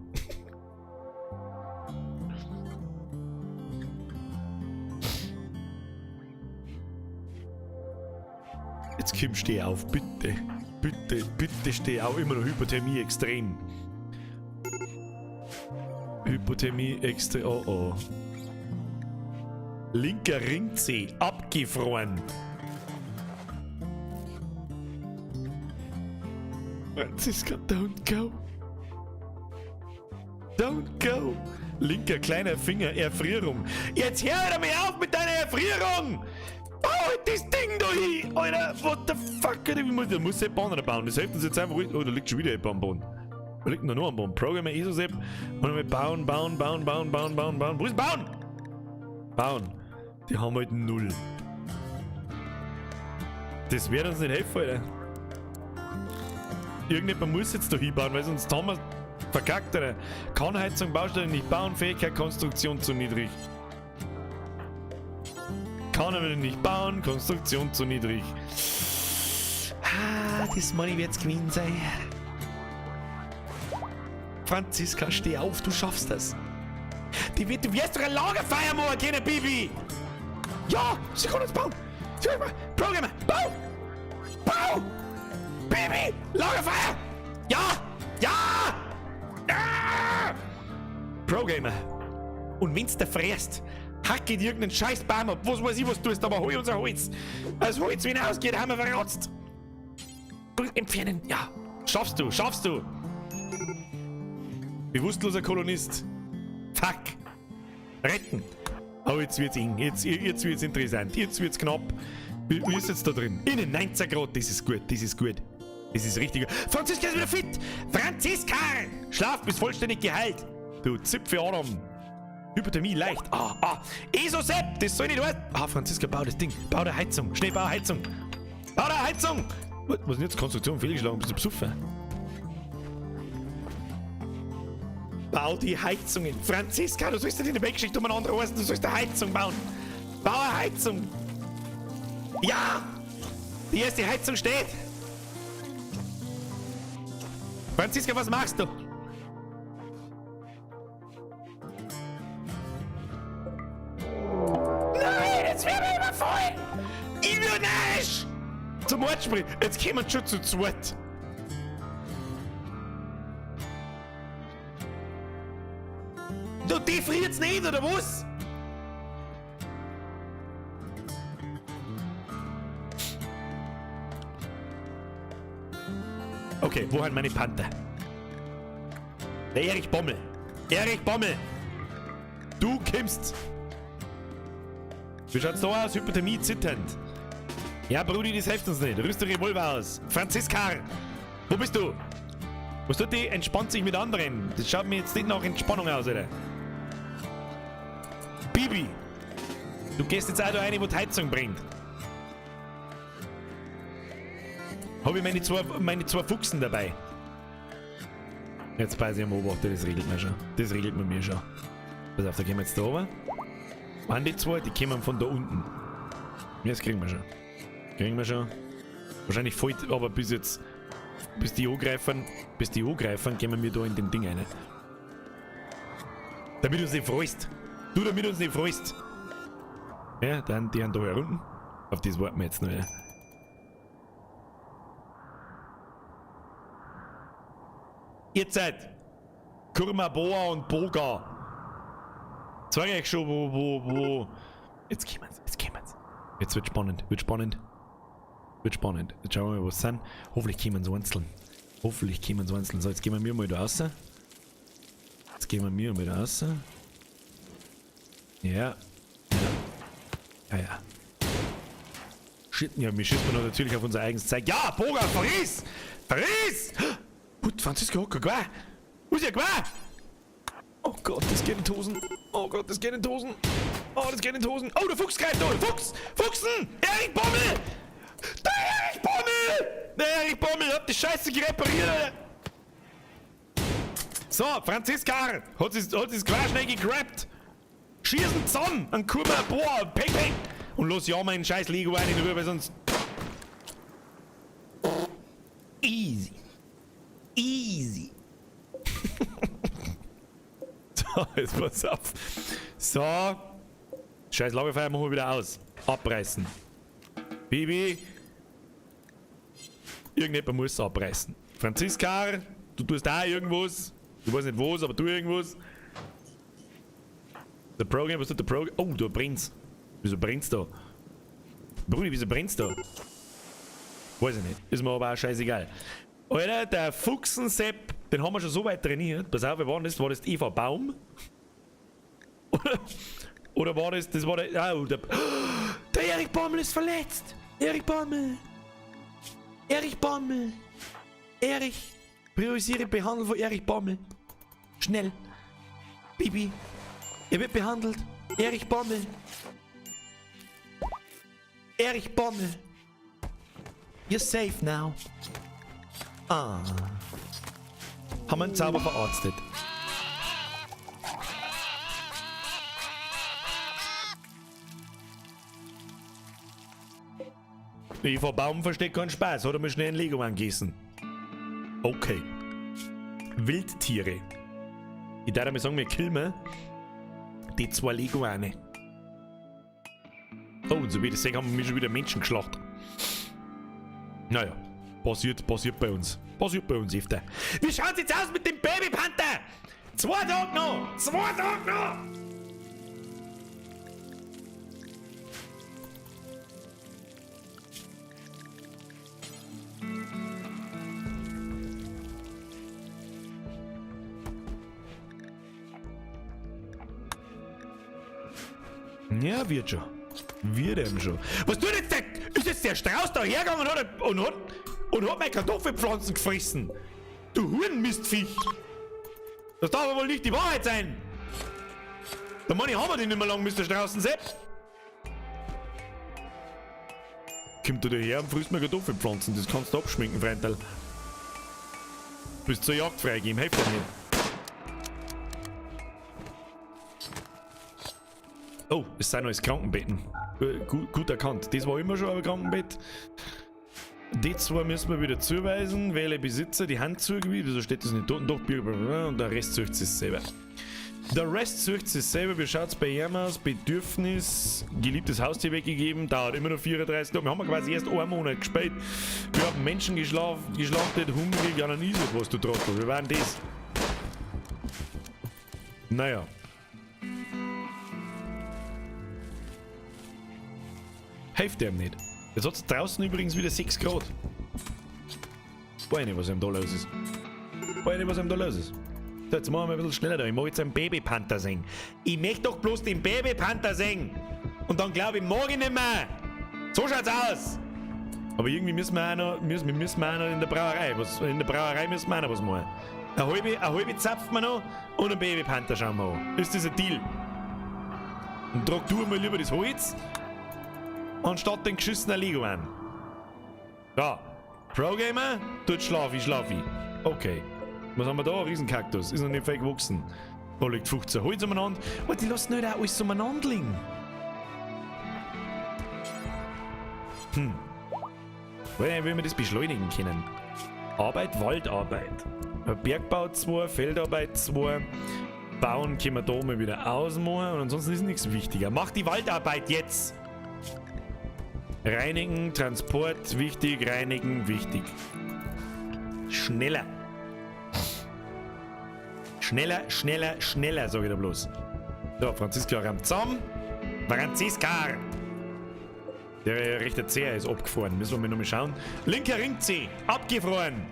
Jetzt komm, steh auf, bitte. Bitte, bitte steh auf. Immer noch Hypothermie extrem. Hypothermie extrem. Oh oh. Linker Ringzeh abgefroren. Franziska, don't go. Don't go. Linker kleiner Finger, Erfrierung. Jetzt hör doch mal auf mit deiner Erfrierung! Bau halt das Ding da hin! Alter, what the fuck? Alter, ich muss, da muss ich Bahn bauen. Das hilft uns jetzt einfach. Oh, da liegt schon wieder ein am Boden. Da liegt noch am Boden. Programmer ESOSEP. Und wir bauen, bauen, bauen, bauen, bauen, bauen, bauen. Wo ist bauen? Bauen. Die haben halt null. Das wird uns nicht helfen, Alter. Irgendjemand muss jetzt da hinbauen, weil sonst haben wir verkackt, Alter. Kann Heizung, Baustelle nicht bauen, Fähigkeit, Konstruktion zu niedrig. Kann aber nicht bauen, Konstruktion zu niedrig. Ah, das Money wird's gewesen sein. Franziska, steh auf, du schaffst das. Die wird, du wirst doch ein Lagerfeuer machen können, Bibi! Ja, sie kann uns bauen! Sie kann uns bauen! Programmer, bau! Bau! Bibi! Lagerfeuer! Ja! Ja! Ah! Programmer. Und wenn's da fräst, hack dir irgendeinen scheiß Baum ab. Was weiß ich, was du tust, aber hol unser Holz. Das Holz, wenn ausgeht, haben wir verrotzt. Entfernen, ja. Schaffst du, schaffst du. Bewusstloser Kolonist. Fuck. Retten. Oh, jetzt wird's eng. Jetzt wird's interessant. Jetzt wird's knapp. Wie ist jetzt da drin? Innen 19 Grad. Das ist gut, das ist gut. Das ist richtig gut. Franziska ist wieder fit. Franziska! Schlaf, bist vollständig geheilt. Du Zipfel Adam. Hypothermie leicht. Ah, ah. ESOSEP, das soll nicht heißen. Ah, Franziska, bau das Ding. Bau der Heizung. Schnell, bau Heizung. Bau der Heizung. Was ist denn jetzt? Konstruktion fehlgeschlagen. Bist du besoffen? Bau die Heizungen. Franziska, du sollst nicht in der Weggeschichte umeinander heißen. Du sollst eine Heizung bauen. Bau eine Heizung. Ja! Die erste Heizung steht. Franziska, was machst du? Nein, jetzt werden wir überfallen! Ich will nicht! Zum Wortspiel, jetzt kommen wir schon zu zweit. Du, die friert's nicht, oder was? Okay, wo sind meine Panther? Der Erich Bommel. Erich Bommel! Du kommst! Wie schaut's da aus? Hypothermie zitternd. Ja, Brudi, das hilft uns nicht. Rüst den Revolver aus. Franziska! Wo bist du? Was tut die? Entspannt sich mit anderen. Das schaut mir jetzt nicht nach Entspannung aus, Alter. Bibi! Du gehst jetzt auch da rein, wo die Heizung brennt. Hab ich meine zwei Fuchsen dabei. Jetzt beiß ich am Beobachter, das regelt man schon. Das regelt man mir schon. Pass auf, da gehen wir jetzt da oben. Waren die zwei, die kommen von da unten. Das kriegen wir schon. Kriegen wir schon. Wahrscheinlich fällt aber bis jetzt, bis die angreifen, gehen wir da in den Ding rein. Damit uns nicht freust. Du, damit uns nicht freust. Ja, dann die haben da herunten. Auf das warten wir jetzt noch. Ja. Ihr seid Kurma, Boa und Boga. Zeig ich euch schon, wo. Jetzt kommen's, jetzt kommen's. Jetzt wird spannend, wird spannend. Wird spannend. Jetzt schauen wir mal, was sind. Hoffentlich kommen sie einzeln. Hoffentlich kommen sie einzeln. So, jetzt gehen wir mal da raus. Jetzt gehen wir mal da raus. Ja. Ja, ja. Shit, ja, wir schießen noch natürlich auf unser eigenes Zeug. Ja, Boga, verriss! Verriss! Gut, Franziska hat kein Gewehr. Wo ist ihr Gewehr? Oh Gott, das geht in die Hosen. Oh Gott, das geht in die Hosen. Oh, das geht in die Hosen. Oh, der Fuchs greift da. Fuchs! Fuchsen! Erich Bommel! Der Erich Bommel! Der Erich Bommel hat die Scheiße repariert, Alter. So, Franziska hat sich das Gewehr schnell gegrabbt. Schießen zusammen! Ein Kummer, boah, peng, peng! Und los, ja, meinen scheiß Lego rein in die Rübe, sonst. Easy. Easy. So, jetzt pass auf. So. Scheiß Lagerfeuer machen wir wieder aus. Abreißen. Bibi. Irgendjemand muss abreißen. Franziska, du tust da irgendwas. Ich weiß nicht was, aber tu irgendwas. Der Program, was tut der Program? Oh, da brennt's. Wieso brennt's da? Brudi, wieso brennt's da? Weiß ich nicht. Ist mir aber auch scheißegal. Alter, der Fuchsensepp, den haben wir schon so weit trainiert. Pass auf, wer war das? War das Eva Baum? Oder war das, das war der, oh, der, der Erich Bommel ist verletzt! Erich Bommel! Erich Bommel! Erich! Priorisiere Behandlung von Erich Bommel! Schnell! Bibi! Er wird behandelt! Erich Bommel! Erich Bommel! You're safe now! Ah. Haben wir einen Zauber verarztet. Eva Baum versteht keinen Spaß, hat er mir schnell ein Lego angegessen. Okay. Wildtiere. Ich darf mal sagen, wir killen die zwei Lego eine. Oh, und so wie ich das sehe, haben wir schon wieder Menschen geschlachtet. Naja, passiert bei uns. Passiert bei uns öfter. Wie schaut's jetzt aus mit dem Babypanther? 2 Tage noch! 2 Tage noch! Ja, wird schon. Wird eben schon. Was tut jetzt der? Ist jetzt der Strauß da hergegangen und hat meine Kartoffelpflanzen gefressen? Du Hurenmistviech! Das darf aber wohl nicht die Wahrheit sein! Da meine ich, haben wir den nicht mehr lang, Mister Straußen Sepp! Kommt er daher und frisst mir Kartoffelpflanzen, das kannst du abschminken, Freundl. Bist zur Jagd freigegeben, helft mir. Oh, es sind alles Krankenbetten. Gut erkannt. Das war immer schon ein Krankenbett. Die zwei müssen wir wieder zuweisen. Wähle Besitzer, die Hand zugewiesen. Wieso steht das nicht da? Doch, und der Rest sucht sich selber. Der Rest sucht sich selber. Wie schaut's bei ihm aus? Bedürfnis, geliebtes Haustier weggegeben. Dauert immer noch 34 Tage. Wir haben quasi erst einen Monat gespielt. Wir haben Menschen geschlachtet, hungrig, ja, dann ist es was, du Trottel. Wir waren das. Naja. Hilft dem nicht. Jetzt hat's draußen übrigens wieder 6 Grad. Weiß nicht, was ihm da los ist. Weiß nicht, was ihm da los ist. So, jetzt machen wir ein bisschen schneller da. Ich mag jetzt einen Babypanther sehen. Ich möchte doch bloß den Babypanther sehen. Und dann glaube ich, mag ich nicht mehr. So schaut's aus. Aber irgendwie müssen wir auch noch, müssen, wir müssen auch noch in der Brauerei. Was, in der Brauerei müssen wir auch noch was machen. Eine halbe zapfen wir noch und einen Babypanther schauen wir an. Ist das ein Deal? Und trag du mal lieber das Holz, anstatt den geschissenen Lego an. Ja, Pro-Gamer tut schlafi, schlafi. Okay. Was haben wir da? Ein Riesenkaktus. Ist noch nicht viel gewachsen. Da liegt 15 Holz umeinander. Oh, die lassen nicht auch alles umeinander liegen. Wie wir das beschleunigen können. Arbeit, Waldarbeit. Bergbau 2, Feldarbeit 2. Bauen können wir da mal wieder ausmachen. Und ansonsten ist nichts wichtiger. Mach die Waldarbeit jetzt! Reinigen, Transport, wichtig, reinigen, wichtig. Schneller. Schneller, schneller, schneller, sag ich da bloß. So, Franziska rammt zusammen. Franziska! Der rechte Zeher ist abgefroren. Müssen wir mal nochmal schauen. Linker Ringzeh, abgefroren.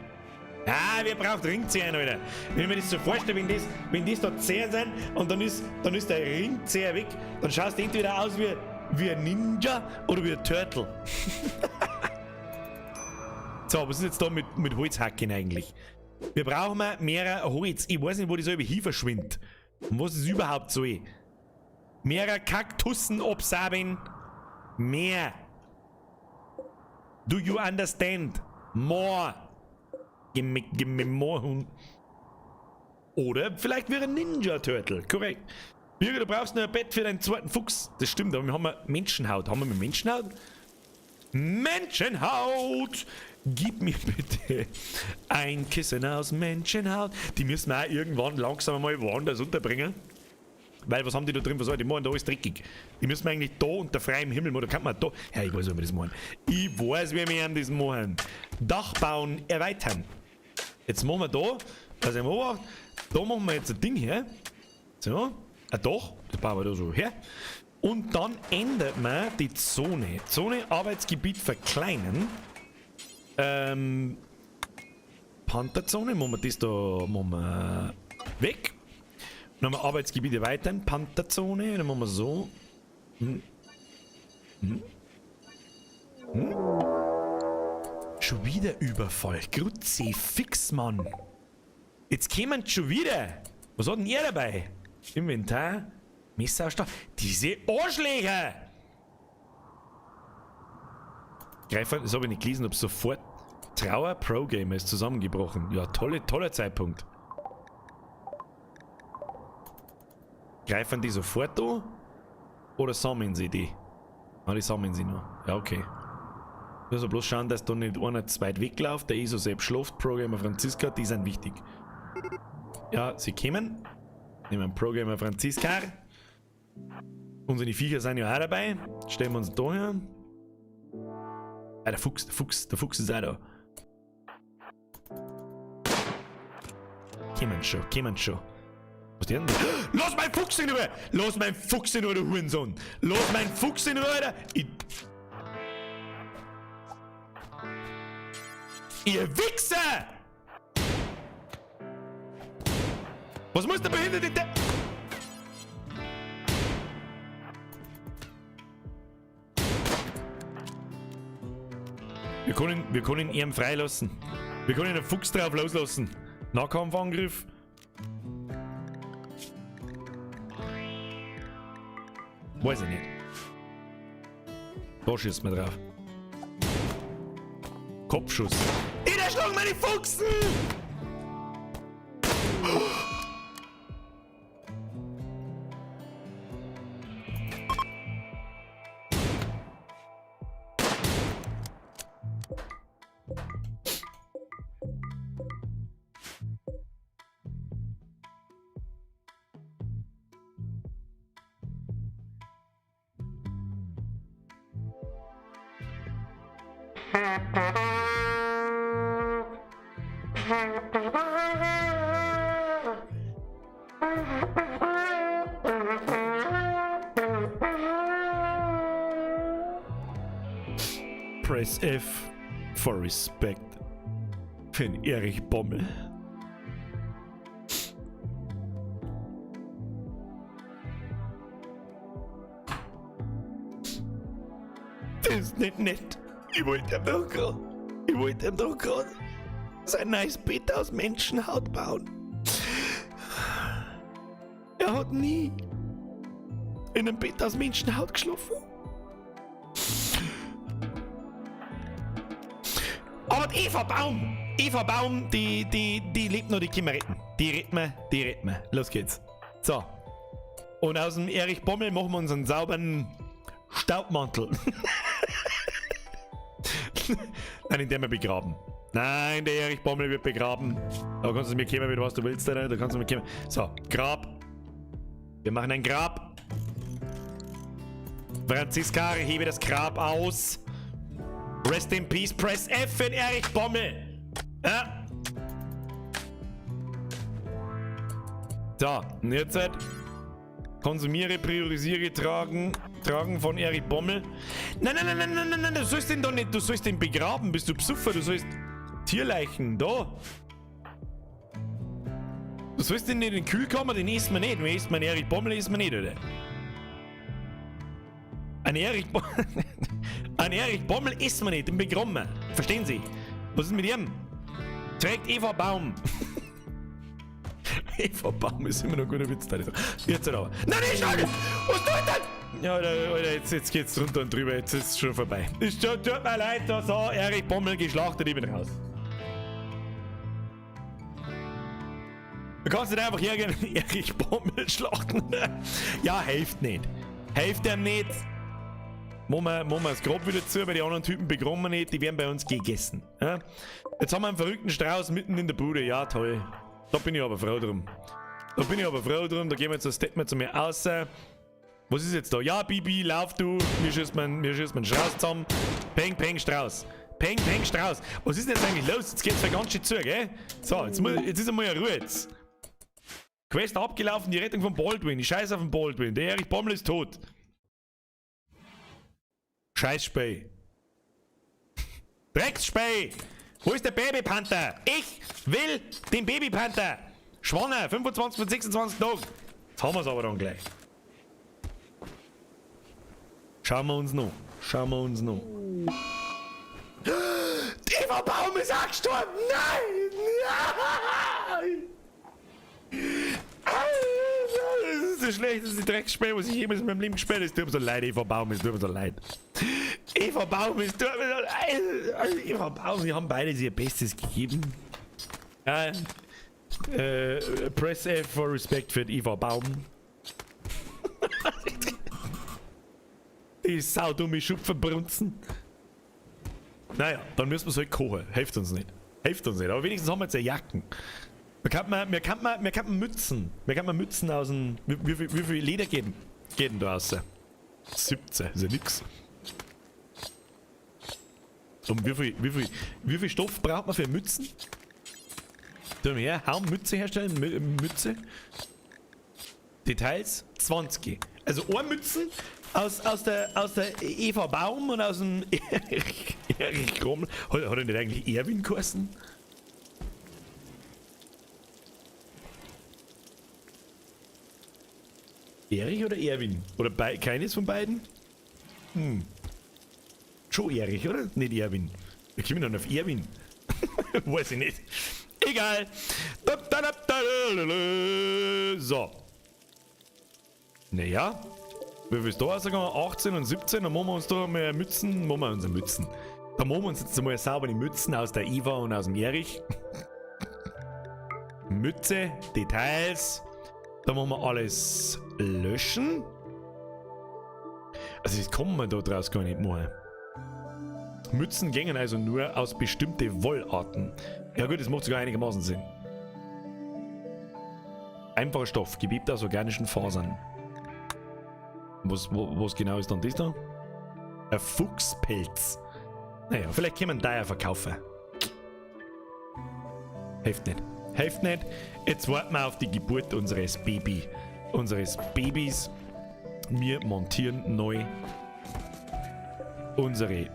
Ah, wer braucht Ringzehen, Alter? Wenn ich mir das so vorstelle, wenn das da Zeher sind und dann ist der Ringzeher weg, dann schaust du entweder aus wie Wie ein Ninja oder wie ein Turtle? So, was ist jetzt da mit Holzhacken eigentlich? Wir brauchen mehr Holz. Ich weiß nicht, wo das so hin verschwindet. Und was ist überhaupt so? Mehrer Kaktussen absaben. Mehr. Do you understand? More. Give me more. Oder vielleicht wäre ein Ninja Turtle. Korrekt. Birger, du brauchst noch ein Bett für deinen zweiten Fuchs. Das stimmt, aber wir haben Menschenhaut. Haben wir mit Menschenhaut? Menschenhaut! Gib mir bitte ein Kissen aus Menschenhaut. Die müssen wir auch irgendwann langsam mal woanders unterbringen. Weil, was haben die da drin? Was soll die machen? Da ist dreckig. Die müssen wir eigentlich da unter freiem Himmel machen. Da kann man da. Ja, ich weiß, wie wir das machen. Ich weiß, wie wir das machen. Dach bauen, erweitern. Jetzt machen wir da, also im Obacht, da machen wir jetzt ein Ding her. So, ein Dach, das bauen wir da so her. Und dann ändert man die Zone. Zone Arbeitsgebiet verkleinern. Pantherzone, machen wir das da, machen wir weg. Dann haben wir Arbeitsgebiet erweitern, Pantherzone, dann machen wir so. Hm. Hm. Hm. Schon wieder Überfall. Kruzifix, Mann. Jetzt kommen schon wieder. Was hat denn er dabei? Inventar. Messerstahl. Diese Arschlöcher! Greifer, das habe ich nicht gelesen, ob sofort Trauer Pro Gamer ist zusammengebrochen. Ja, toller Zeitpunkt. Greifen die sofort an? Oder sammeln sie die? Ah, die sammeln sie noch. Ja, okay. Also bloß schauen, dass da nicht einer zu weit wegläuft. Der ISO selbst schläft. Programmer Franziska, die sind wichtig. Ja, sie kommen. Nehmen Programmer Franziska. Unsere Viecher sind ja auch dabei. Stellen wir uns da her. Ah, der Fuchs ist auch da. Kommen schon. Was denn? Lass meinen Fuchs in Ruhe! Lass meinen Fuchs in Ruhe, du Hurensohn! Lass meinen Fuchs in Ruhe, Alter! Ihr Wichser! Was muss der behinderte Depp? Wir können ihn freilassen. Wir können einen Fuchs drauf loslassen. Nahkampfangriff. Weiß ich nicht. Da schießt man drauf. Kopfschuss. Ich erschlag meine Fuchsen! Press F for respect. Für den Erich Bommel. Das ist nicht nett. Ich wollte ihm doch gerade sein neues Bett aus Menschenhaut bauen. Er hat nie in einem Bett aus Menschenhaut geschlafen. Aber die Eva Baum, die lebt noch, die können wir retten. Die retten wir. Los geht's. So. Und aus dem Erich Bommel machen wir uns einen sauberen Staubmantel. Nein, in dem wir begraben. Nein, der Erich Bommel wird begraben. Da kannst du mir kommen, mit was du willst, da kannst du mir kommen. So, Grab. Wir machen ein Grab. Franziska, hebe das Grab aus. Rest in Peace, Press F für Erich Bommel. Ja. So, und jetzt halt. Konsumiere, priorisiere, tragen von Erich Bommel. Nein, nein, nein, nein, nein, nein, nein, du sollst den doch nicht, du sollst den begraben, bist du Psuffer, du sollst Tierleichen, da. Du sollst den nicht in den Kühlkammer, den isst man nicht. Wir essen man Erich Bommel, isst man nicht, oder? Ein Erich, ein Erich Bommel essen wir nicht, den bekommen wir. Verstehen Sie? Was ist mit ihm? Trägt Eva Baum. Eva Baum ist immer noch ein guter Witz. Da. Jetzt aber. Nein, nicht schon! Was tut denn? Ja, Alter, Alter, jetzt geht's drunter und drüber. Jetzt ist es schon vorbei. Es tut mir leid, da so Erich Bommel geschlachtet, ich bin raus. Du kannst nicht einfach hergehen und Erich Bommel schlachten. Ja, hilft nicht. Hilft ihm nicht. Machen wir das Grab wieder zu, weil die anderen Typen bekommen wir nicht, die werden bei uns gegessen. Ja? Jetzt haben wir einen verrückten Strauß mitten in der Bude. Ja, toll. Da bin ich aber froh drum. Da bin ich aber froh drum. Da gehen wir jetzt das Step mal zu mir raus. Was ist jetzt da? Ja, Bibi, lauf du. Mir schießt man einen Strauß zusammen. Peng, peng, Strauß. Peng, peng, Strauß. Was ist denn jetzt eigentlich los? Jetzt geht's ja ganz schön zu, gell? So, jetzt ist einmal eine Ruhe jetzt. Quest abgelaufen, die Rettung von Baldwin. Ich scheiße auf den Baldwin. Der Erich Bommel ist tot. Scheißspey. Drecksspey! Wo ist der Babypanther? Ich will den Babypanther! Schwanger, 25 von 26 Tagen. Jetzt haben wir's aber dann gleich. Schauen wir uns noch. Schauen wir uns noch. Eva Baum ist auch gestorben! Nein! Nein! Das ist das schlechteste Drecksspiel, was ich jemals in meinem Leben gespielt habe. Es tut mir so leid, Eva Baum, es tut mir so leid. Eva Baum, es tut mir so leid. Also Eva Baum, sie haben beide ihr Bestes gegeben. Ja, Press F for Respect für Eva Baum. Die saudumme Schupferbrunzen. Naja, dann müssen wir es halt kochen. Hilft uns nicht. Hilft uns nicht. Aber wenigstens haben wir jetzt eine Jacken. Wir kann Mützen. Wir kann Mützen aus dem. Wie viel Leder geht denn da raus? 17, ist ja nix. Und wie viel Stoff braucht man für Mützen? Tun wir her, Haum, Mütze herstellen, Mütze. Details 20. Also Ohrmützen aus der Eva Baum und aus dem Erich Krommel. Hat er nicht eigentlich Erwin geheißen? Erich oder Erwin? Oder keines von beiden? Hm. Schon Erich, oder? Nicht Erwin. Wir kommen dann auf Erwin. Weiß ich nicht. Egal. So. Naja. Wie viel ist da rausgegangen? 18 und 17. Dann machen wir uns da mal Mützen. Machen wir unsere Mützen. Da machen wir uns jetzt mal saubere Mützen aus der Eva und aus dem Erich. Mütze, Details. Da machen wir alles löschen. Also das kann man da draus gar nicht machen. Mützen gängen also nur aus bestimmte Wollarten. Ja gut, das macht sogar einigermaßen Sinn. Einfacher Stoff, gewebt aus organischen Fasern. Was genau ist dann das da? Ein Fuchspelz. Naja, vielleicht können wir ihn da ja verkaufen. Hilft nicht. Hilft nicht. Jetzt warten wir auf die Geburt unseres Babys. Wir montieren neu unsere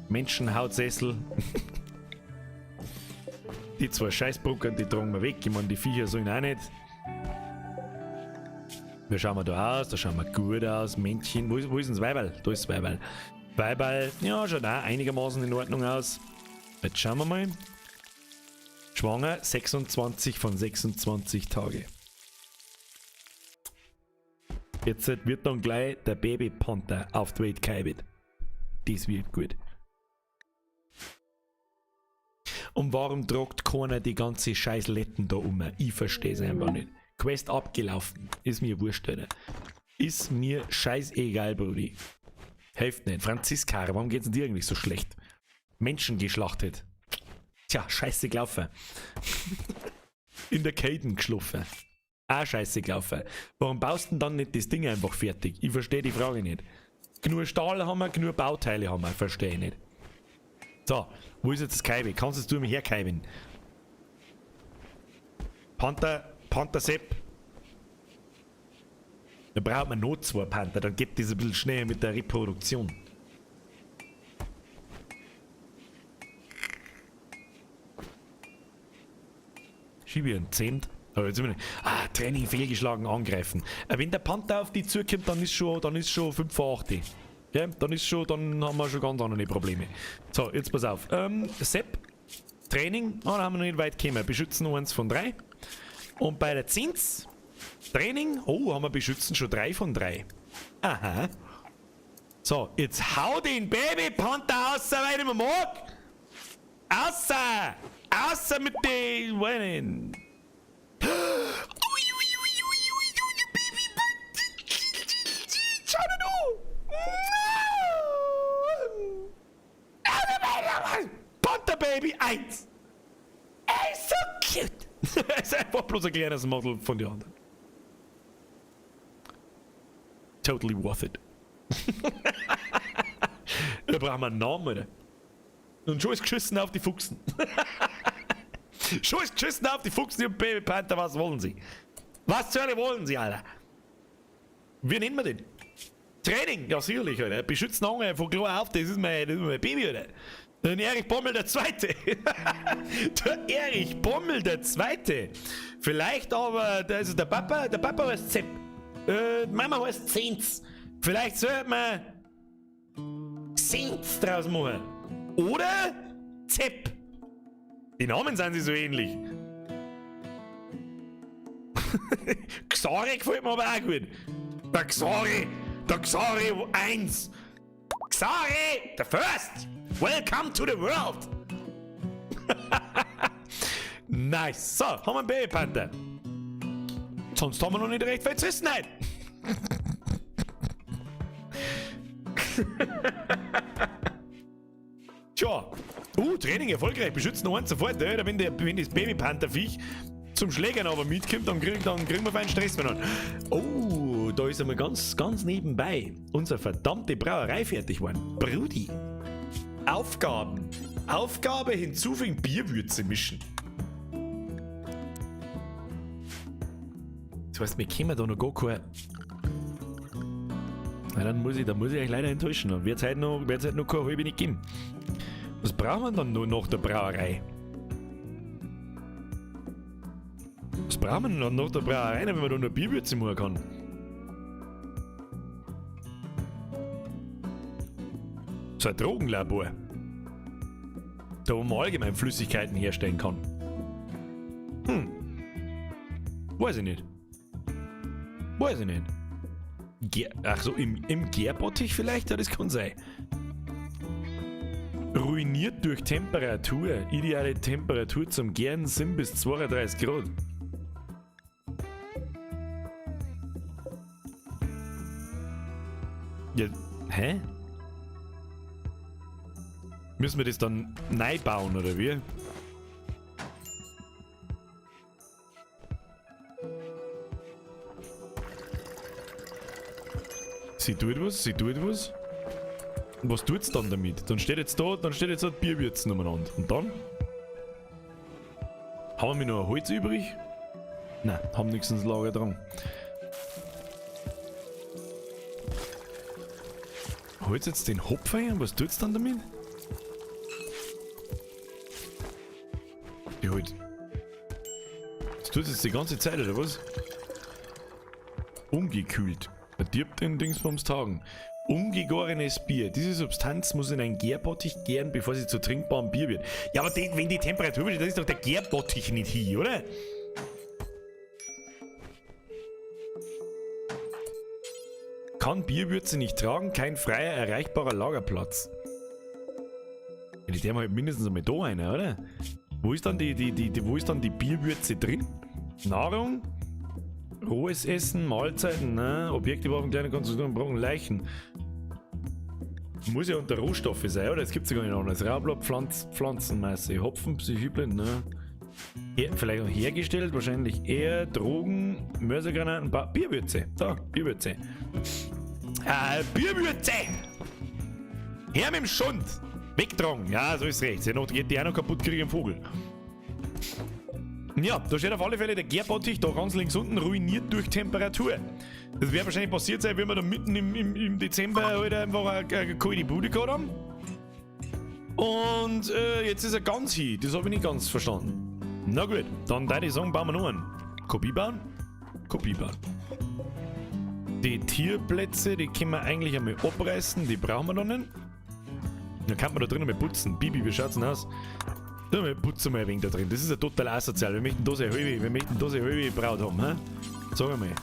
Menschenhautsessel. Die zwei Scheißbruckern, die tragen wir weg. Ich meine, die Viecher sollen auch nicht. Wie schauen wir da aus? Da schauen wir gut aus. Männchen. Wo ist denn das Weiberl? Da ist das Weiberl. Weiberl, ja, schaut auch einigermaßen in Ordnung aus. Jetzt schauen wir mal. Schwanger, 26 von 26 Tage. Jetzt wird dann gleich der Babypanther auf die Welt gehalten. Das wird gut. Und warum tragt keiner die ganze scheiß Letten da um? Ich verstehe es einfach nicht. Quest abgelaufen. Ist mir wurscht, Alter. Ist mir scheißegal, Brudi. Hilft nicht. Franziska, warum geht's denn dir eigentlich so schlecht? Menschen geschlachtet. Tja, scheiße gelaufen. In der Kälte geschlafen. Auch scheiße gelaufen. Warum baust du denn dann nicht das Ding einfach fertig? Ich verstehe die Frage nicht. Genug Stahl haben wir, genug Bauteile haben wir. Verstehe ich nicht. So, wo ist jetzt das Kaiwi? Kannst du mir herkaiwen? Panther, Panther Sepp. Da braucht man noch zwei Panther, dann geht das ein bisschen schneller mit der Reproduktion. Schiebe ich einen Zehnt. Aber jetzt immer ah, Training fehlgeschlagen, angreifen. Wenn der Panther auf die zukommt, dann ist schon 5 vor 8. Ja, dann ist schon, dann haben wir schon ganz andere Probleme. So, jetzt pass auf. Sepp, Training, oh, da haben wir noch nicht weit gekommen. Beschützen 1 von 3. Und bei der Zins, Training, oh, haben wir beschützen schon 3 von 3. Aha. So, jetzt hau den Baby Panther raus, weil ich nicht mehr mag. Außer! Außer mit den... Weinen. Schau dir du! Panther Baby 1! Ey, so cute! Es ist einfach bloß ein kleines Model von den anderen. Totally worth it. Da brauchen wir einen Namen, oder? Und schon ist geschissen auf die Fuchsen. Schon ist geschissen auf die Fuchsen und Baby Panther, was wollen sie? Was zur Hölle wollen sie, Alter? Wie nennen wir den? Training, ja sicherlich, Alter. Beschützen Ange von klar auf, das ist mein Baby, Alter. Der Erich Bommel der Zweite. Der Erich Bommel der Zweite. Vielleicht aber, also der Papa heißt Zepp. Mama heißt Zenz. Vielleicht sollte man Zenz draus machen. Oder Zepp. Die Namen sind sie so ähnlich. Xari gefällt mir aber auch gut. Der Xari 1. Xari, the first. Welcome to the world. Nice. So, haben wir einen Baby Panther. Sonst haben wir noch nicht recht viel zu wissen heute. Tja. Training erfolgreich. Beschützen noch eins sofort. Ja, wenn das Baby Panther-Viech zum Schlägern aber mitkommt, dann kriegen wir feinen Stress miteinander. Oh, da ist einmal ganz, ganz nebenbei unsere verdammte Brauerei fertig geworden. Brudi. Aufgaben. Aufgabe hinzufügen, Bierwürze mischen. Das heißt, wir können da noch gar kein... Na, dann muss ich euch leider enttäuschen. Dann wird's halt noch keine halbe nicht geben. Was brauchen wir dann noch nach der Brauerei? Was brauchen wir denn dann nach der Brauerei, wenn man da nur Bierwürze machen kann? So ein Drogenlabor. Da wo man allgemein Flüssigkeiten herstellen kann. Hm. Weiß ich nicht. Weiß ich nicht. Ach so, im Gärbottich vielleicht? Ja, das kann sein. Ruiniert durch Temperatur. Ideale Temperatur zum Gären sind bis 32 Grad. Ja, hä? Müssen wir das dann neu bauen, oder wie? Sie tut was, sie tut was. Und was tut's dann damit? Dann steht jetzt da, Bierwürzen umeinander. Und dann? Haben wir noch ein Holz übrig? Nein, haben nichts ins Lager dran. Holz jetzt den Hopfen her? Was tut's dann damit? Die holt. Das tut jetzt die ganze Zeit, oder was? Ungekühlt. Verdirbt den Dingsbums Tagen. Ungegorenes Bier. Diese Substanz muss in ein Gärbottich gären, bevor sie zu trinkbarem Bier wird. Ja, aber wenn die Temperatur wird, dann ist doch der Gärbottich nicht hier, oder? Kann Bierwürze nicht tragen, kein freier, erreichbarer Lagerplatz. Ja, die haben halt mindestens einmal da eine, oder? Wo ist dann die Bierwürze drin? Nahrung? Rohes Essen, Mahlzeiten, ne? Objekte brauchen kleine Konstruktionen, brauchen Leichen. Muss ja unter Rohstoffe sein, oder? Das gibt's ja gar nicht anders. Raublatt, Pflanzenmasse, Hopfen, Psychiblen, ne? Vielleicht auch hergestellt, wahrscheinlich eher Drogen, Mörsergranaten, Bierwürze. Da, Bierwürze. Bierwürze! Her mit dem Schund! Wegtragen! Ja, so ist recht. Sonst geht die auch noch kaputt, kriege ich einen Vogel. Ja, da steht auf alle Fälle der Gärbottich da ganz links unten, ruiniert durch Temperatur. Das wäre wahrscheinlich passiert sein, wenn wir da mitten im Dezember halt einfach eine kalte Bude gehabt haben. Und jetzt ist er ganz hin. Das habe ich nicht ganz verstanden. Na gut, dann würde ich sagen, bauen wir noch einen. Kopie bauen. Kopie bauen. Die Tierplätze, die können wir eigentlich einmal abreißen, die brauchen wir noch nicht. Dann kann man da drinnen mal putzen. Bibi, wie schaut's denn aus? Da wir putzen mal ein wenig da drin. Das ist ja total asozial. Wir möchten da so halbe, wir möchten da so halbe Braut haben, hä? Sag einmal.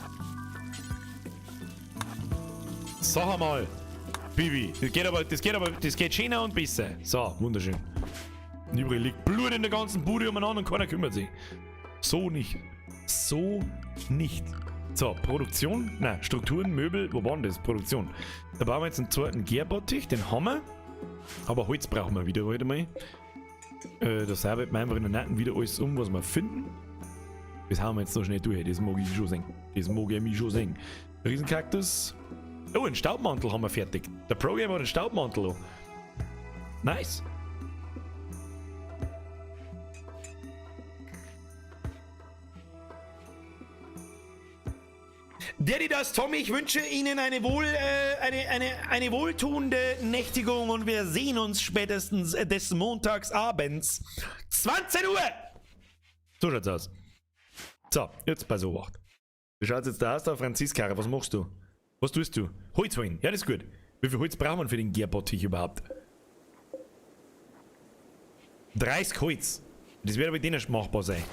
Sag einmal, Bibi. Das geht aber, das geht aber, das geht schöner und besser. So, wunderschön. Und überall liegt Blut in der ganzen Bude umeinander und keiner kümmert sich. So nicht. So nicht. So, Produktion, nein, Strukturen, Möbel, wo waren das? Produktion. Da bauen wir jetzt einen zweiten Gärbottich, den haben wir. Aber Holz brauchen wir wieder heute mal. Das arbeitet wir einfach in der Nacht wieder alles um, was wir finden. Das hauen wir jetzt noch schnell durch, das mag ich schon sehen. Das mag ich mich schon sehen. Riesenkaktus. Oh, einen Staubmantel haben wir fertig. Der Pro-Gamer hat einen Staubmantel. Nice. Daddy, das Tommy, ich wünsche Ihnen eine, wohl, eine, eine, eine wohltuende Nächtigung und wir sehen uns spätestens des Montagsabends. 20 Uhr! So schaut's aus. So, jetzt bei so Obacht. Wie schaut's jetzt da aus, da Franziska? Was machst du? Was tust du? Holz holen. Ja, das ist gut. Wie viel Holz braucht man für den Gärbottich überhaupt? 30 Holz. Das wird aber denen machbar sein.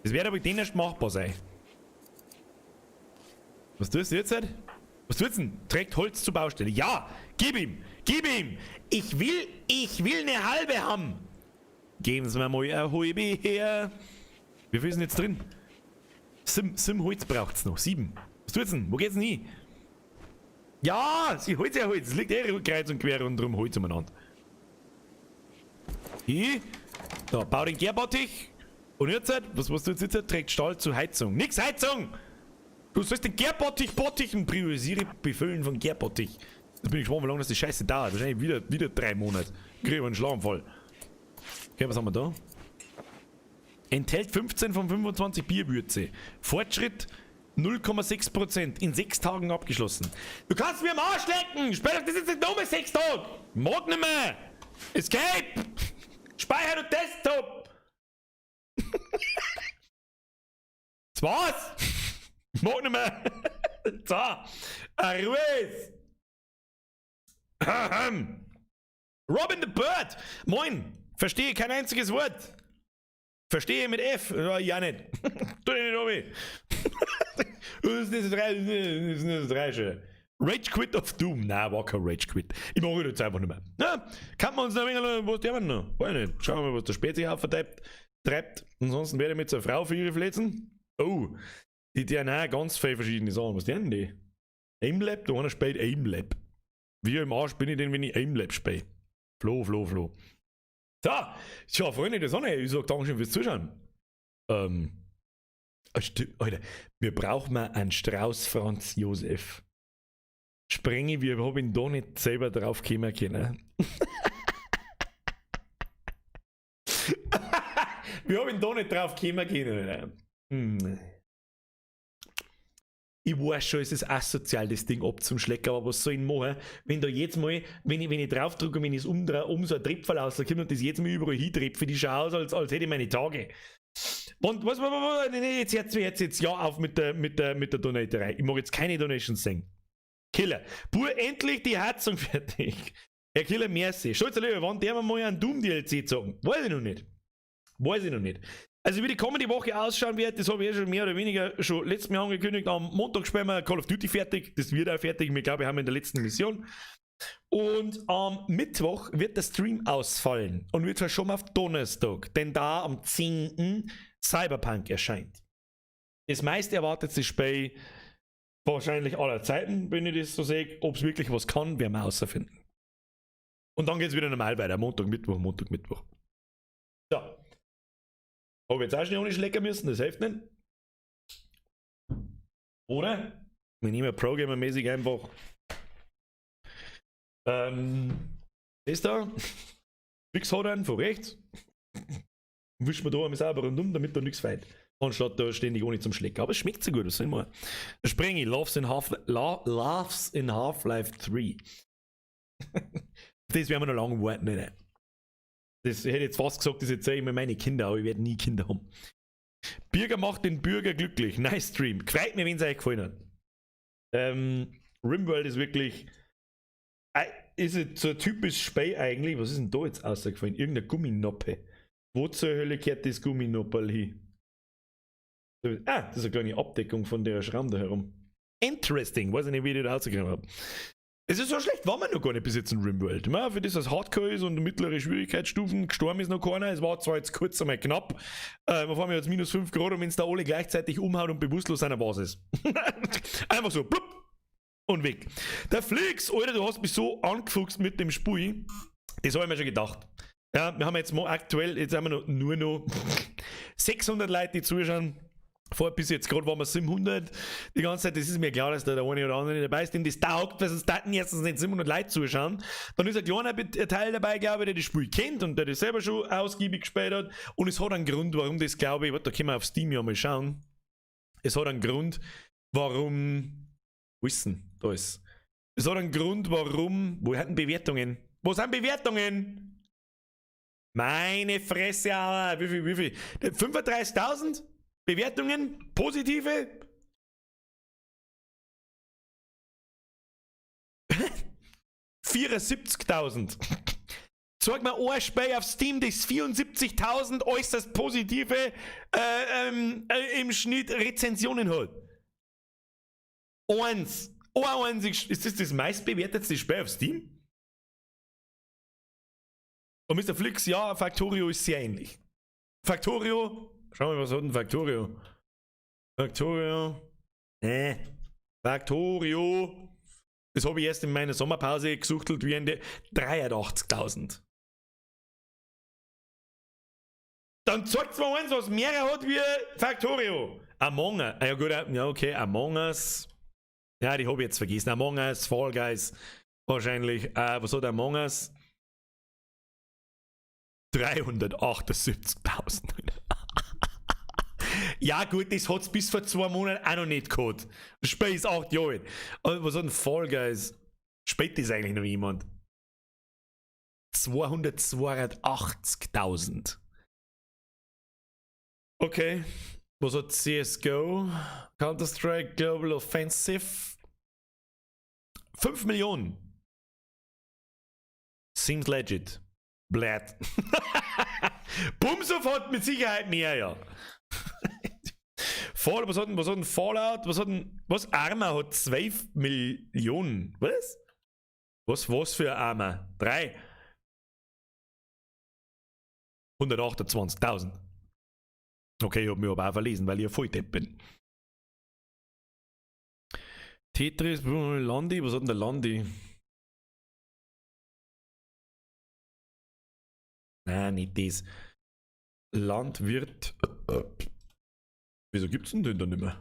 Das wird aber denen machbar sein. Was tust du jetzt? Was tust du denn? Trägt Holz zur Baustelle. Ja! Gib ihm! Gib ihm! Ich will, ich will eine halbe haben! Geben Sie mir mal eine halbe her. Wie viel ist denn jetzt drin? Sim, Sim Holz braucht's noch. 7. Was tut's denn? Wo geht's denn hin? Ja, sie holt ja Holz. Es liegt eh kreuz und quer rundherum Holz umeinander. Hier. Da, bau den Gärbottich. Und jetzt, was, was tut's jetzt? Trägt Stahl zur Heizung. Nix Heizung! Du sollst den Gärbottich bottichen. Priorisiere Befüllen von Gärbottich. Jetzt bin ich gespannt, wie lange das die Scheiße dauert. Wahrscheinlich wieder, wieder 3 Monate. Krieg ich einen Schlaganfall. Okay, was haben wir da? Enthält 15 von 25 Bierwürze. Fortschritt 0,6% in 6 Tagen abgeschlossen. Du kannst mir am Arsch lecken! Später, das ist jetzt nur mehr 6 Tage! Mag nicht mehr! Escape! Speicher und Desktop! Das war's! Mag nicht mehr! So! Ruhe! Robin the Bird! Moin! Verstehe kein einziges Wort! Verstehe mit F! Ja, ja nicht! Tu dich nicht, Robby! Das ist drei, das ist drei schon. Rage Quit of Doom. Nein, war kein Rage Quit. Ich mache das jetzt einfach nicht mehr. Na, kann man uns noch ein wenig, was der noch? Weiß nicht. Schauen wir mal, was der Spezi auftreibt. Treibt. Ansonsten werde ich mit seiner Frau für ihre fletzen. Oh, die DNA ganz viele verschiedene Sachen. Was denn die? Aimlab? Da einer spielt Aimlab. Wie im Arsch bin ich denn, wenn ich Aimlab spiele? Flo, Flo, Flo. So, tja, Freunde der Sonne, ich sag Dankeschön fürs Zuschauen. Stimmt, Alter, wir brauchen mal einen Strauß Franz Josef. Sprenge, wir haben ihn da nicht selber drauf kommen können. Wir haben ihn da nicht drauf kommen können. Alter. Hm. Ich weiß schon, es ist asozial, das Ding abzuschlecken, aber was soll ich machen, wenn da jetzt mal, wenn ich, wenn ich drauf drücke und wenn ich es umdrehe, um so ein Tröpfel rauskommt und das jetzt mal überall hintröpfe, die schaut aus, als, als hätte ich meine Tage. Und was, was, was, nee, nee, jetzt, jetzt, jetzt, jetzt, ja, auf mit der, mit der, mit der Donaterei. Ich mag jetzt keine Donations sehen. Killer. Pur endlich die Heizung fertig. Herr Killer, merci. Stolzer Löwe, wann der wir mal einen Doom DLC zocken? Weiß ich noch nicht. Weiß ich noch nicht. Also wie die kommende Woche ausschauen wird, das habe ich eh schon mehr oder weniger schon letztes Mal angekündigt. Am Montag spielen wir Call of Duty fertig. Das wird auch fertig. Ich glaube, wir haben in der letzten Mission. Und am Mittwoch wird der Stream ausfallen und wird verschoben auf Donnerstag, denn da am 10. Cyberpunk erscheint. Das meist erwartetste Spiel wahrscheinlich aller Zeiten, wenn ich das so sehe. Ob's wirklich was kann, werden wir herausfinden. Und dann geht's wieder normal weiter. Montag, Mittwoch, Montag, Mittwoch. So. Hab ich jetzt auch schnell ohne schlecken müssen, das hilft nicht. Oder? Wir nehmen Programmer-mäßig einfach. Das da. Fix hat einen von rechts. Wischen wir da einmal sauber rundum, damit da nichts fehlt. Anstatt da ständig ohne zum Schlecken. Aber es schmeckt so gut, was soll ich machen? Sprengi, Loves in Half, Loves in Half-Life 3. Das werden wir noch lange warten, ne? Das hätte ich jetzt fast gesagt, das erzähle ich mir meine Kinder, aber ich werde nie Kinder haben. Birger macht den Bürger glücklich. Nice Stream. Gfreit mi, wenn's euch gefallen hat. Rimworld ist wirklich. Ist es so ein typisches Spiel eigentlich. Was ist denn da jetzt rausgefallen? Irgendeine Gumminoppe. Wo zur Hölle kehrt das Gumminopperl hin? Ah, das ist eine kleine Abdeckung von der Schramm da herum. Interesting. Weiß ich nicht, wie ich da rausgekommen habe. Es ist so schlecht, war man noch gar nicht bis jetzt in Rimworld. Man, für das, dass Hardcore ist und mittlere Schwierigkeitsstufen, gestorben ist noch keiner. Es war zwar jetzt kurz einmal knapp. Wir fahren jetzt minus 5 Grad und wenn es da alle gleichzeitig umhaut und bewusstlos sind, dann war es. Einfach so, blub, und weg. Der Flix, Alter, du hast mich so angefuchst mit dem Spiel. Das habe ich mir schon gedacht. Ja, wir haben jetzt mal aktuell, jetzt haben wir noch, nur noch 600 Leute, die zuschauen. Vor bis jetzt gerade waren wir 700 die ganze Zeit. Das ist mir klar, dass da der eine oder andere nicht dabei ist, dem das taugt, weil sonst taten erstens nicht 700 Leute zuschauen. Dann ist ein kleiner Teil dabei, glaube ich, der das Spiel kennt und der das selber schon ausgiebig gespielt hat. Und es hat einen Grund, warum das, glaube ich, warte, da können wir auf Steam ja mal schauen. Es hat einen Grund, warum. Wo ist denn? Da ist. Es hat einen Grund, warum. Wo hatten Bewertungen? Wo sind Bewertungen? Meine Fresse, Alter. Wie viel, wie viel? 35.000 Bewertungen? Positive? 74.000. Zeig mir ein Spiel auf Steam, das 74.000 äußerst positive im Schnitt Rezensionen hat. Eins. Ein einziges. Ist das das meistbewertetste Spiel auf Steam? Und Mr. Flix, ja, Factorio ist sehr ähnlich. Factorio, schau mal, was hat denn Factorio? Factorio, Factorio. Das habe ich erst in meiner Sommerpause gesuchtelt wie in 83.000. Dann zeigt mir eins, was mehr hat wie Factorio. Among Us. Ah, ja, gut, ja, okay, Among Us. Ja, die habe ich jetzt vergessen. Among Us, Fall Guys. Wahrscheinlich. Was hat Among Us? 378.000. Ja, gut, das hat es bis vor 2 Monaten auch noch nicht gehabt. Das Spiel ist 8 Jahre alt. Und was hat denn Fall Guys? Spielt das eigentlich noch jemand? 282.000. Okay. Was hat CSGO? Counter-Strike Global Offensive? 5 Millionen. Seems legit. Blöd. Bumsov hat mit Sicherheit mehr, ja. Was hat denn Fallout? Was hat denn. Was? Arma hat 12 Millionen. Was? Was für Arma? 3. 128.000. Okay, ich hab mich aber auch verlesen, weil ich ein Volldepp bin. Tetris, Landi, was hat denn der Landi? Nein, nicht das. Landwirt. Wieso gibt's denn den da nicht mehr?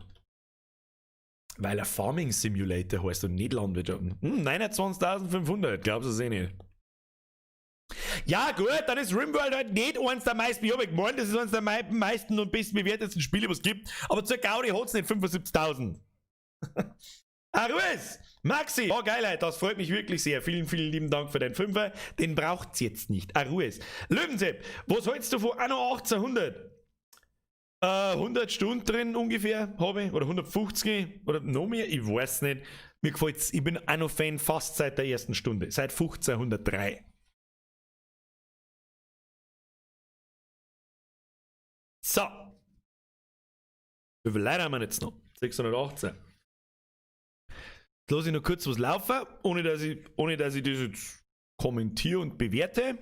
Weil er Farming Simulator heißt und nicht Landwirtschaft. 29.500, glaubst du es eh nicht. Ja, gut, dann ist Rimworld halt nicht eins der meisten. Ich habe gemeint, das ist eins der meisten und bestbewertetsten Spiele, was es gibt. Aber zur Gaudi hat es nicht 75.000. Arues! Maxi! Oh, Geilheit, das freut mich wirklich sehr. Vielen, vielen lieben Dank für den Fünfer. Den braucht's jetzt nicht. Arues. Löwensepp, was hältst du von Anno 1800? 100 Stunden drin ungefähr habe ich, oder 150 oder noch mehr, ich weiß nicht. Mir gefällt's, ich bin Anno-Fan fast seit der ersten Stunde, seit 1503. So. Wie viele Leute haben wir jetzt noch? 618. Jetzt lasse ich noch kurz was laufen, ohne dass ich das jetzt kommentiere und bewerte.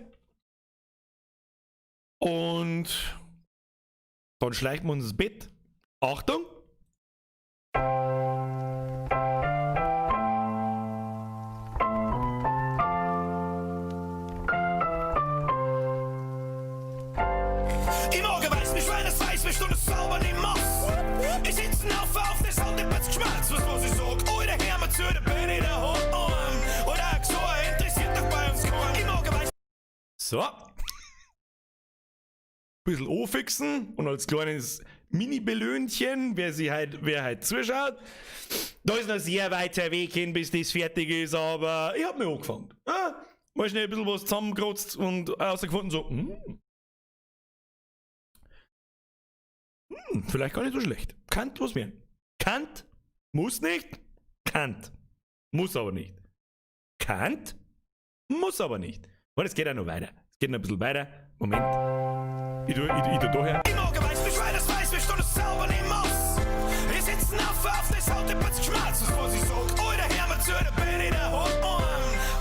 Und dann schleichen wir uns ins Bett. Achtung! Ich mag weiß mich, weil es weiß mich und es sauber nicht muss. Ich sitze auf das hat nicht geschmerzt, was ich sag. Alter, hör mir zu, da bin ich daheim. Oder so interessiert doch bei uns keinen. Ich mag weiß. So. Bisschen anfixen und als kleines Mini-Belöhnchen, wer halt zuschaut. Da ist noch sehr weiter Weg hin, bis das fertig ist, aber ich hab mir angefangen. Ja, mal schnell ein bisschen was zusammengerotzt und rausgefunden, so. Vielleicht gar nicht so schlecht. Kannt was werden. Kannt, muss nicht, kannt. Muss aber nicht. Kannt, muss aber nicht. Und es geht auch noch weiter. Es geht noch ein bisschen weiter. Moment. Ich tu da her. Ich mag Weißmisch, weil das Weißmisch und es sauber nicht muss. Wir sitzen auf das haut der plötzlich Schmerz, was ich sag. Alter, hör mir zu, da bin ich daheim.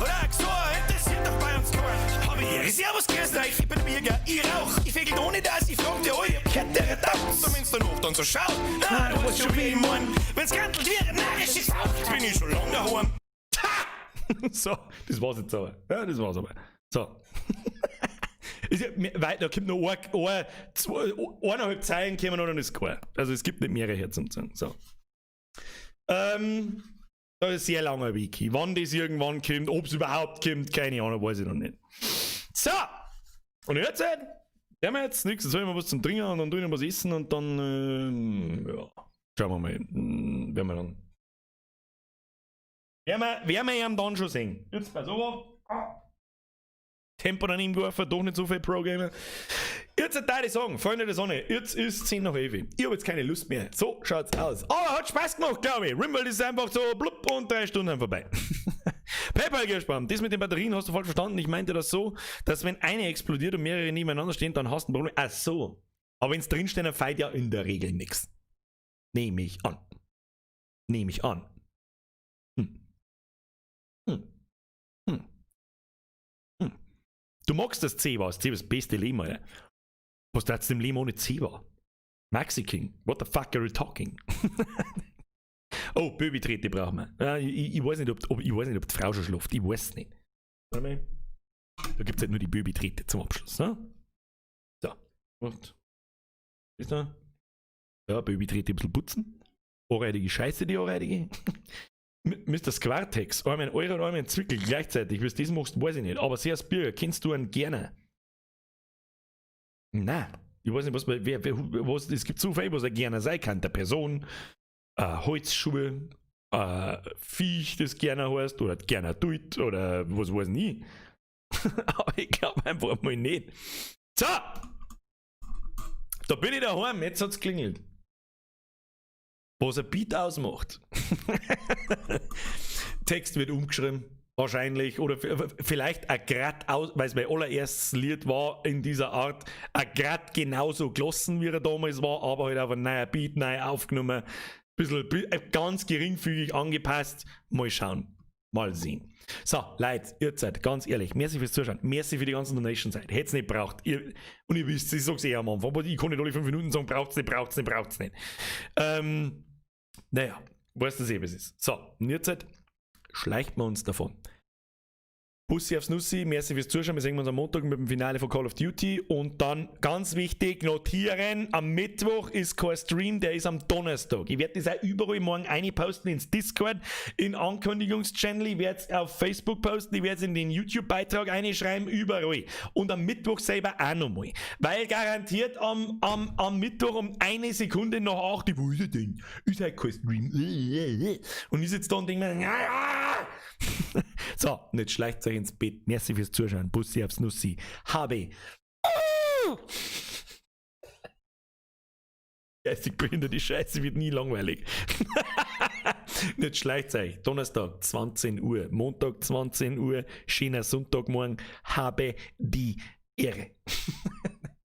Oder gesagt, interessiert doch bei uns keinen. Hab ich Ehre, Servus, grüß euch, ich bin der Birger, ich rauch. Ich fegel ohne das, ich frag die Alte, kennt der taugt. So wenn's danach dann so schaut. Na, du weißt schon, wie ich mein. Wenn's grantelt wäre, narrisch ist auch, jetzt bin ich schon lang daheim. So, das war's jetzt aber. Ja, das war's aber. So. Ist ja, weil, da kommt noch ein, zwei, eineinhalb Zeilen kommen noch, dann ist klar. Also es gibt nicht mehrere hier zum sagen. So. Da ist sehr langer Weg. Wann das irgendwann kommt, ob's überhaupt kommt, keine Ahnung, weiß ich noch nicht. So! Und jetzt, haben wir jetzt nichts, jetzt soll ich mal was zum Trinken und dann tue ich noch was essen und dann, ja, schauen wir mal, werden wir dann. Werden wir ihn dann schon sehen. Jetzt pass auf. Ah. Tempo daneben geworfen, doch nicht so viel Pro-Gamer. Jetzt würde ich sagen, Freunde der Sonne, jetzt ist 10 nach 11. Ich habe jetzt keine Lust mehr. So schaut's aus. Aber hat Spaß gemacht, glaube ich. Rimworld ist einfach so blub und 3 Stunden sind vorbei. PayPal gespannt. Das mit den Batterien hast du falsch verstanden. Ich meinte das so, dass, wenn eine explodiert und mehrere nebeneinander stehen, dann hast du ein Problem. Ach so. Aber wenn's drinstehen, dann feit ja in der Regel nichts. Nehme ich an. Nehme ich an. Du magst das Zewa, das Zewa ist das beste Leben, Alter. Was tat's im Leben ohne Zewa? Maxi King, what the fuck are you talking? Oh, Babytrete brauchen wir. Ja, ich weiß nicht, ob die Frau schon schläft. Ich weiß nicht. Warte mal. Da gibt es halt nur die Babytrete zum Abschluss. Ne? So. Und. Ist da? Ja, Babytrete ein bisschen putzen. Ohrreidige Scheiße, die Ohrreidige. Mr. Squartex, einmal ein Euro und einmal ein Zwickel gleichzeitig. Wie du das machst, weiß ich nicht. Aber sehr Bürger, kennst du einen gerne? Nein. Ich weiß nicht, was, wer, wer, was, es gibt so viel, was er gerne sein kann. Der Person, Holzschuhe, Viech, das gerne heißt, oder gerne tut, oder was weiß ich nicht. Aber ich glaube einfach mal nicht. So! Da bin ich daheim, jetzt hat's klingelt. Was ein Beat ausmacht. Text wird umgeschrieben, wahrscheinlich. Oder vielleicht ein grad aus, weil es mein allererstes Lied war in dieser Art, ein grad genauso gelassen, wie er damals war, aber halt auf einen neuen Beat, neu aufgenommen. Bisschen, ganz geringfügig angepasst. Mal schauen. Mal sehen. So, Leute, ihr seid ganz ehrlich, merci fürs Zuschauen, merci für die ganzen Donations. Hätte es nicht braucht. Und ihr wisst, ich sag's eh am Anfang, aber ich kann nicht alle 5 Minuten sagen, braucht's nicht, braucht's nicht, braucht's nicht. Naja, weißt du eh, was es ist. So, und jetzt halt schleicht man uns davon. Bussi aufs Nussi, merci fürs Zuschauen. Wir sehen uns am Montag mit dem Finale von Call of Duty. Und dann, ganz wichtig, notieren, am Mittwoch ist kein Stream, der ist am Donnerstag. Ich werde das auch überall morgen posten ins Discord, in Ankündigungschannel, ich werde es auf Facebook posten, ich werde es in den YouTube-Beitrag einschreiben, überall. Und am Mittwoch selber auch nochmal. Weil garantiert am Mittwoch um eine Sekunde nach acht, wo ist er denn? Ist halt kein Stream. Und ich sitze da und denke mir, ja, so, und jetzt schleicht euch ins Bett. Merci fürs Zuschauen. Bussi aufs Nussi. Habe. Geistig behinderte Scheiße wird nie langweilig. Nicht schleicht euch. Donnerstag 20 Uhr, Montag 20 Uhr, schöner Sonntagmorgen. Habe die Ehre.